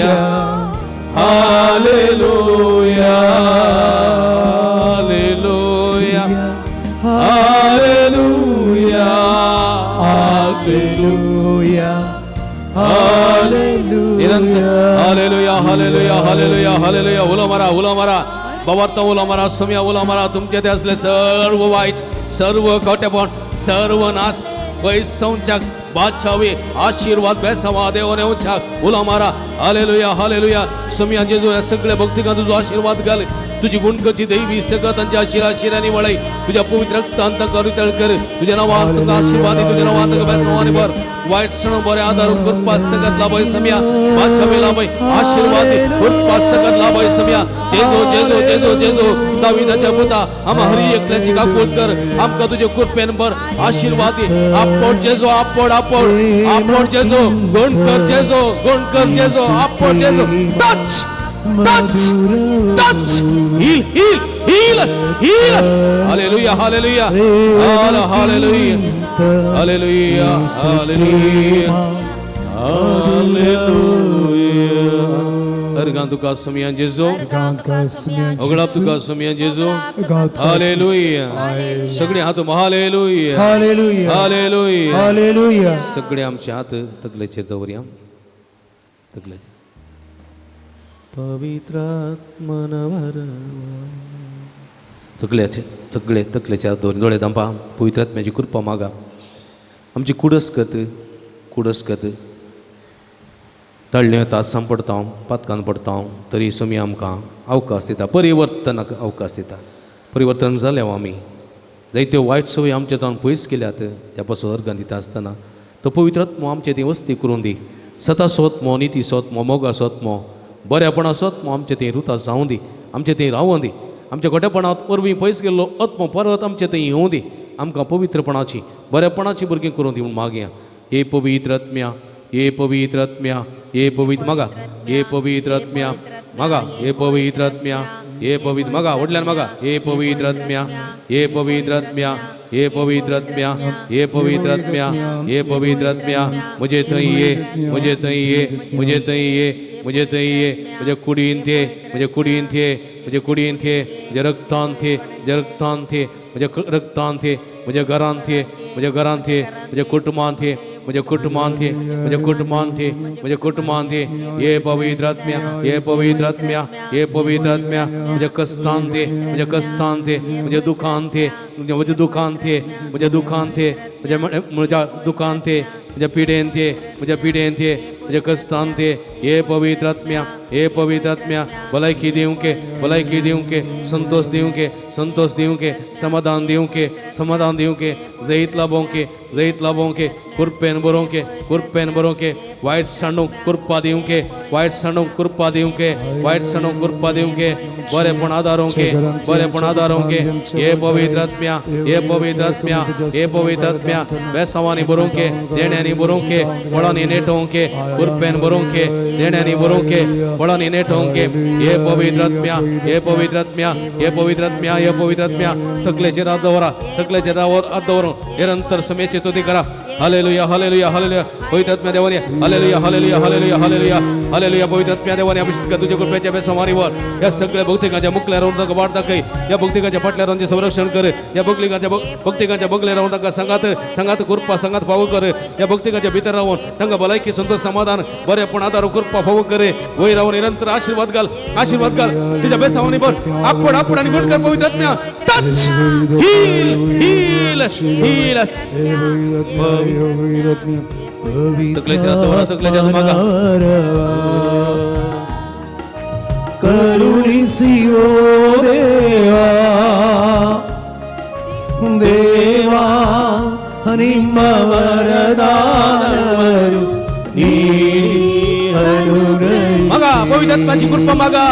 Hallelujah. Hallelujah. Hallelujah. Hallelujah. Hallelujah. Hallelujah. Hallelujah. Hallelujah. उलो मारा, उलो मारा बाबा, उलो मारा सोम्या, उलो मारा. तुमचे ते असले सर्व वाईट, सर्व खोटेपण, सर्व नाश पैसवच्याक बादशावी आशीर्वाद बेसावा देव नेवच्याक उलो मारा. हालेलुया. हालेलुया. सोम्या जेजू ह्या सगळ्या भक्तिकां तुजो आशीर्वाद घाल. तुझी गुणकची दैवी सगळं तांच्या शिराशिरांनी वळय. तुझ्या पवित्र रक्तान तांकां रितळ कर. तुझ्या नांवान तांकां आशीर्वाद दी. तुझ्या नांवान तांकां बेसावानी भर. वायट सण बरे आदार कृपा सगत लाभय सम्या. बादशावी लाभय आशीर्वाद दी. कृपा सगत लाभय सम्या. जेजो जेजो जेजो जेजो दाविदाच्या पुता आम्हा हरी एकल्याची काकूट कर. आमकां तुजे कृपेन भर आशीर्वाद दी. आपोट जेजो, आपोट, आपोट, आपोट जेजो. गुण कर जेजो, गुण कर जेजो, आपोट जेजो. Touch, touch, touch. Heal, heal, heal, heal. Hallelujah. Hallelujah. Hallelujah. Hallelujah. Hallelujah. Hallelujah. अर्गां तुका सुमया जेजो, अगळाप तुका सुमया जेजो. हालेलुया. सगळे हात हालेलुया. हालेलुया. हालेलुया. हालेलुया. सगळे आमचे हात तकलेचेर दवरया, तकलेचेर. पवित्रात्मनवर तकल्याचे सगळे तकलेचे हात दवर. दोळे धांपा. पवित्रात्म्याची कृपा मागा. आमची कुडसकत, कुडसकत तळ्ळे वता, सांपडता, पातकान पडता, तरी सोमी आमकां अवकाश दिता, परिवर्तनाक अवकाश दिता. परिवर्तन जालें आमी जायत्यो वायट संवय आमच्या तावन पयस केल्यात. त्या पासून अर्गां दिता आसतना तो पवित्र आत्मो आमचे ती वस्ती करून दी. सता सोतमो, निती सोतमो, मोगा सोतमो, बऱ्यापणा सोतमो आमचे थंय रुता जावं दी, आमचे थंय रावों दी. आमच्या गोट्यापणांत वरवीं पयस गेल्लो आत्मो परत आमचे थंय येवं दी. आमकां पवित्रपणाची बऱ्यापणाची भुरगीं करून दी म्हूण मागया. हे पवित्र आत्म्या, हे पवित्र आत्म्या, हे पवित्र मागा, हे पवित्र आत्म्या मागा, हे पवित्र आत्म्या, हे पवित्र मागा, व्हडल्यान मागा. हे पवित्र आत्म्या, हे पवित्र आत्म्या, हे पवित्र आत्म्या, हे पवित्र आत्म्या, हे पवित्र आत्म्या, म्हजे थंय ये, म्हजे थंय ये, म्हजे थंय ये, म्हजे थंय ये, म्हज्या कुडीन ते, म्हज्या कुडीन ते, म्हज्या कुडीन ते, म्हज्या रक्तान ते, म्हज्या रक्तान ते, म्हज्या रक्तान ते, म्हज्या घरान ते, म्हज्या घरान ते, म्हज्या कुटुंबान ते, म्हज्या कुटुंबान ते, म्हज्या कुटुंबान ते, म्हज्या कुटुंबान ते. हे पवित्र आत्म्या, हे पवित्र आत्म्या, हे पवित्र आत्म्या, म्हज्या कश्टान ते, म्हज्या कश्टान ते, म्हज्या दुखान ते, म्हज्या दुखान ते, म्हज्या दुखान ते, म्हज्या म्हज्या दुखान ते, म्हज्या पिडेन ते, म्हज्या पिडेन ते, म्हज्या कश्टान ते, हे पवित्र आत्म्या, हे पवित्र आत्म्या, भलायकी दिवंके, भलायकी दिवंके, संतोष दिवंके, संतोष दिवंके, समाधान दिवंके, समाधान दिवंके, जैत लाभोंके, जैत लाभोंके, कुरपेन बरोवंके, कुरपेन बरोवंके, वायट सांडूंक कृपा दिवंके, वायट सांडूंक कृपा दिवंके, वायट सांडूंक कृपा दिवंके, बरेपण आदारोंके, बरेपण आदारोंके, हे पवित्र आत्म्या, हे पवित्र आत्म्या, हे पवित्र आत्म्या, बेसावांनी बरोवंके, देण्यांनी बरोवंके, फळांनी नेटोवंके, कुरपेन बरोवंके, देण्यांनी बरोवंके, फळांनी नेटोवंके, हे पवित्र आत्म्या, हे पवित्र आत्म्या, हे पवित्र आत्म्या, हे पवित्र आत्म्या, तकलेचेर हात दवरा, तकलेचेर हात दवरून निरंतर समेची स्तुती करा. Hallelujah, hallelujah, hallelujah. पवित्र आत्म्या देवाने, hallelujah, hallelujah, hallelujah, hallelujah, hallelujah. पवित्र आत्म्या देवाने अभिषेक कर तुझ्या कृपेच्या बेसमारीवर. या सगळ्या भक्तिकांच्या मुकल्या राहून तांकां वाट दाखय, या भक्तिकांच्या फाटल्या रावन संरक्षण कर, या भक्तिकांच्या बगले रावन तांकां सांगात, सांगात कृपा, सांगात फावो कर, या भक्तिकांच्या भितर रावन तांकां भलायकी, संतोष, समाधान, बरेपण, आदार, कृपा फावो कर. वयर रावन निरंतर आशीर्वाद घाल, आशीर्वाद घाल तुझ्या बेसावानी वर. आपण आपण आणि गुण कर पवित्र आत्म्या. Touch, heal, heal, heal. तकलेच्या हात तकलेच्या हात मागा. करुणिसियो देवा, देवा ನಿಮ್ಮ ವರದಾನವರು ನೀಡಿ ಅನುಗ್ರಹಿಸಿ. मागा पवित्र आत्म्याची कृपा मागा.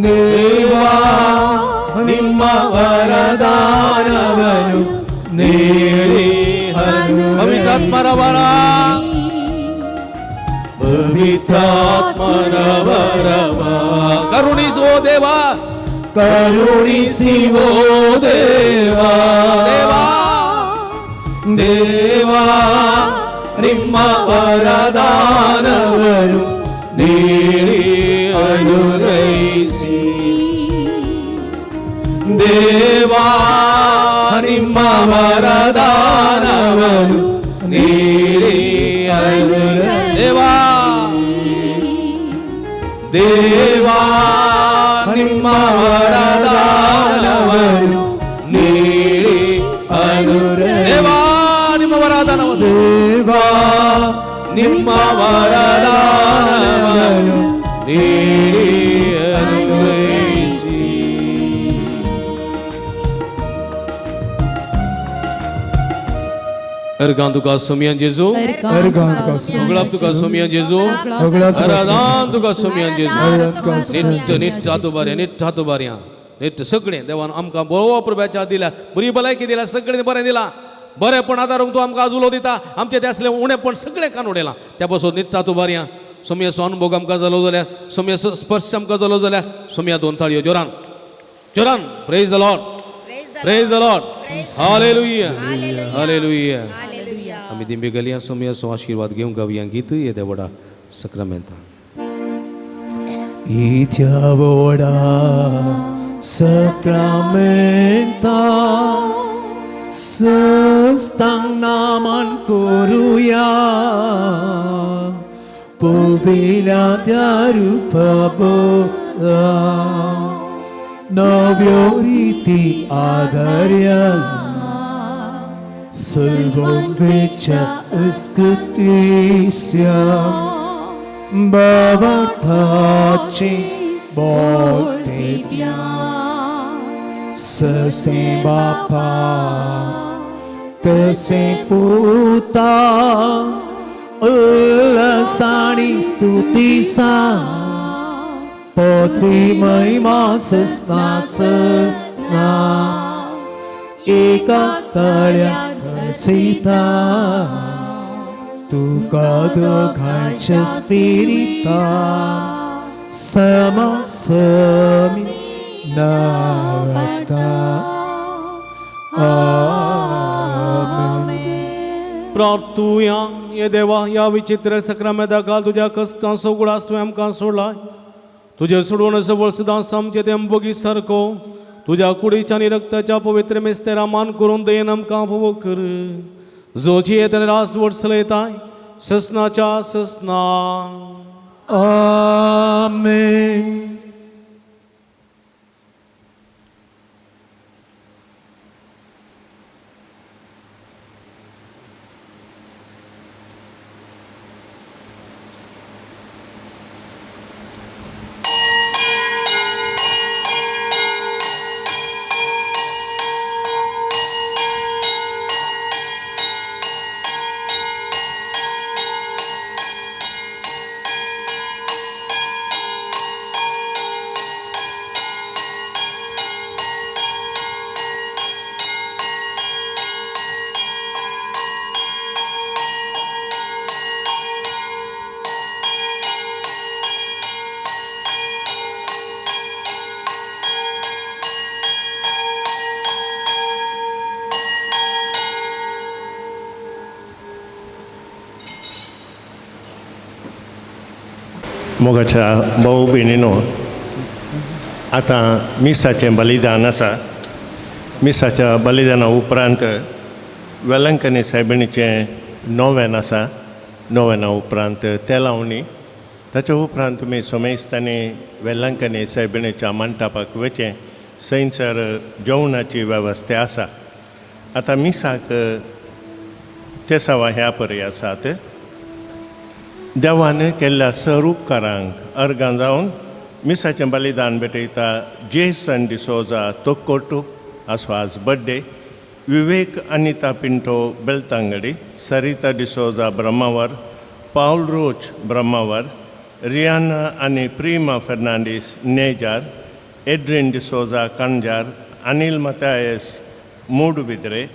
ದೇವಾ ನಿಮ್ಮ ವರದಾನವರು ನೀಡಿ पवित्र आत्मा वरा, ಪವಿತ್ರಾತ್ಮನ ವರವ ಕರುಣಿಸೋ ದೇವಾ, ಕರುಣಿಸಿವೋ ದೇವಾ, ದೇವಾ, ದೇವಾ ನಿಮ್ಮ ವರದಾನವರು ನೀಡಿ ಅನುಗ್ರಹಿಸಿ. ದೇವಾ ನಿಮ್ಮ ವರದಾನವರು ನೀಡಿ ಅನುಗ್ರಹಿಸಿ. ದೇವಾ, ದೇವಾ ನಿಮ್ಮ ವರದಾನವರು ನೀಡಿ ಅನುಗ್ರಹಿಸಿ. ದೇವಾ ನಿಮ್ಮ ವರದಾನವನ್ನು, ದೇವಾ ನಿಮ್ಮ ವರದಾನವನ್ನು ನೀಡಿ ಅನುಗ್ರಹಿಸಿ. अर्गां तुका सोमयान जेजू, होगळाप तुका सोमयान जेजू, अरादान तुका सोमयान जेजू. निट्ट निट्ट हातू बारया, निट्ट हातू बारया, निट्ट सगळें देवान आमकां बरो प्रभ्याच्या दिल्या, बरी भलायकी दिल्या, सगळें बरें दिलां, बरेंपण आदारूंक तूं आमकां आज उलो दिता. आमचें तें आसलें उणेपण सगळें कान उडयलां. त्या पासून निट्ट हातू बारया. सोमयाचो अनुभव आमकां जालो जाल्यार, सोमयाचो स्पर्श आमकां जालो जाल्यार, सोमया दोन ताळयो जोरान जोरान. Praise the Lord, praise the Lord. Hallelujah, hallelujah. आमी दिंबी गेली सोमयाचो आशिर्वाद घेवंक गावया गीत येद्या व्हडा सक्रामेंता. इत्या व्हडा सक्रामेंता सस्तांग नामान करुया, पोवेल्या त्या रुपा बोला, नव्यो रिती आदर्या, सर्वोपेच्या अस्कृतीस्या, बाबार्थाचे बोलतेव्या, ससे बापा तसे पुता, उल्लसाणी स्तुतीसा, पोथी महिमा सस्ना सस्ना, एका तळ्या सीता, तुका दोघांच्या स्पिरिता, समसमी नावता. आमेन. प्रार्थुया. हे देवा, ह्या विचित्र सक्रामेंता काल तुज्या कश्टां सगळो तुवें आमकां सोडलाय. तुजें सोडून सवळ सदां आमचें तें बगी सारको तुज्या कुडीच्या आनी रक्ताच्या पवित्र मिस्तेरा मान करून दयेन आमकां फावो कर. जो जियेत आनी रास वट चलयताय ससनाच्या ससना. आमेन. मोगाच्या भाऊ भयणीनो, आतां मिसाचें बलिदान आसा. मिसाच्या बलिदाना उपरांत वेलंकनी सायबिणीचें नोवेन आसा. नोवेना उपरांत तेलावणी, ताच्या उपरांत तुमी समेस्तांनी वेलंकनी सायबिणीच्या मंटपाक वचें, थंयसर जेवणाची वेवस्था आसा. आतां मिसाक तेसांवां ह्या परी आसात. देवान केल्ल्या सर उपकारांक अर्गां जावन मिसाचें बलिदान भेटयता जेसन डिसोजा तोक्कोटू आसो आज birthday, Vivek Anita Pinto Belthangady, Sarita D'Souza Brahmavar, Paul Roach Brahmavar, Rihanna आनी Prima Fernandes Nejar, Adrian D'Souza Kanjar, Anil Mathias Moodbidri,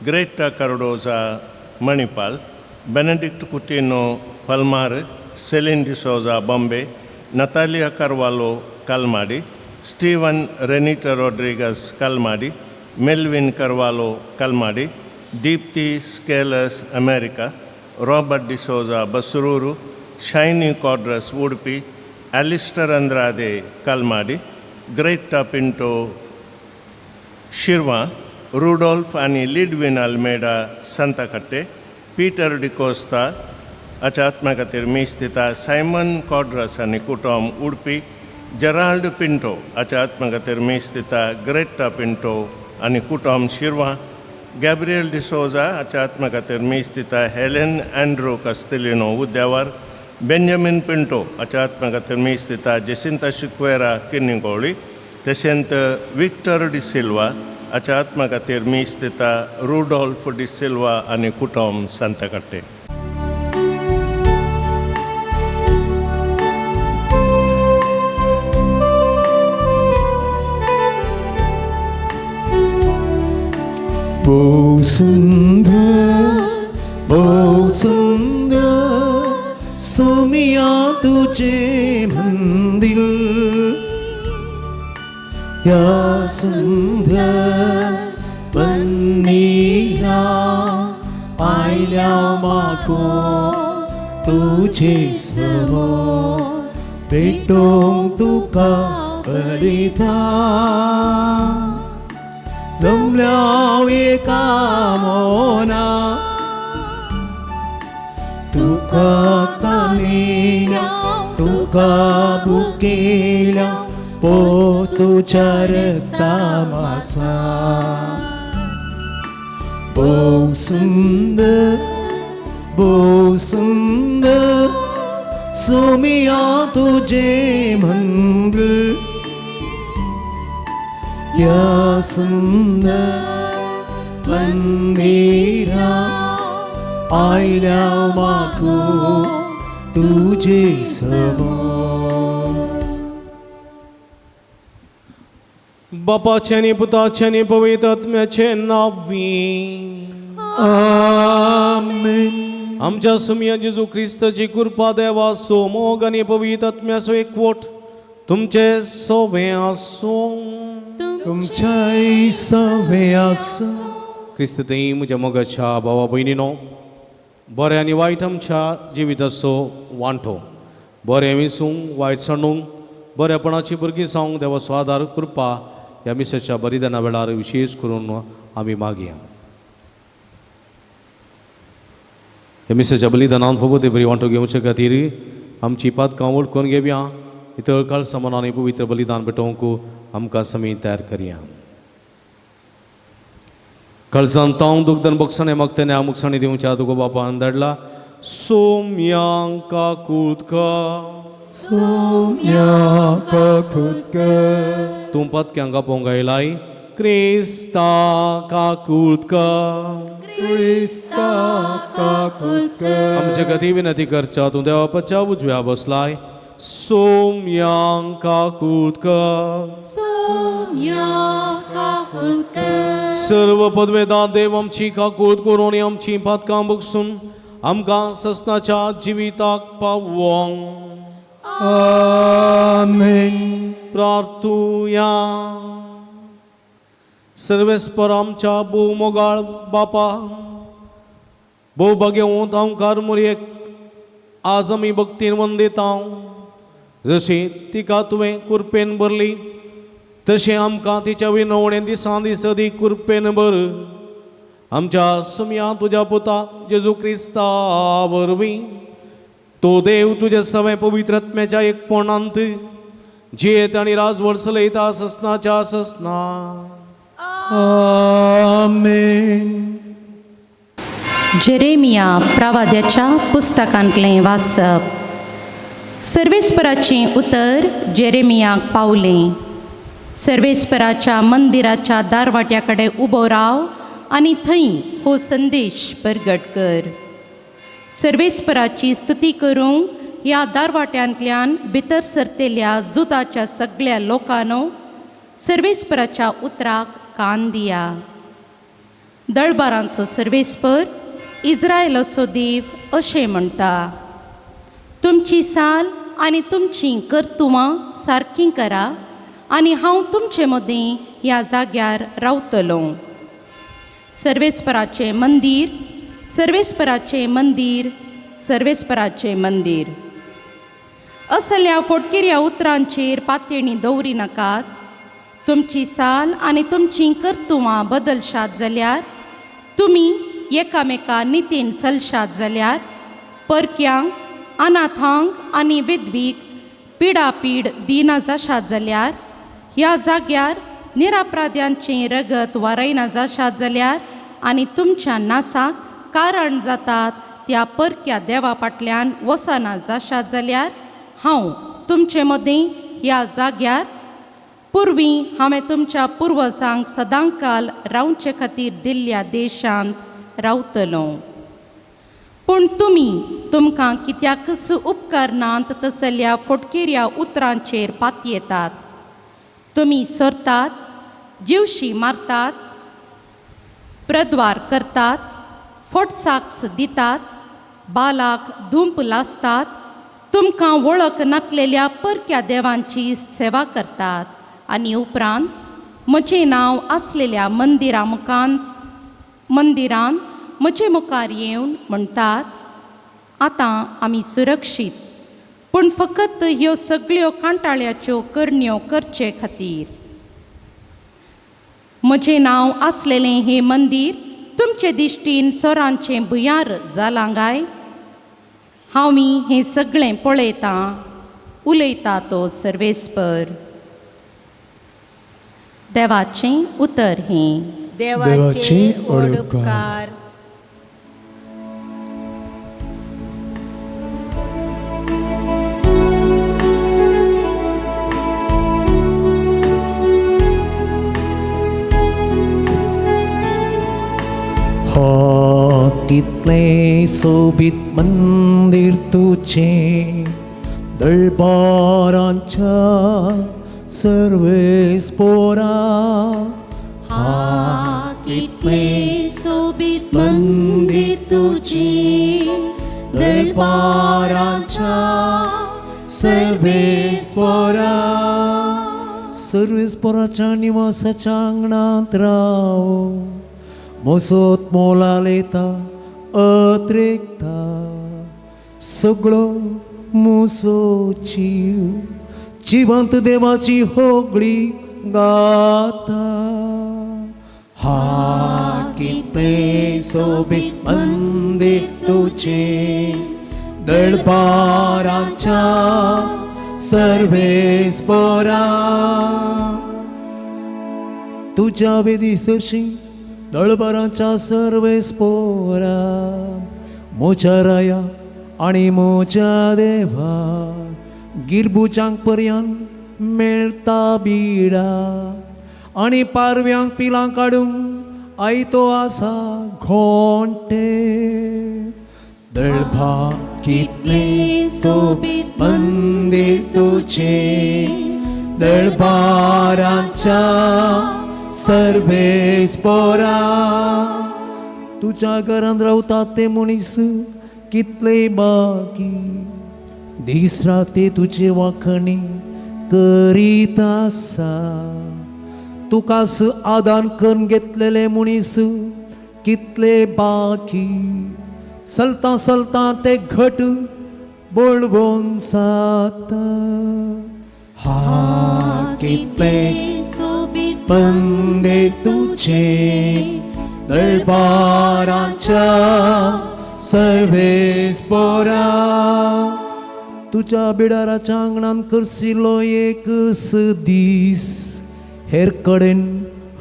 Greta Cardoza Manipal, Benedict Coutinho Palmar, Celine D'Souza Bombay, Natalia Carvalho Kalmadi, Steven Renita Rodrigues Kalmadi, Melvin Carvalho Kalmadi, Deepti Scales America, Robert D'Souza Basrur, Shiny Quadras Udupi, Alistair Andrade Kalmadi, Greta Pinto Shirva, Rudolph आनी लिडविन Almeida संताकट्टे, Peter D'Costa हाच्या आत्म्या खातीर मीस दिता Simon कॉड्रस आनी कुटुंब उडपी, Gerald Pinto हाच्या आत्म्या खातीर मीस दिता Greta Pinto आनी कुटुंब शिरवा, गॅब्रियल डिसोजा हाच्या आत्म्या खातीर मीस दिता हेलेन अँड्रू कस्तिलिनो उद्यावर, बेंजामीन पिंटो हाच्या आत्म्या खातीर मीस दिता जेसिंता शिक्वेरा किन्निगोळी, तशेंच विक्टर डिसिल्वा हाच्या आत्म्या खातीर मीस दिता रुडॉल्फ डिसिल्वा आनी कुटुंब सांताकट्टे. बहु सुंदर बहु सुंदर सोमिया तुझे मंदिर, या सुंदर मंदिरा आयल्या माको तुझे समोर भेटोंक तुका बरिता जमल्या एका मोना तुका तानेल्या तुका बुकेल्या पोचूच्या रक्ता मासा. बहु सुंदर बहु सुंदर सोमिया तुझे मंदिर, या सुंदर मंदिरा आयल्या माको तुझे समोर. बापाचें आनी पुताचें आनी पवित्र आत्म्याचें नांवी आमेन. आमच्या सुमया जेजू क्रिस्ताची कृपा देवाचो मोग आनी पवित्र आत्म्याचो एकवट तुमचे सोवे आसूं. तुमच्याय सवे आसूं. क्रिस्त थंय म्हज्या मोगाच्या भावा भयणीनो, बरें आनी वायट आमच्या जिविताचो वांटो, बरें विसूंक वायट सांडूंक, बरेपणाची भुरगीं जावंक देवाचो आदार कृपा ह्या मिसाच्या बलिदाना वेळार विशेश करून आमी मागया. ह्या मिसाच्या बलिदानान फावो ते बरी वांटो घेवचे खातीर आमची पातकां वळखून घेवया. इतर काळ समानान पवित्र बलिदान भेटोवंक आमकां समी तयार करया. कळसान तांव दुग्धन बक्षाणे मागतने आमुक्षाणी दिवच्या तुका बापान धाडला सोम्यांका कुदका सोम्यांका कुदका तूं पातक्यांक आपोवंक आयलाय क्रिस्ता काकुळका क्रिस्ता काकुळका आमचे खातीर विनंती करच्या तूं देवाच्या उजव्या बसलाय सोम्यांका कुदका सर्व पदवेदार देव आमची काकूत करून आमची पातकां बगसून आमकां ससनाच्या जिविताक पावोंक. आमेन. प्रार्थुया. सर्वेस्पर आमच्या भोव मोगाळ बापा, भोव भाग्यवंत आमकार मुरयेक आज आमी भक्तीन वंदितांव. जशी तिका तुवें कुरपेन भरली तशें आमकां तिच्या विनवणेन दिसान दीस अदीक कुरपेन भर. आमच्या सुमया तुज्या पुता जेजू क्रिस्ता वरवीं तो देव तुज्या सवें पवित्र आत्म्याच्या एकपणांत जियेत आनी राजवट चलयता ससनाच्या ससना. आमेन. जेरेमिया प्रवाद्याच्या पुस्तकांतलें वाचप. सर्वेस्पराचें उतर जेरेमियाक पावलें. सर्वेस्पराच्या मंदिराच्या दारवाट्या कडेन उबो राव आनी थंय हो संदेश परगट कर. सर्वेस्पराची स्तुती करूंक ह्या दारवाट्यांतल्यान भितर सरतेल्या जुदाच्या सगळ्या लोकांनो सर्वेस्पराच्या उतराक कान दिया. दळबारांचो सर्वेस्पर इज्रायलाचो देव अशें म्हणटा, तुमची साल आनी तुमचीं कर्तुवां सारकीं करा आनी हांव तुमचे मदीं ह्या जाग्यार रावतलो. सर्वेस्पराचें मंदीर, सर्वेस्पराचें मंदीर, सर्वेस्पराचें मंदीर. असल्या फोटकिऱ्या उतरांचेर पातयेणी दवरी नाकात. तुमची साल आनी तुमचीं कर्तुवां बदलशात जाल्यार, तुमी एकामेका नितीन चलशात जाल्यार, परक्यांक, अनाथांक आनी विधवीक पिडापीड दिना जाशात जाल्यार, ह्या जाग्यार निरापराध्यांचें रगत वारयना जाशात जाल्यार आनी तुमच्या नासाक कारण जातात त्या परक्या देवा फाटल्यान वसना जाशात जाल्यार, हांव तुमचे मदीं ह्या जाग्यार पुर्वी हांवें तुमच्या पुर्वजांक सदांकाल रावचे खातीर दिल्ल्या देशांत रावतलो. पूण तुमी तुमकां कित्याकच उपकारनात तसल्या फोटकेऱ्या उतरांचेर पातयेतात. तुमी सोरतात, जिवशी मारतात, प्रद्वार करतात, फोटसाक्स दितात, बालाक धुंप लासतात, तुमकां वळख नासलेल्या परक्या देवांची सेवा करतात आनी उपरांत म्हजें नांव आसलेल्या मंदिरा मुखान मंदिरान म्हजे मुखार येवन म्हणटात, आतां आमी सुरक्षीत. पूण फकत ह्यो सगळ्यो कांटाळ्याच्यो करण्यो करचे खातीर. म्हजें नांव आसलेलें हें मंदीर तुमचे दिश्टीन सोरांचें भुंयार जालां काय? हांव हें सगळें पळयतां, उलयता तो सर्वेस्पर. देवाचें उतर हें. देवाचे व्हड उपकार. हो कितलें सोबीत मंदीर तुजें दळबारांच्या सर्वेस्पोरा. हा कितलें सोबीत मंदीर तुजें दळबारांच्या सर्वेस्पोरा. सर्वेस्पोराच्या निवासाच्या आंगणांत राव, मोसोत मोलालेता अत्रेकता, सगळो मुसो जीव जिवंत देवाची होगळी गाता. हा कितलें सोबीत मंदीर तुजें दळबारांच्या सर्वेस्पोरा. तुज्या वेदी सरशी दळबारांच्या सर्वेस्पोरा, म्हज्या राया आनी म्हज्या देवा, गिरबुजांक पर्यंत मेळटा बिडा आनी पारव्यांक पिलां काडूंक आयतो आसा घोंटे. दळभा कितलें सोबीत मंदीर तुजें दळबारांच्या सर्वेस्पोरा. तुज्या घरांत रावतात ते मनीस कितले बाकी, दीस राती तुजी वाखणी करीत आसा. तुकास आदान करून घेतलेले मनीस कितले बाकी, चलतां चलतां ते घट बळवंत जाता. हा कितलें सोबीत मंदीर तुजें दरबाराच्या सर्वेस्पोरा. तुज्या बिडाराच्या आंगणान करसिलो एक दीस हेर कडेन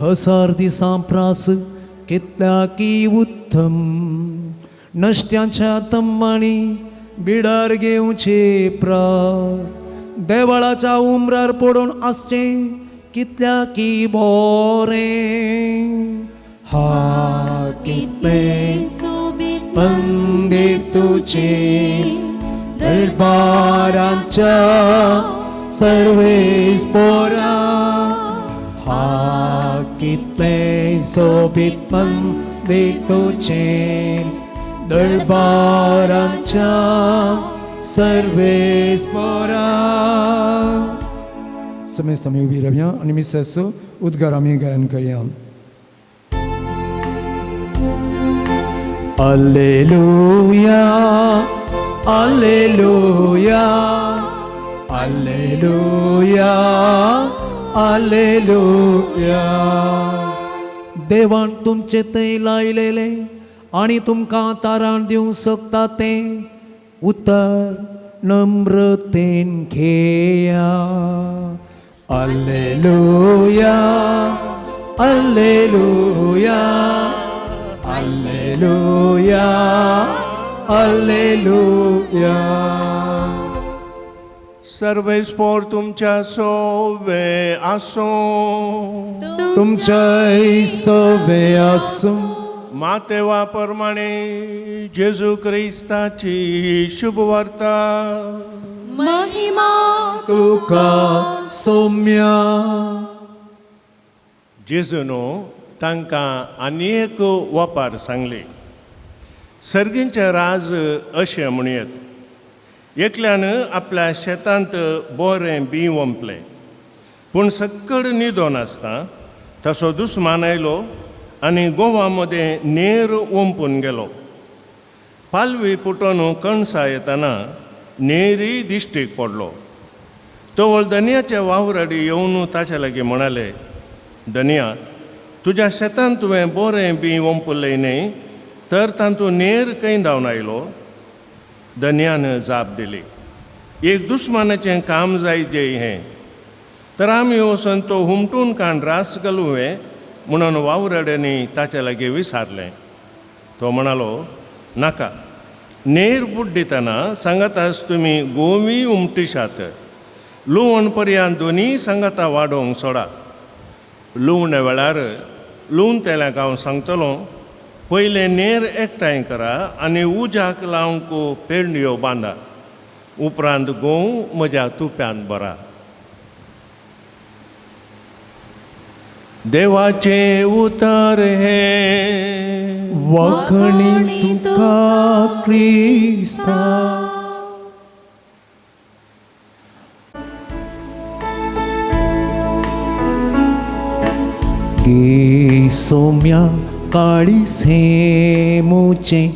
हजार दिसां प्रास कितल्याकी उत्तम. नश्ट्यांच्या तम्मांनी बिडार घेवचे प्रास देवळाच्या उमरार पडून आसचें कितल्याकी बोरें. हा कितलें सोबीत मंदीर तुजें दरबाराच्या सर्वेस्पोरा. हा कितलें सोबीत मंदीर तुजें दरबाराच्या सर्वेस्पोरा. समेस्त आमी उबी रावया आनी मिसाचो उद्गार आमी गायन करया. Alleluia, alleluia, alleluia, alleluia. देवान तुमचे थंय लायलेलें आनी तुमकां तारण दिवंक शकता तें उतर नम्रतेन घेया. Alleluia, alleluia, alleluia, alleluia. सर्वेस्पोर तुमच्या सोवे आसूं. तुमच्याय सोवे आसूं. मातेवा प्रमाणे जेजू क्रिस्ताची शुभवार्ता. महिमा तुका सोम्या. जेजून तांकां आनी एक वपार सांगली. सर्गींचें राज अशें म्हणयत, एकल्यान आपल्या शेतांत बरें बीं वंपलें, पूण सक्कड न्हिदोन आसता तसो दुस्मान आयलो आनी गोवा मदें नेर ओंपून गेलो. पालवी पुटोन कणसां येतना नेरीय दिश्टीक पडलो. तवळ धनयाच्या वावराडी येवन ताच्या लागीं म्हणाले, धनया तुज्या शेतांत तुवें बरें बीं ओंपलें न्हय, तर तातूंत नेर खंय धांवन आयलो? धनयान जाप दिली, एक दुस्मानाचें काम जाय जें हें, तर आमी वचून तो हुमटून काण रास घालुवे म्हणून वावराड्यांनी ताच्या लागीं विचारलें. तो म्हणालो, नाका, नेर बुड्डितना सांगाताच तुमी गोवी उमटिशात, लुवण पर्यंत दोनूय सांगाता वाडोवंक सोडा. लुवणे वेळार लुवतल्यांक हांव सांगतलो, पयलें नेर एकठांय करा आनी उज्याक लावंक पेडण्यो बांदा, उपरांत गोंव म्हज्या तुप्यांत भरा. देवाचें उतर हें. वाखणी तुका क्रिस्ता. गे सोम्या काळीस हें मुचें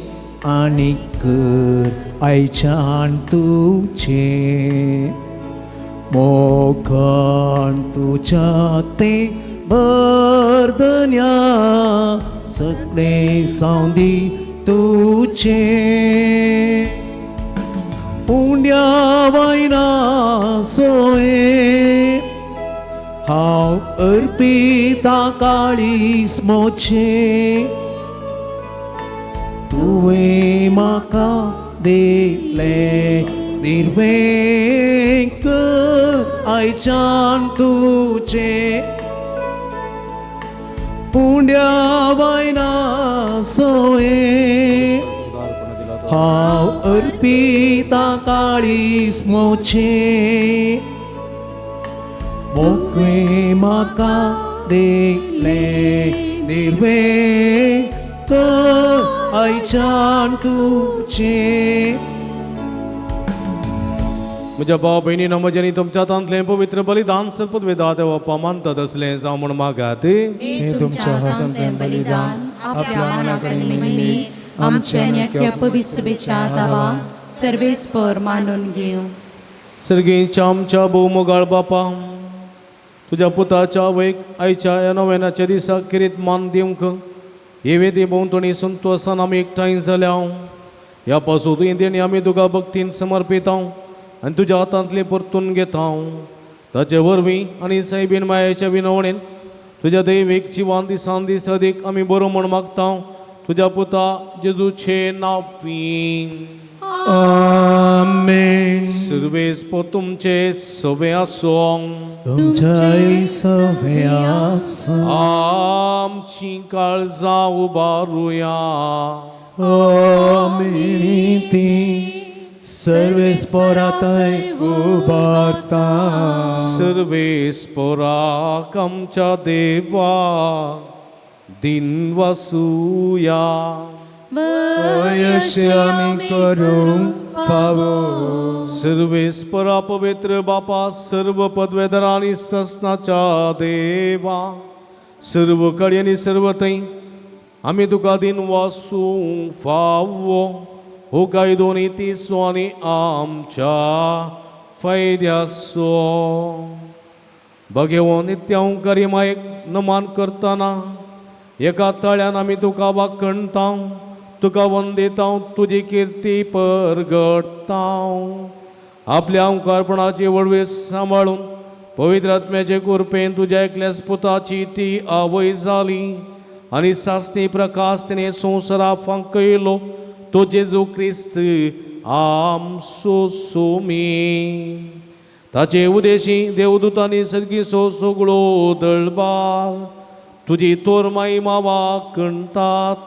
आनी कर आयच्यान तुजें मोगान तुज्या तें बरदन्या सगळें सावंदी तुजें. उंड्या वायना सोये हांव अर्पिता काळीस मोचें तुवें म्हाका दिलें निर्वेंक आयच्यान तुजें. उंड्या वायना सोये हांव अर्पिता काळीस मोचें मोकळें म्हाका दिलें निर्वेंक आयच्यान तुजें. म्हज्या भाव भयणीनो, म्हज्यांनी तुमच्या हातांतलें पवित्र बलिदान सरपत वेदा देवा मानतात असलें जावं म्हूण मागात. हे तुमच्या हातांतलें बलिदान आपल्या मनाक आनी महिमेक आमच्या आनी अख्ख्या पवित्र सभेच्या दावा सर्वेस्पर मानून घेवं. सर्गींच्या आमच्या भोवमोगाळ बापा, तुज्या पुताच्या वयक आयच्या ह्या नव्यानाच्या दिसा किरीत मान दिवंक हे वेदी भोंवतणी संतोसान आमी एकठांय जाल्या. ह्या पासून तुवें देणी आमी तुका भक्तीन समर्पिता आनी तुज्या हातांतली परतून घेता. ताचे वरवीं आनी सायबीन मायेच्या विनवणेन तुज्या दैवीक जिवान दिसान दीस अदीक आमी बरो म्हूण मागता. तुज्या पुता जेजूचे नांवी आमेन. सर्वेस्पर तुमचे सवे आसूं. तुमच्याय सवे आसूं. आमची काळजां उबारुया. आमी ती सर्वेस्परातय उबारता. सर्वेस्पराक आमच्या देवा दिन वासुया. अशें आमी करूंक फावो. सर्वेस्परा पवित्र बापा, सर्व पदवेधरा आनी ससनाच्या देवा, सर्व कडेन आनी सर्व थंय आमी तुका दिन वासूंक फावो. हो कायदो नीतीचो आनी आमच्या फायद्याचो. बघेवो नित्यांकारी मायेक नमान करतना एका ताळ्यान आमी तुका वाखणता, तुका वंदिता, तुजी किर्ती परगडता. आपल्या अंकारपणाची वळवी सांबाळून पवित्र आत्म्याचे कृपेन तुज्या एकल्याच पुताची ती आवय जाली आनी सासणी प्रकाश तिणें संवसारा फांकयलो तो जेजू क्रिस्त आमचो सोमी. ताचे उदेशी देवदूतांनी सर्गीचो सगळो दळबार तुजी तोर माई मावा कणतात.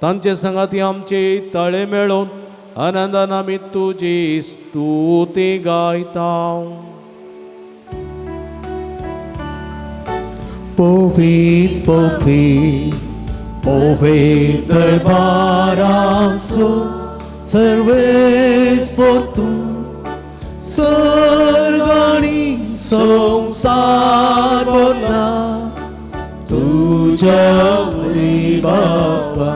तांचे संगाती आमचे ताळे मेळोवन आनंदान आमी तुजी स्तुती गायता. पवित्र पवित्र पवित्र दरबाराचो सर्वेस्पर तूं सर्ग आनी संवसार भरला तुज्या वैभवा.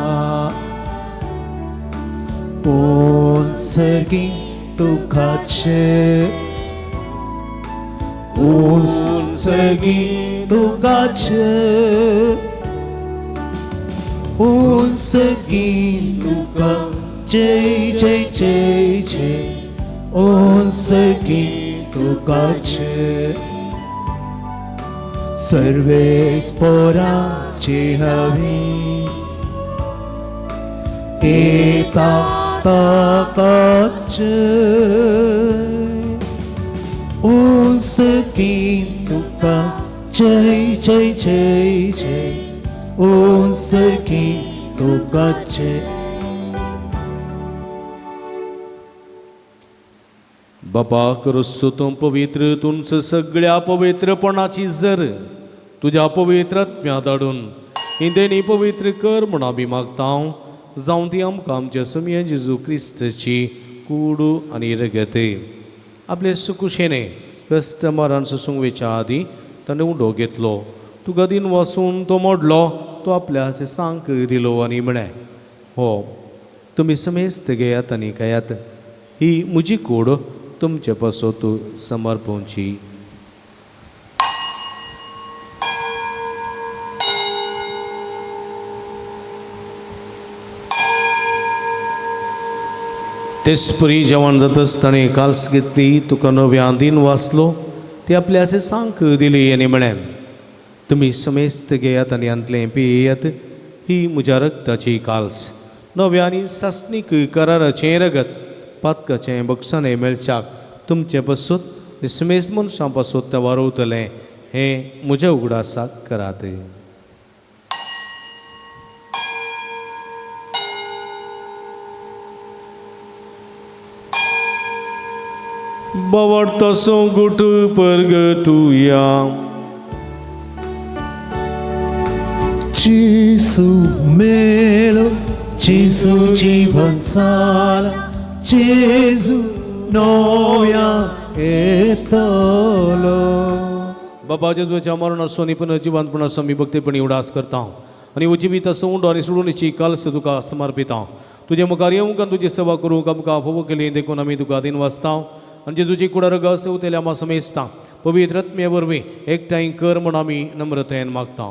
उंचगी तुकाचे उंचगी तुकाचे उंचगी तुका जय जय जय जय उंचगी तुकाचे. सर्वेस्पराची हवी एका ताकाचे उंचगी तुका जय जय जय जय उंचगी तुकाचे. बापा क्रिस्त तूं पवित्र, तुमचं सगळ्या पवित्रपणाची जर तुज्या पवित्र आत्म्या धाडून ही देणी पवित्र कर म्हूण आमी मागता. जावं ती आमकां आमच्या सुमये जेजू क्रिस्ताची कूड आनी रगत. आपले सुकुशेने कस्टमरान सोसूंक वेच्या आदीं ताणें उडो घेतलो, तुका दिन वासून तो मोडलो, तो आपल्या सांक दिलो आनी म्हळें, हो तुमी समेस्त घेयात आनी खायात, ही म्हजी कूड तुमचे पासत समर्पणची. तेचपरी जेवण जातच ताणें काल्स घेतली, तुका नव्या दिन वाचलो, ती आपल्या अशें सांक दिली आनी म्हळें, तुमी समेस्त घेयात आनी हांतलें पियेयात, ही म्हज्या रक्ताची काल्स, नव्या आनी सासणीक कराराचें रगत, पातकाचें बक्षाणें मेळच्याक तुमचें पासत समेस्त मनशां पासत तें वारवतलें, हें म्हज्या उगडासाक करात. बावडतो गुट परगटुया. जेजू मेलो, जेजू जीवन जाला, जेजू नव्या येतलो. बाबा जेजूच्या मरणाचो आनी पुनर्जिवंतपणाचो आमी भक्तीपणी उडास करता आनी उजिवीत असो उंडो आनी सोडूनची काल्स तुका समर्पिता. तुजे मुखार येवंक आनी तुजी सेवा करूंक आमकां फावो केली देखून आमी तुका दिन वाचता आनी जेजूची कुडा रगस उतेल्या आमा समेस्ता पवित्र आत्म्या वरवीं एकठांय कर म्हूण आमी नम्रतायेन मागता.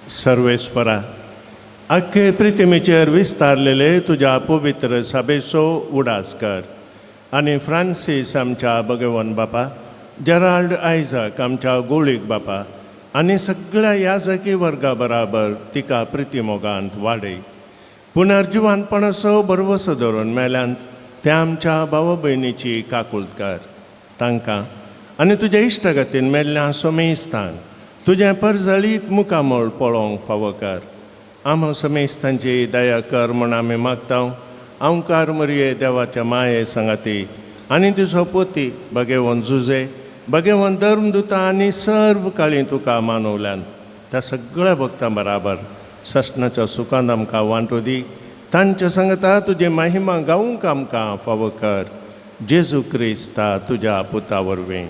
सर्वेस्परा आख्खे प्रितिमेचेर विस्तारलेले तुज्या पवित्र सभेचो उडास कर आनी फ्रांसीस आमच्या भगवान बापा, जेराल्ड आयजक आमच्या गोळीक बापा आनी सगळ्या याजकी वर्गा बराबर तिका प्रितीमोगांत वाडय. पुनर्जिवानपणाचो भरवसो धरून मेल्यांत त्या आमच्या भाव भयणीची काकूळत कर. तांकां आनी तुज्या इश्टागतीन मेल्ल्या सोमेस्तांक तुजें परजळीत मुखामळ पळोवंक फावो कर. आमो समेस्तांची दया कर म्हूण आमी मागता. आंवकार मरये देवाच्या माये सांगाती आनी तुजो पोती भगेवन जुजे भगेवन धर्मदुता आनी सर्व काळी तुका मानवल्यान त्या सगळ्या भक्तां बराबर ससनाच्या सुखान आमकां वांटो दी. तांच्या सांगता तुजी महिमा गावंक आमकां फावो कर. जेजू क्रिस्ता तुज्या पुता वरवीं.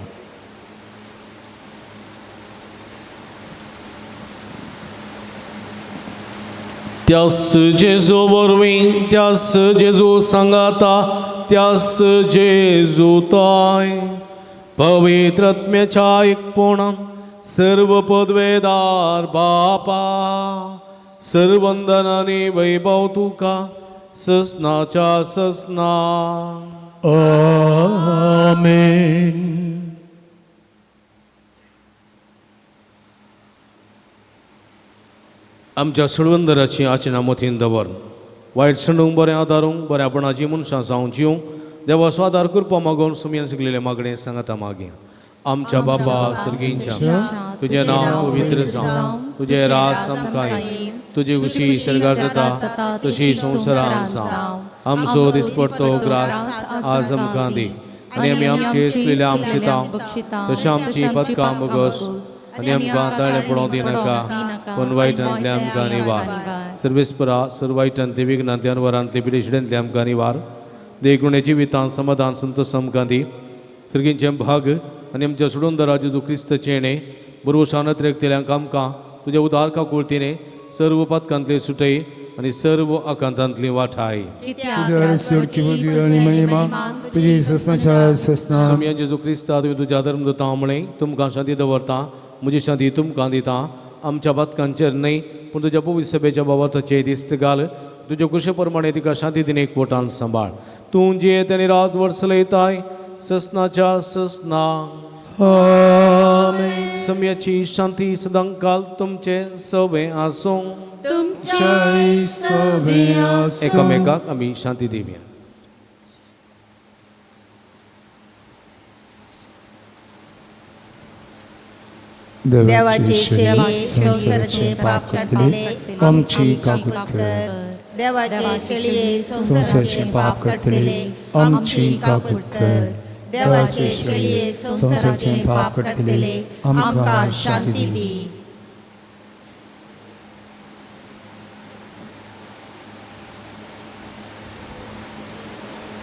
त्यास जेजू वरवीं, त्यास जेजू सांगाता, त्यास जेजू ताय पवित्र आत्म्याच्या एकपणान सर्व पदवेदार बापा सर्वंदनानी वैभव तुका ससनाच्या ससना. आमेन. आमच्या सळवंदराची आचना मतीन दवर वायट सणूंक बरें आदारूंक बऱ्यापणाची मनशां जावं जिवंक देवाचो आदार करपा मागून सुमयान शिकलेले मागणें सांगता मागीर. आमच्या बापा सर्गींच्या तुजें नांव पवित्र जावं, तुजें राज आमकां येवं, तुजी खुशी सर्गार जाता तशी संवसारांत जावं. आमचो दिसपडतो ग्रास आज आमकां दी आनी आमी आमचे चुकलेल्या आमशिता तशें आमची पदकां बगस आनी आमकां ताळें पडोवंक दिनाका पूण वायटांतले आमकां निवार. सर्वेस्परा सर्व वायटांतले विघ्नांतले अनवरांतले पिडेशिड्यांतले आमकां निवार. देखून जिवितांत समाधान संतोष आमकां दी. सर्गींचें भाग आनी आमच्या सोडून जेजू क्रिस्तचें येणें बरोवशान अत्रेकतेल्यांक आमकां तुज्या उदार काकुळतीने सर्व पातकांतले सुटय आनी सर्व आकांतांतली वाठाय. स्वामी जेजू क्रिस्ता तुवें तुज्या धर्मदुतां म्हळें तुमकां शांती दवरता, म्हजी शांती तुमकां दिता. आमच्या पातकांचेर न्हय पूण तुज्या पवित्र सभेच्या बाबताचेर दिस्त घाल. तुज्या कुशे प्रमाणे तिका शांती दिने एकवटान सांबाळ. तूं जियेत आनी राज वर्सलयताय ससनाच्या ससना. सम्याची शांती सदांकाल तुमचे सवे आसूं. एकामेकाक आमी शांती दिवया. देवाचे शेळये संवसाराचे पाप काडटले आमची काकूत कर. देवाचे शेळये संवसाराचे पाप काडटले आमची काकूत कर. देवाचे शेळये संवसाराचे पाप काडटले आमकां शांती दी.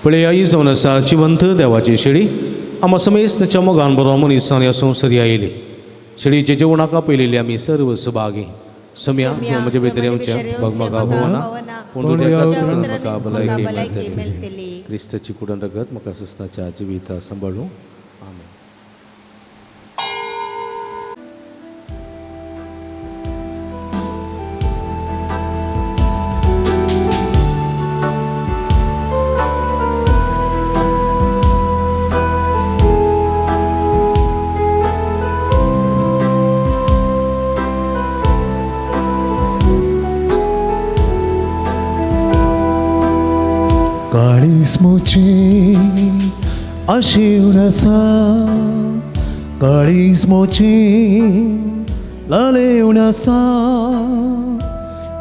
पळया ही जावन आसा जिवंत देवाची शेळी. आमा समेस्ताच्या मोगान बरो मनीसान ह्या संवसारी आयली. शेळीचे जेवणाक आपयलेली आमी सर्व सुभागी. सम्या म्हजे भितर येवचें भगमगा भोवना पूण तुज्या म्हाका भलायकी मेळटली. क्रिस्ताची कुडण रगत म्हाका ससनाच्या जिविता सांबाळूं. आमेन. काळीज आशेवन आसा, काळीज मोचे लालेवन आसा.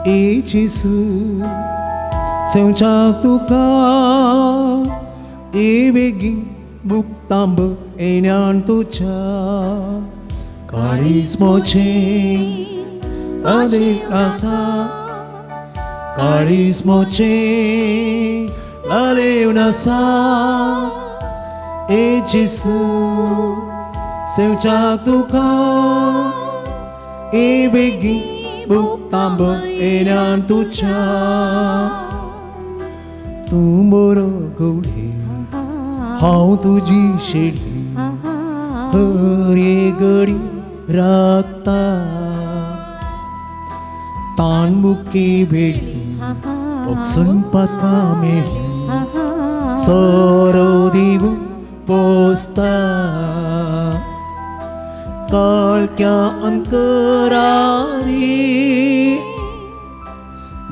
ए जेजू सेवच्याक तुका ए बेगीन मुक्तांब येण्यान तुज्या. काळीज मोचे लालेवन आसा, काळीज मोचे लालेवन आसा. ए जेजू सेवच्या तुका ए बेगी बुकतांब येण्यान तुज्या तूं बरो गवळी हांव तुजी शेळी हर एक घडी राखता ताणबुकी भेटली ओक्सून पातां मेळ्ळी सोरो दिवूं पोसता काळक्या अंतरारी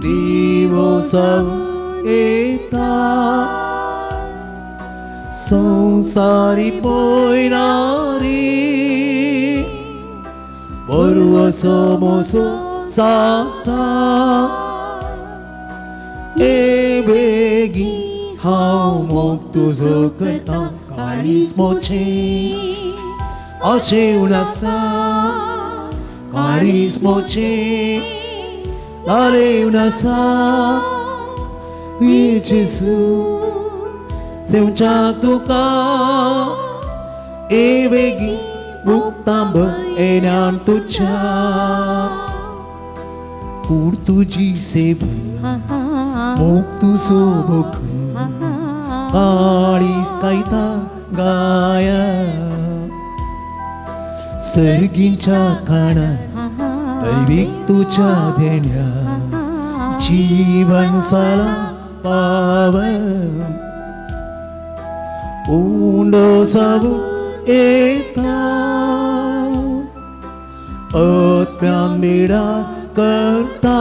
दिवो सब येता संवसारी पयणारी बरवसो मोसो साता ए बेगी हांव मोग तुजो करता काळीज मोचें अशें आसा काळीज मोचें लालेवन आसा जेजू सेवच्याक तुका ए बेगी मुक्तांब येण्यान तुज्या कूड तुजी सेवन मोग तुजो भोगून काळीज गायता गाया सर्गींच्या काणा दैवीक तुज्या देण्या जीवन साला पावन उंडो सब येता आत्म्यान बेडा करता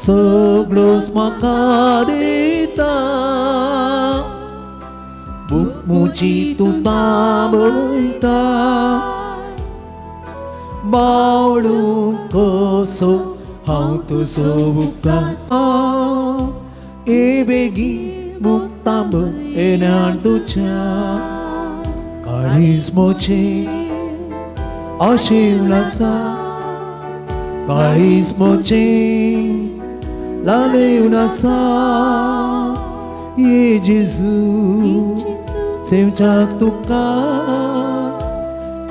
सगळोच म्हाका दिता मुची तूं तांबयता बावडूं कसो हांव तुजो उपकार ए बेगी मुक्तांब येण्यान तुज्या काळीज मोचें अशें आसा काळीज मोचें लालेवन आसा ये जेजू सेवच्याक तुका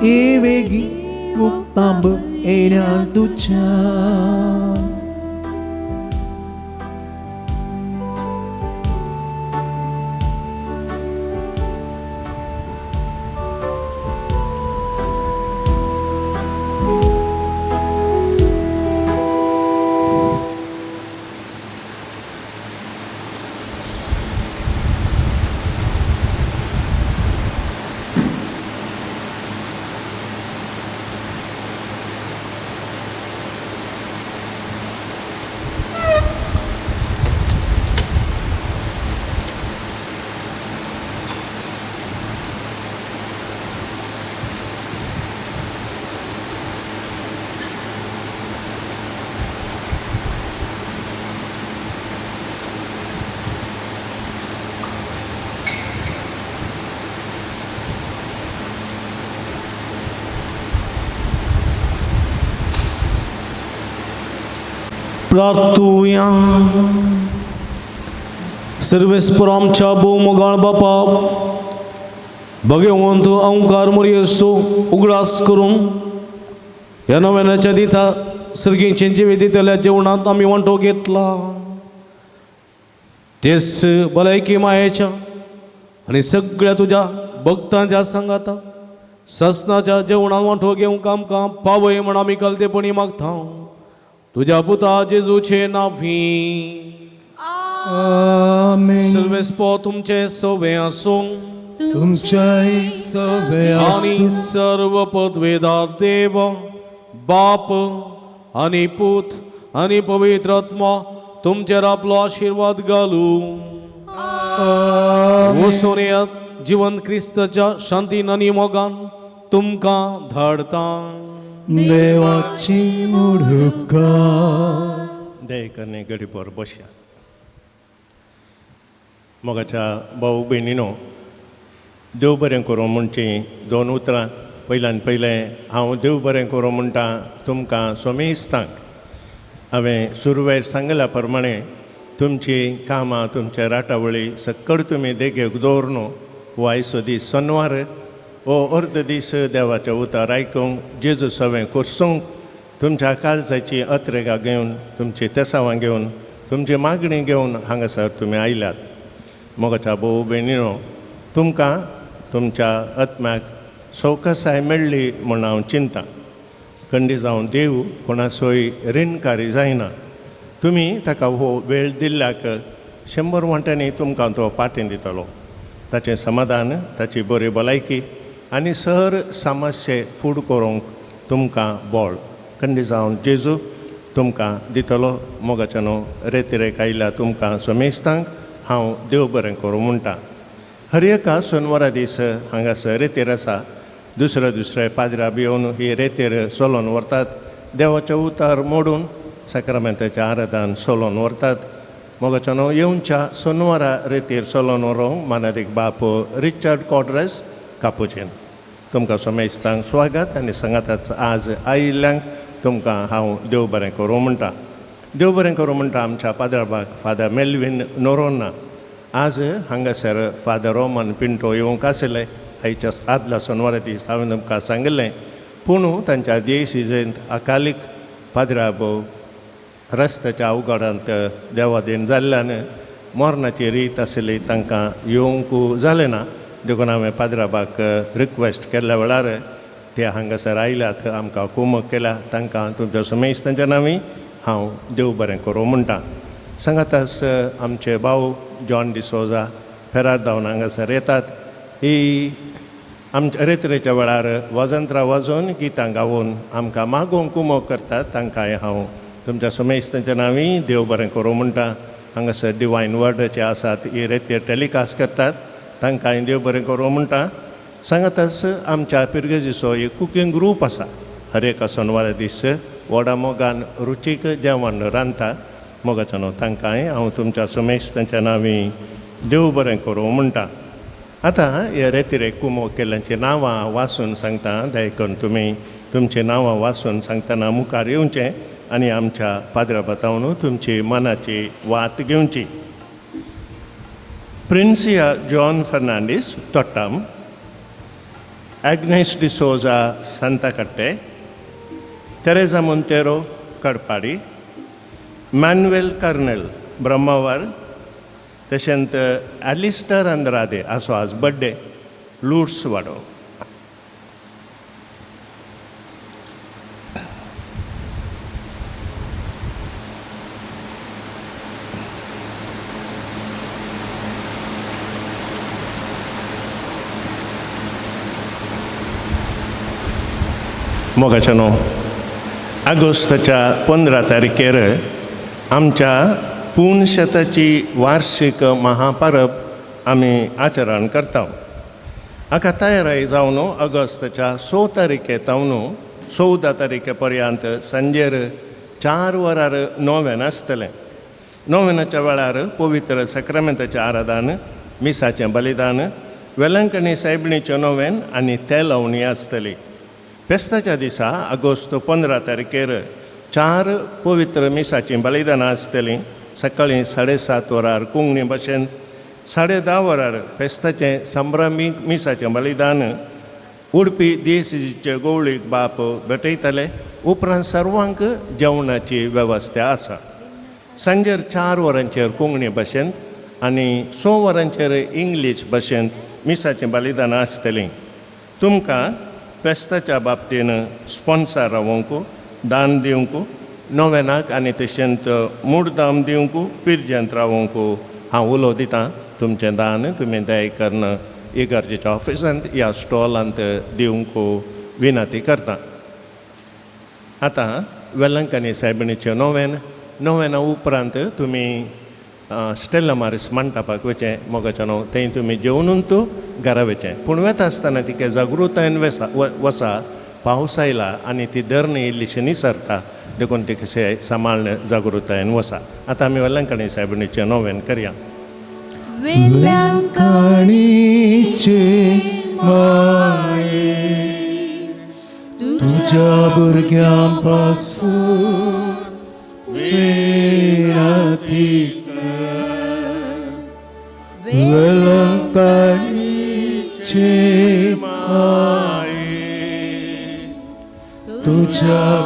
ए बेगी मुक्तांब येण्यान तुज्या. प्रार्थुया. सर्वेस्पर आमच्या भोव बापा भगवंत अंकार मोरयेचो उगडास करून ह्या नव्याच्या दिता सर्गींचे जिवे दितल्या जेवणांत आमी वांटो घेतला तेच भलायकी मायेच्या आनी सगळ्या तुज्या भक्तांच्या सांगाता ससनाच्या जेवणांत वांटो घेवंक आमकां पावय म्हण आमी कलतेपणी मागता तुझ्या पुता जेजूचे नांवी. आमेन. सर्वेस्पर तुमचे सवे आसूं तुमच्याय सवे आनी आसूं. सर्व पदवेदार देव बाप आनी पूत आनी पवित्र आत्मा तुमचेर आपलो आशिर्वाद घालूं. वचून येयात जिवन क्रिस्ताच्या शांतीन आनी मोगान तुमकां धाडता. देवाची मुडुका दयेकरणे गडीपर बसया. मोगाच्या भाऊ भयणीनो, देव बरें करूं म्हणची दोन उतरां. पयल्यान पयलें हांव देव बरें करूं म्हणटा तुमकां सोमेस्तांक. हांवें सुरवेर सांगल्या प्रमाणे तुमची कामां तुमचे राटावळी सकळ तुमी देगेक दवर न्हू. हो आयचो दीस सोनवार हो अर्द दीस देवाचें उतर आयकूंक जेजू सवें कोर्सूंक तुमच्या काळजाची अत्रेगां घेवन तुमची तेसावां घेवन तुमची मागणी घेवन हांगासर तुमी आयल्यात. मोगाच्या भोव भयणीनो, तुमकां तुमच्या आत्म्याक सवकासाय मेळ्ळी म्हूण हांव चिंता. खंडी जावन देव कोणाचोय रिणकारी जायना. तुमी ताका हो वेळ दिल्ल्याक 100 वांट्यांनी तुमकां तो पाटीं दितलो. ताचें समाधान, ताची बरी भलायकी आनी सर समस्ये फूड करूंक तुमकां बळ खंडी जावन जेजू तुमकां दितलो. मोगाच्या न्हू रेतिरेक आयल्या तुमकां समेस्तांक हांव देव बरें करूं म्हणटा. हर एका सोनवारा दीस हांगासर रेतीर आसा. दुसरे दुसरे पाद्रा बी येवन ही रेतीर सोलोन व्हरतात. देवाचें उतार मोडून साक्रामेंताच्या आराधान सोलोन व्हरतात. मोगाच्या न्हू येवच्या सोनवारा रेतीर सोलोन व्हरूंक मानादीक बाप रिचर्ड कॉड्रेस कापुचीन. तुमकां समेस्तांक स्वागत आनी सांगाताच आज आयिल्ल्यांक तुमकां हांव देव बरें करूं म्हणटा. देव बरें करूं म्हणटा आमच्या पाद्राबाक फादर मेल्वीन नोरोना. आज हांगासर फादर रोमन पिंटो येवंक आशिल्ले आयच्या आदल्या सोनवारा दीस हांवें तुमकां सांगिल्लें. पूण तांच्या देशिजेंत अकालीक पाद्राब रस्त्याच्या अवघडांत देवादीन जाल्ल्यान मरणाची रीत आशिल्ली तांकां येवंक जालें ना. देखून हांवें पाद्राबाक रिक्वेस्ट केल्ल्या वेळार ते हांगासर आयल्यात, आमकां कुमक केल्या. तांकां तुमच्या समेस्त तांच्या नांवी हांव देव बरें करूं म्हणटा. सांगाताच आमचे भाव जॉन डिसोजा फेरार धांवन हांगासर येतात. ही आमच्या रेतरेच्या वेळार वाजंत्रां वाजोवन गितां गावोवन आमकां मागोवंक कुमक करतात. तांकांय हांव तुमच्या समेस्त तांच्या नांवी देव बरें करूं म्हणटा. हांगासर डिवायन वर्डाचे आसात ही रेतीर टेलिकास्ट करतात. तांकांय देव बरें करूं म्हणटा. सांगाताच आमच्या पिरगेजीचो एक कुकींग ग्रूप आसा. हर एका सोनवारा दीस व्हडा मोगान रुचीक जेवण रांदता. मोगाच्या न्हू तांकांय हांव तुमच्या समेस्त तांच्या नांवी देव बरें करूं म्हणटा. आतां हे रेतिरेक कुमोक केल्ल्यांचीं नांवां वाचून सांगता. दया तुमी तुमचीं नांवां वाचून सांगतना मुखार येवचें आनी आमच्या पाद्रा बतावन तुमची मनाची वात घेवची. Princia John Fernandes Thottam, Agnes D'Souza Santhakatte, Teresa Monteiro Kadpadi, Manuel Kernel Brahmavar, तशेंच एलिस्टर अंद्रादे असो आज बड्डे लुट्स वाडो. मोगाच्या न्हू ऑगस्टाच्या 15 तारखेर आमच्या पूर्ण शेताची वार्षिक महापरब आमी आचरण करता. हाका तयाराय जावन ऑगस्टाच्या 6 तारखे तावन 14 तारखे पर्यंत सांजेर 4 वरार नोवेन आसतलें. नोवेनाच्या वेळार पवित्र साक्रामेंताचें आराधन, मिसाचें बलिदान, वेलंकणी सायबणीचें नोवेन आनी तेलवणी आसतली. फेस्ताच्या दिसा ऑगस्ट 15 तारखेर 4 पवित्र मिसाचीं बलिदानां आसतलीं. सकाळीं 7:30 वरार कोंकणी भाशेन, 10:30 वरार फेस्ताचें संभ्रमीक मिसाचें बलिदान उडपी देसीचे गोवळीक बाप भेटयतले. उपरांत सर्वांक जेवणाची वेवस्था आसा. सांजेर 4 वरांचेर कोंकणी भाशेंत आनी 6 वरांचेर इंग्लीश भाशेंत मिसाचीं बलिदानां आसतलीं. तुमकां फेस्ताच्या बाबतीन स्पॉन्सर रावोंक, दान दिवंक, नोवेनाक आनी तशेंच मुडदाम दिवंक पिरजेंत रावोंक हांव उलो दितां. तुमचें दान तुमी दया करून इगर्जेच्या ऑफिसांत ह्या स्टॉलांत दिवंक विनंती करता. आतां वेलंकनी सायबिणीचें नोवेन. नोवेना उपरांत तुमी स्टेला मारिस मंटपाक वचें. मोगाच्या न्हू थंय तुमी जेवणून तूं घरा वचें. पूण वेता आसतना तिका जागृतायेन वसा. पावस आयला आनी ती धरणी इल्लीशी निसरता देखून ती कशें सांबाळून जागृतायेन वसा. आतां आमी वेलंकणी सायबिणीचें नोवेन करया. वेलंकणीचे माये तुज्या भुरग्यां पासून विनंती कर. वेलंकणीचे माये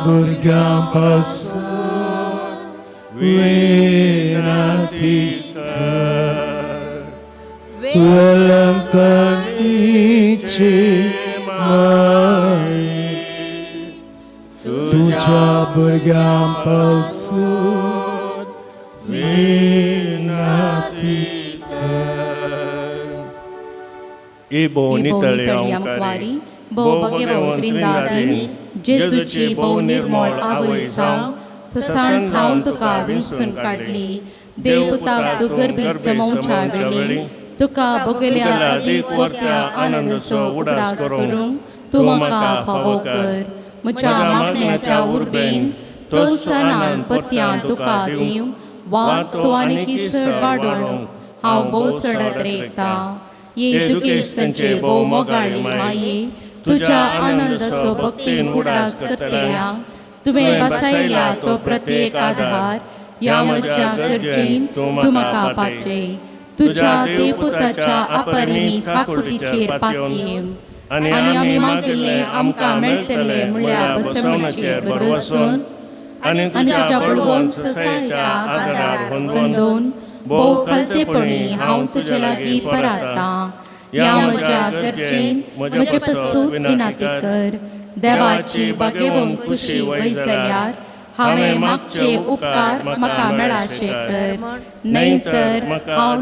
भुरग्यां पासून विनाती कर. वेलंकनीची माये तुझ्या भुरग्यां पासून विनाती कर. ई भोव नितळी ओंकारी, भोव भगवंत त्रिंदादीन, जेजूची भोव निर्मळ आवय जावं ससाण थावन तुका विंचून काडली. देवपुताक तूं गर्भीत जमोवच्या वेळी तुका बगल्या अदीक वर्त्या आनंदाचो उडास करूंक तूं म्हाका फावो कर. म्हज्या मागण्याच्या उर्बेन तो सणान परत्यां तुका दिवं वा तूं आनीक चड वाडोवंक हांव भोव चडत रेखतां. ये दुखेस्तांचे भोव मोगाळी माये, तुज्या आनंदाचो भक्तीन उडास करतल्या तुवें बसयल्या तो प्रत्येक आधार ह्या म्हज्या गरजेन तूं म्हाका पाचय. तुज्या देवपुताच्या अपरिमीत काकुटीचेर पातयेवन आनी आमी मागिल्लें आमकां मेळटलें म्हणल्यार बसवण्याचेर भरवसून आनी तुज्या बळवंत ससायच्या आदारार होंदोवन भोव खलतेपणी हांव तुजे लागीं परातां. ह्या म्हज्या गरजेन म्हजे पसून विनाती कर. देवाची बागेवंक खुशी वय जाल्यार हांवें मागचे उपकार म्हाका मेळाशे कर, न्हय तर हांव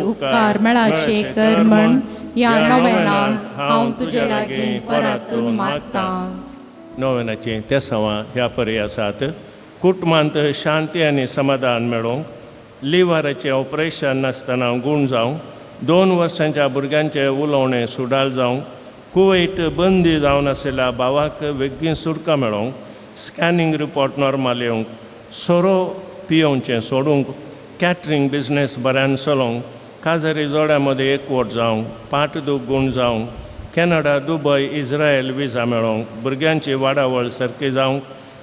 उपकार मेळाशे कर म्हण ह्या नव्यान हांव तुजे लागीं परातून मागतां. नव्यानाचीं तेसांवां ह्या परी आसात. कुटुंबांत शांती आनी समाधान मेळोवंक, लिव्हराचें ऑपरेशन नासतना गूण जावंक, 2 वर्सांच्या भुरग्यांचें उलोवणें सुडाळ जावंक, कुवैट बंदी जावन आशिल्ल्या भावाक वेगीं सुटका मेळोवंक, स्कॅनिंग रिपोर्ट नॉर्मल येवंक, सोरो पियोवचें सोडूंक, कॅटरींग बिजनेस बऱ्यान चलोवंक, काजारी जोड्या मदें एकवट जावंक, पाट दूख गूण जावंक, कॅनडा, दुबय, इस्रायल विजा मेळोवंक, भुरग्यांची वाडावळ सारकी जावंक,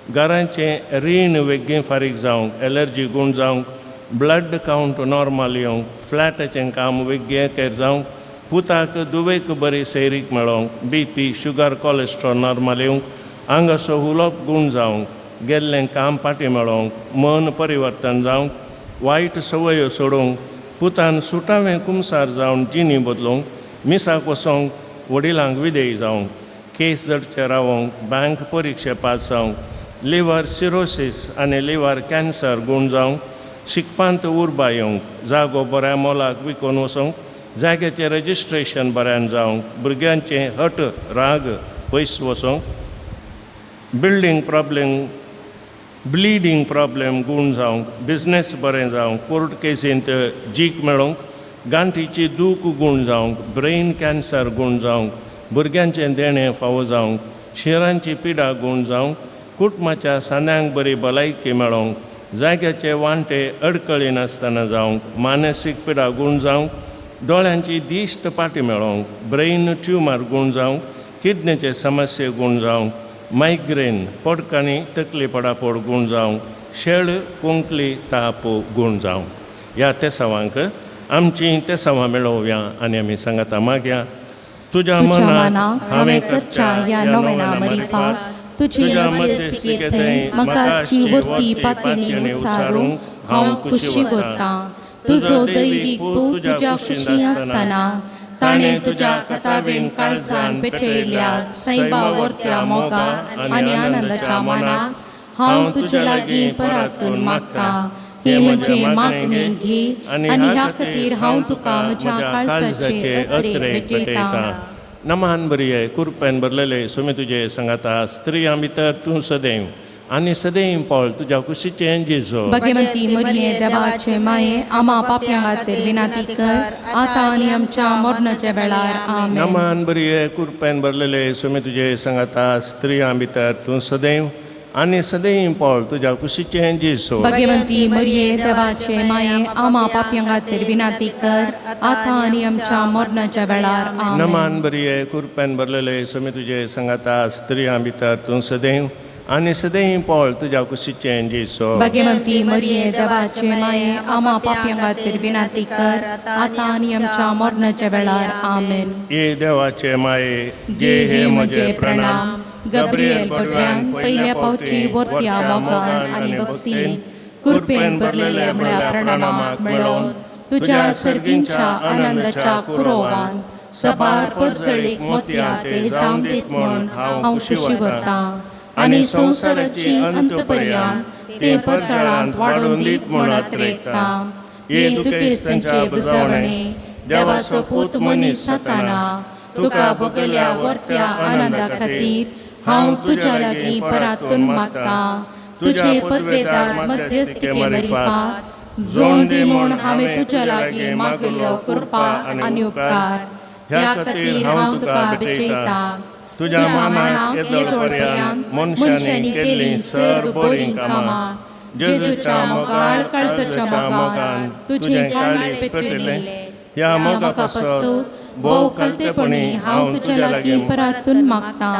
घरांचें रीण वेगीं फारीक जावंक, एलर्जी गूण जावंक, ब्लड कावंट नॉर्मल येवंक, फ्लॅटाचें काम वेगळें केर जावंक, पुताक दुवेक बरी सैरीक मेळोवंक, B P, sugar, cholesterol normal येवंक, आंगाचो हुलोप गूण जावंक, गेल्लें काम फाटीं मेळोवंक, मन परिवर्तन जावंक, वायट संवयो सोडूंक, पुतान सुटावें कुमसार जावन जिणी बदलूंक, मिसाक वचोंक, वडिलांक विदेय जावंक, केस जडचे रावोंक, बँक परिक्षे पास जावंक, लिवर सिरोसीस आनी लिवर कॅन्सर गूण जावंक, शिकपांत उर्बा येवंक, जागो बऱ्या मोलाक विकून वचोंक, जाग्याचें रजिस्ट्रेशन बऱ्यान जावंक, भुरग्यांचें हट राग पयस वचोंक, बिल्डींग प्रॉब्लेम ब्लिडींग प्रॉब्लेम गूण जावंक, बिजनेस बरें जावंक, कोर्ट केसींत जीक मेळोवंक, गांठीची दूख गूण जावंक, ब्रेन कॅन्सर गूण जावंक, भुरग्यांचें देणें फावो जावंक, शिरांची पिडा गूण जावंक, कुटुंबाच्या सांद्यांक बरी भलायकी मेळोवंक, जाग्याचे वांटे अडकळी नासतना जावंक, मानसीक पिडा गूण जावंक, दोळ्यांची दिश्ट पाटी मेळोवंक, ब्रेन ट्युमर गूण जावंक, किडनीचे समस्ये गूण जावंक, मायग्रेन पोटकाणी तकली पडापड गूण जावंक, शेळ कोंकली ताप गूण जावंक. ह्या तेसावांक आमची तेसावां मेळोवया आनी आमी सांगता मागया. तुज्या मनाक हांवें करच्या ह्या नव्याना मरिफात तुजी मध्यस्थी म्हाका वरती पातणी उसारूंक हांव खुशी करतां. तुजो दैवीक पूत तुज्या खुशी आसतना ताणें तुज्या कथावीण काळजान पेटयल्ल्या सैबा वर्त्या मोगा आनी आनंदाच्या मनाक हांव तुजे लागीं परातून मागतां. ही म्हजी मागणी घे आनी ह्या खातीर हांव तुका म्हज्या काळजाचे अत्रे भेटयतां. नमान बरये कुरपेन भरलेले सुमी तुजे सांगाता, स्त्रियां भितर तूं सदैव आनी सदैव पळ तुज्या कुशीचें जेजू. भगवंती मरिये देवाचे माये, आमा पापयां खातीर विनंती कर आतां आनी आमच्या मरणाच्या वेळार. आमेन. नमान बरये कुरपेन भरलेले सुमी तुजे सांगाता, स्त्रियां भितर तूं सदैव आनी सदैव पळ तुज्या कुशीचें जेजू. भगवंती मरिये देवाचे माये, आमा पापयां खातीर विनंती कर आतां आनी आमच्या मरणाच्या वेळार. आमेन. नमान बरये कुरपेन भरलेले सुमी तुजे सांगाता, स्त्रियां भितर तूं सदैव आनी सदैव पळ तुज्या कुशीचें जेजू. भगवंती मरिये देवाचे माये, आमा पापयां खातीर विनंती कर आतां आनी आमच्या मरणाच्या वेळार. आमेन. ये देवाचे माये, घे हे म्हजे प्रणाम, गब्रियल भटव्यान पयल्या पावची वर्त्या मोगान आनी भक्तीन कृपेन भरलेल्या म्हळ्या प्रणामाक मेळोवन तुज्या सर्गींच्या आनंदाच्या कुरोवान सबार परजळीक मोतयां ते जावन दीत म्हूण हांव खुशी वरतां आनी संवसाराची अंतपर्यान ते परजळांत वाडोवन दीत म्हूण आत्रेकतां. ये दुखेस्तांचे बुजावणे देवाचो पूत मनीस जाताना तुका बगल्या वर्त्या आनंदा खातीर हांव तुज्या लागीं परातून मागतां. तुजे पदवेदार मध्यस्थीके मरिफात जोड दी म्हूण हांवें तुज्या लागीं मागलो कृपा आनी उपकार. ह्या खातीर हांव तुका भेटयतां. तुज्या मानाक येदोळ मनशांनी केल्लीं सर बरीं कामां जेजूच्या मोगाळ काळजाच्या मोगान तुजें काळीज पेटलें. ह्या मोगा पासत भोव कलतेपणी हांव तुज्या लागीं परातून मागतां.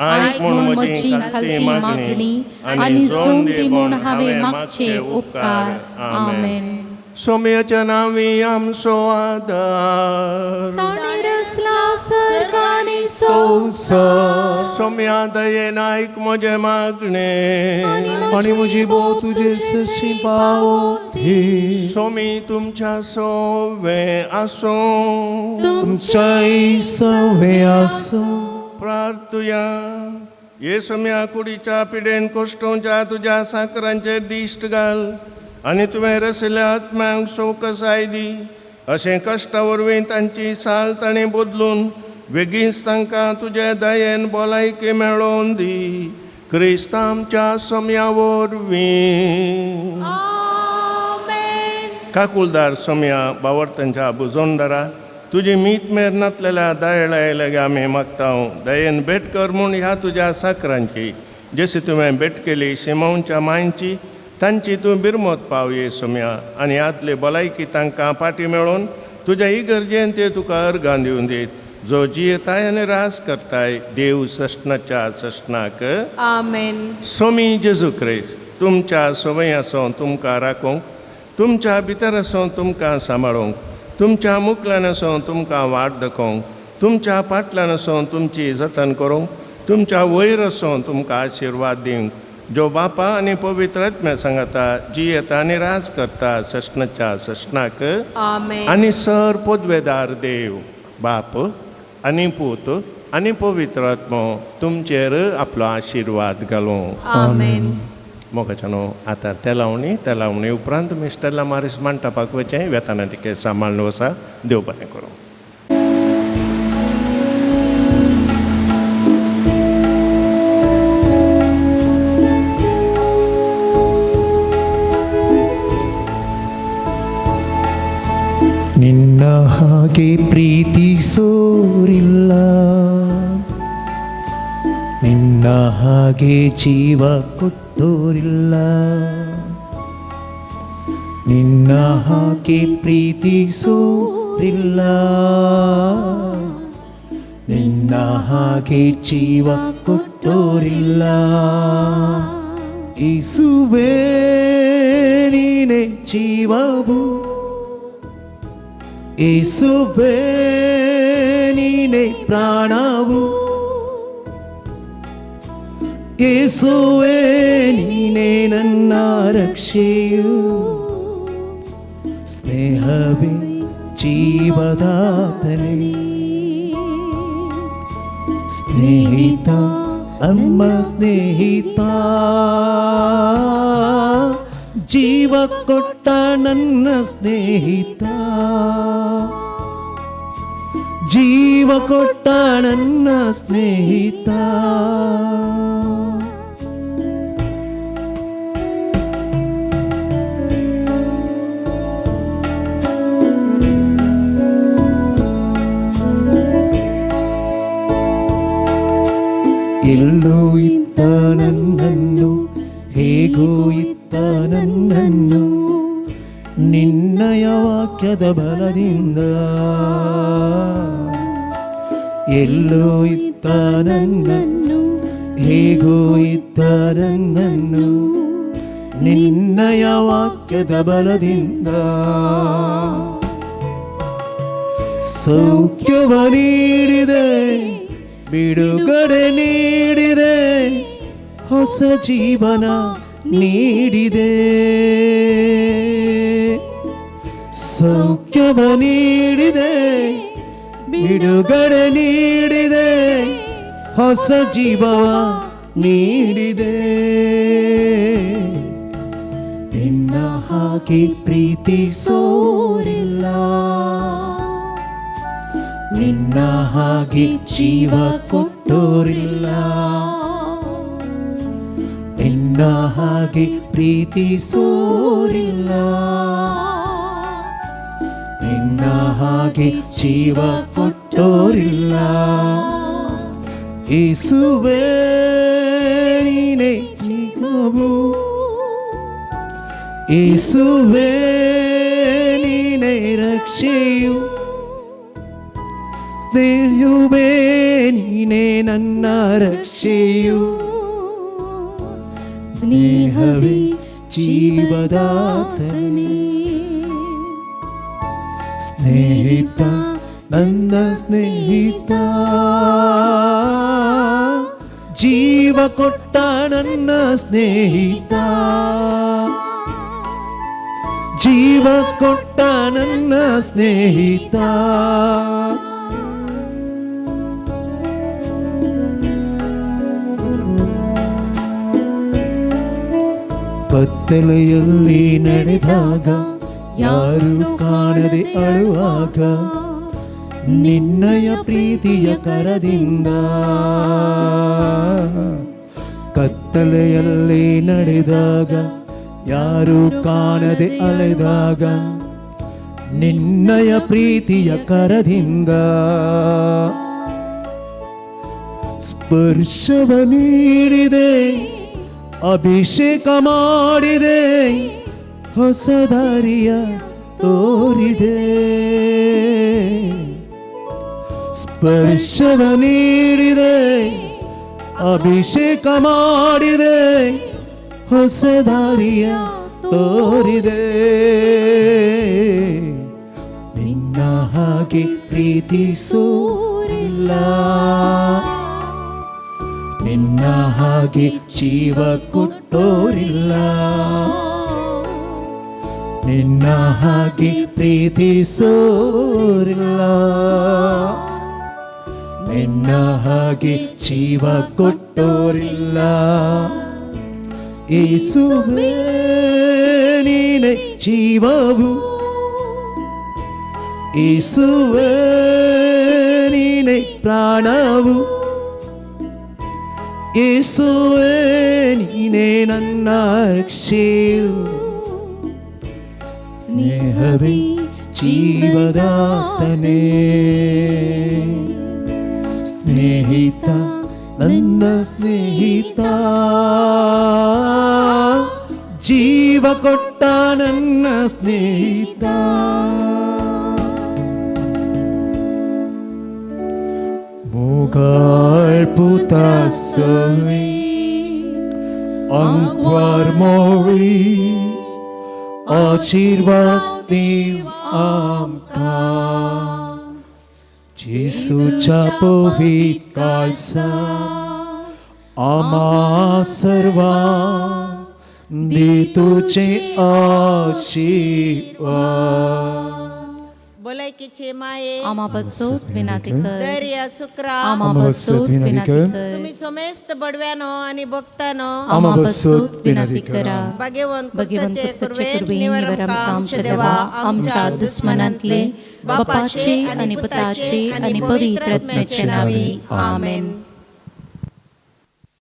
आयक म्हूण म्हजी खालती मागणी आनी जोड दी म्हूण हांवें मागचे उपकार. आमेन. सोम्याच्या नांवी आमचो आदार ताणें रचला सर्ग आनी संवसार. सोम्या दयेन आयक म्हजें मागणें आनी म्हजी भोव तुजे सशी पावती. सोमी तुमच्या सोवे आसूं तुमच्याय सवे आसूं. प्रार्थुया. ये सोम्या कुडीच्या पिडेन कोश्टोवच्या तुज्या साकरांचेर दिश्ट घाल आनी तुवें रसिल्ल्या आत्म्यांक सवकसाय दी. अशें कश्टा वरवीं तांची साल ताणें बदलून बेगीनच तांकां तुजे दयेन भलायकी मेळोवन दी. क्रिस्त आमच्या सोम्या वरवीं. काकुलदार सोम्या बावर्तांच्या बुजोनदारा तुजी मीत मेर नातलेल्या दयेळा लागीं आमी मागता. दयेन भेट कर म्हूण ह्या तुज्या साकरांची जशी तुवें भेट केली शिमोनच्या मांयची तांची तूं बिरमत पाव ये सोम्या आनी आदली भलायकी तांकां पाटी मेळोवन तुज्या इगर्जेन ते तुका अर्गां दिवन दीत जो जियेताय आनी रास करताय देव सश्णाच्या सश्णाक. आमेन. सोमी जेजू क्रिस्त तुमच्या सवय आसूं तुमकां राखूंक तुमच्या भितर आसूं तुमकां सांबाळूंक तुमच्या मुखल्यान आसूं तुमकां वाट दाखोवंक तुमच्या फाटल्यान आसूं तुमची जतन करूंक तुमच्या वयर आसूं तुमकां आशिर्वाद दिवंक जो बापा आनी पवित्र आत्म्या सांगता जियेता आनी राज करता सश्णाच्या सश्णाक. आमेन. आनी सर पदवेदार देव बाप आनी पूत आनी पवित्र आत्मो तुमचेर आपलो आशिर्वाद घालूं. आमेन. मोगाच्यानो आतां तेलावणी तेलावणी उपरांत तुमी स्टेला मारीस मंटपाक वचें वेताना तिके सांबाळून वसा. देव बरें करूं. ನಿನ್ನ ಹಾಗೆ ಪ್ರೀತಿಸೋರಿಲ್ಲ, ನಿನ್ನ ಹಾಗೆ ಜೀವ ಕೊಟ್ಟೋರಿಲ್ಲ, ನಿನ್ನ ಹಾಗೆ ಪ್ರೀತಿಸೋರಿಲ್ಲ, ನಿನ್ನ ಹಾಗೆ ಜೀವ ಕೊಟ್ಟೋರಿಲ್ಲ. ಯೇಸುವೇ ನೀನೇ ಜೀವವು, ಯೇಸುವೇ ನೀನೇ ಪ್ರಾಣವು, ಯೇಸುವೇ ನೀನೇ ನನ್ನ ರಕ್ಷೆಯು, ಸ್ನೇಹವೇ ಜೀವದಾತನೇ, ಸ್ನೇಹಿತ ನಮ್ಮ ಸ್ನೇಹಿತ, ಜೀವ ಕೊಟ್ಟ ನನ್ನ ಸ್ನೇಹಿತ, ಜೀವ ಕೊಟ್ಟ ನನ್ನ ಸ್ನೇಹಿತ. ಎಲ್ಲೋ ಇದ್ದ ನನ್ನನ್ನು ಹೇಗೋ ಇದ್ದ ನನ್ನನ್ನು ನಿನ್ನಯ ವಾಕ್ಯದ ಬಲದಿಂದ, ಎಲ್ಲೋ ಇದ್ದ ನನ್ನನ್ನು ಹೇಗೋ ಇದ್ದ ನನ್ನನ್ನು ನಿನ್ನಯ ವಾಕ್ಯದ ಬಲದಿಂದ, ಸೌಖ್ಯವ ನೀಡಿದೆ ಬಿಡುಗಡೆ ನೀಡಿದೆ, ಹೊಸ ಜೀವನ ನೀಡಿದೆ, ಸೌಖ್ಯವ ನೀಡಿದೆ, ಬಿಡುಗಡೆ ನೀಡಿದೆ, ಹೊಸ ಜೀವವ ನೀಡಿದೆ. ನಿನ್ನ ಹಾಗೆ ಪ್ರೀತಿಸೋರಿಲ್ಲ, ನಿನ್ನ ಹಾಗೆ ಜೀವ ಕೊಟ್ಟೋರಿಲ್ಲ, ನಿನ್ನ ಹಾಗೆ ಪ್ರೀತಿಸೋರಿಲ್ಲ, ನಿನ್ನ ಹಾಗೆ ಜೀವ ಕೊಟ್ಟೋರಿಲ್ಲ. ಯೇಸುವೇ ನೀನೇ ಜೀವವು, ಯೇಸುವೇ ನೀನೇ ರಕ್ಷೆಯು, ಸ್ನೇಹುವೇ ನೀನೇ ನನ್ನ ರಕ್ಷೆಯು, ಸ್ನೇಹವೇ ಜೀವದಾತನೇ, ಸ್ನೇಹಿತ ನನ್ನ ಸ್ನೇಹಿತ, ಜೀವ ಕೊಟ್ಟ ನನ್ನ ಸ್ನೇಹಿತ, ಜೀವ ಕೊಟ್ಟ ನನ್ನ ಸ್ನೇಹಿತ. ಕತ್ತಲೆಯಲ್ಲಿ ನಡೆದಾಗ, ಯಾರು ಕಾಣದೆ ಅಳುವಾಗ, ನಿನ್ನಯ ಪ್ರೀತಿಯ ಕರದಿಂದ, ಕತ್ತಲೆಯಲ್ಲಿ ನಡೆದಾಗ, ಯಾರು ಕಾಣದೆ ಅಲೆದಾಗ, ನಿನ್ನಯ ಪ್ರೀತಿಯ ಕರದಿಂದ, ಸ್ಪರ್ಶವ ನೀಡಿದೆ, ಅಭಿಷೇಕ ಮಾಡಿದೆ, ಹೊಸ ದಾರಿಯ ತೋರಿದೆ, ಸ್ಪರ್ಶವ ನೀಡಿದೆ, ಅಭಿಷೇಕ ಮಾಡಿದೆ, ಹೊಸ ದಾರಿಯ ತೋರಿದೆ. ನಿನ್ನ ಹಾಗೆ ಪ್ರೀತಿಸೋರಿಲ್ಲ, ನಿನ್ನ ಹಾಗೆ ಜೀವ ಕೊಟ್ಟೋರಿಲ್ಲ, ನಿನ್ನ ಹಾಗೆ ಪ್ರೀತಿಸೋರಿಲ್ಲ, ನಿನ್ನ ಹಾಗೆ ಜೀವ ಕೊಟ್ಟೋರಿಲ್ಲ. ಯೇಸುವೇ ನೀನೇ ಜೀವವು, ಯೇಸುವೇ ನೀನೇ ಪ್ರಾಣವು, ಯೇಸುವೇ ನೀನೇ ನನ್ನ ರಕ್ಷೆಯು, ಸ್ನೇಹವೇ ಜೀವದಾತನೇ, ಸ್ನೇಹಿತ ನನ್ನ ಸ್ನೇಹಿತ, ಜೀವ ಕೊಟ್ಟ ನನ್ನ ಸ್ನೇಹಿತ. Putasami Ankwar Mori Ashirvad Dev Amka Jesuच्या पवित्र काळसा आमा सर्वा दे तुझे आशीर्वाद. भलायकीचे माये आमा बसोत विनाती कर, दर्या सुक्रा आमा बसोत विनाती कर, तुम्ही समेस्त बडव्यानो आणि भक्तानो आमा बसोत विनाती करा. भाग्यवंत भगवंत कुर्साचे कुर्बेन निवरम आमच्या देवा आमच्या दुस्मनांतले बापाचे आणि पुताचे आणि पवित्र आत्म्याचे नावे आमेन.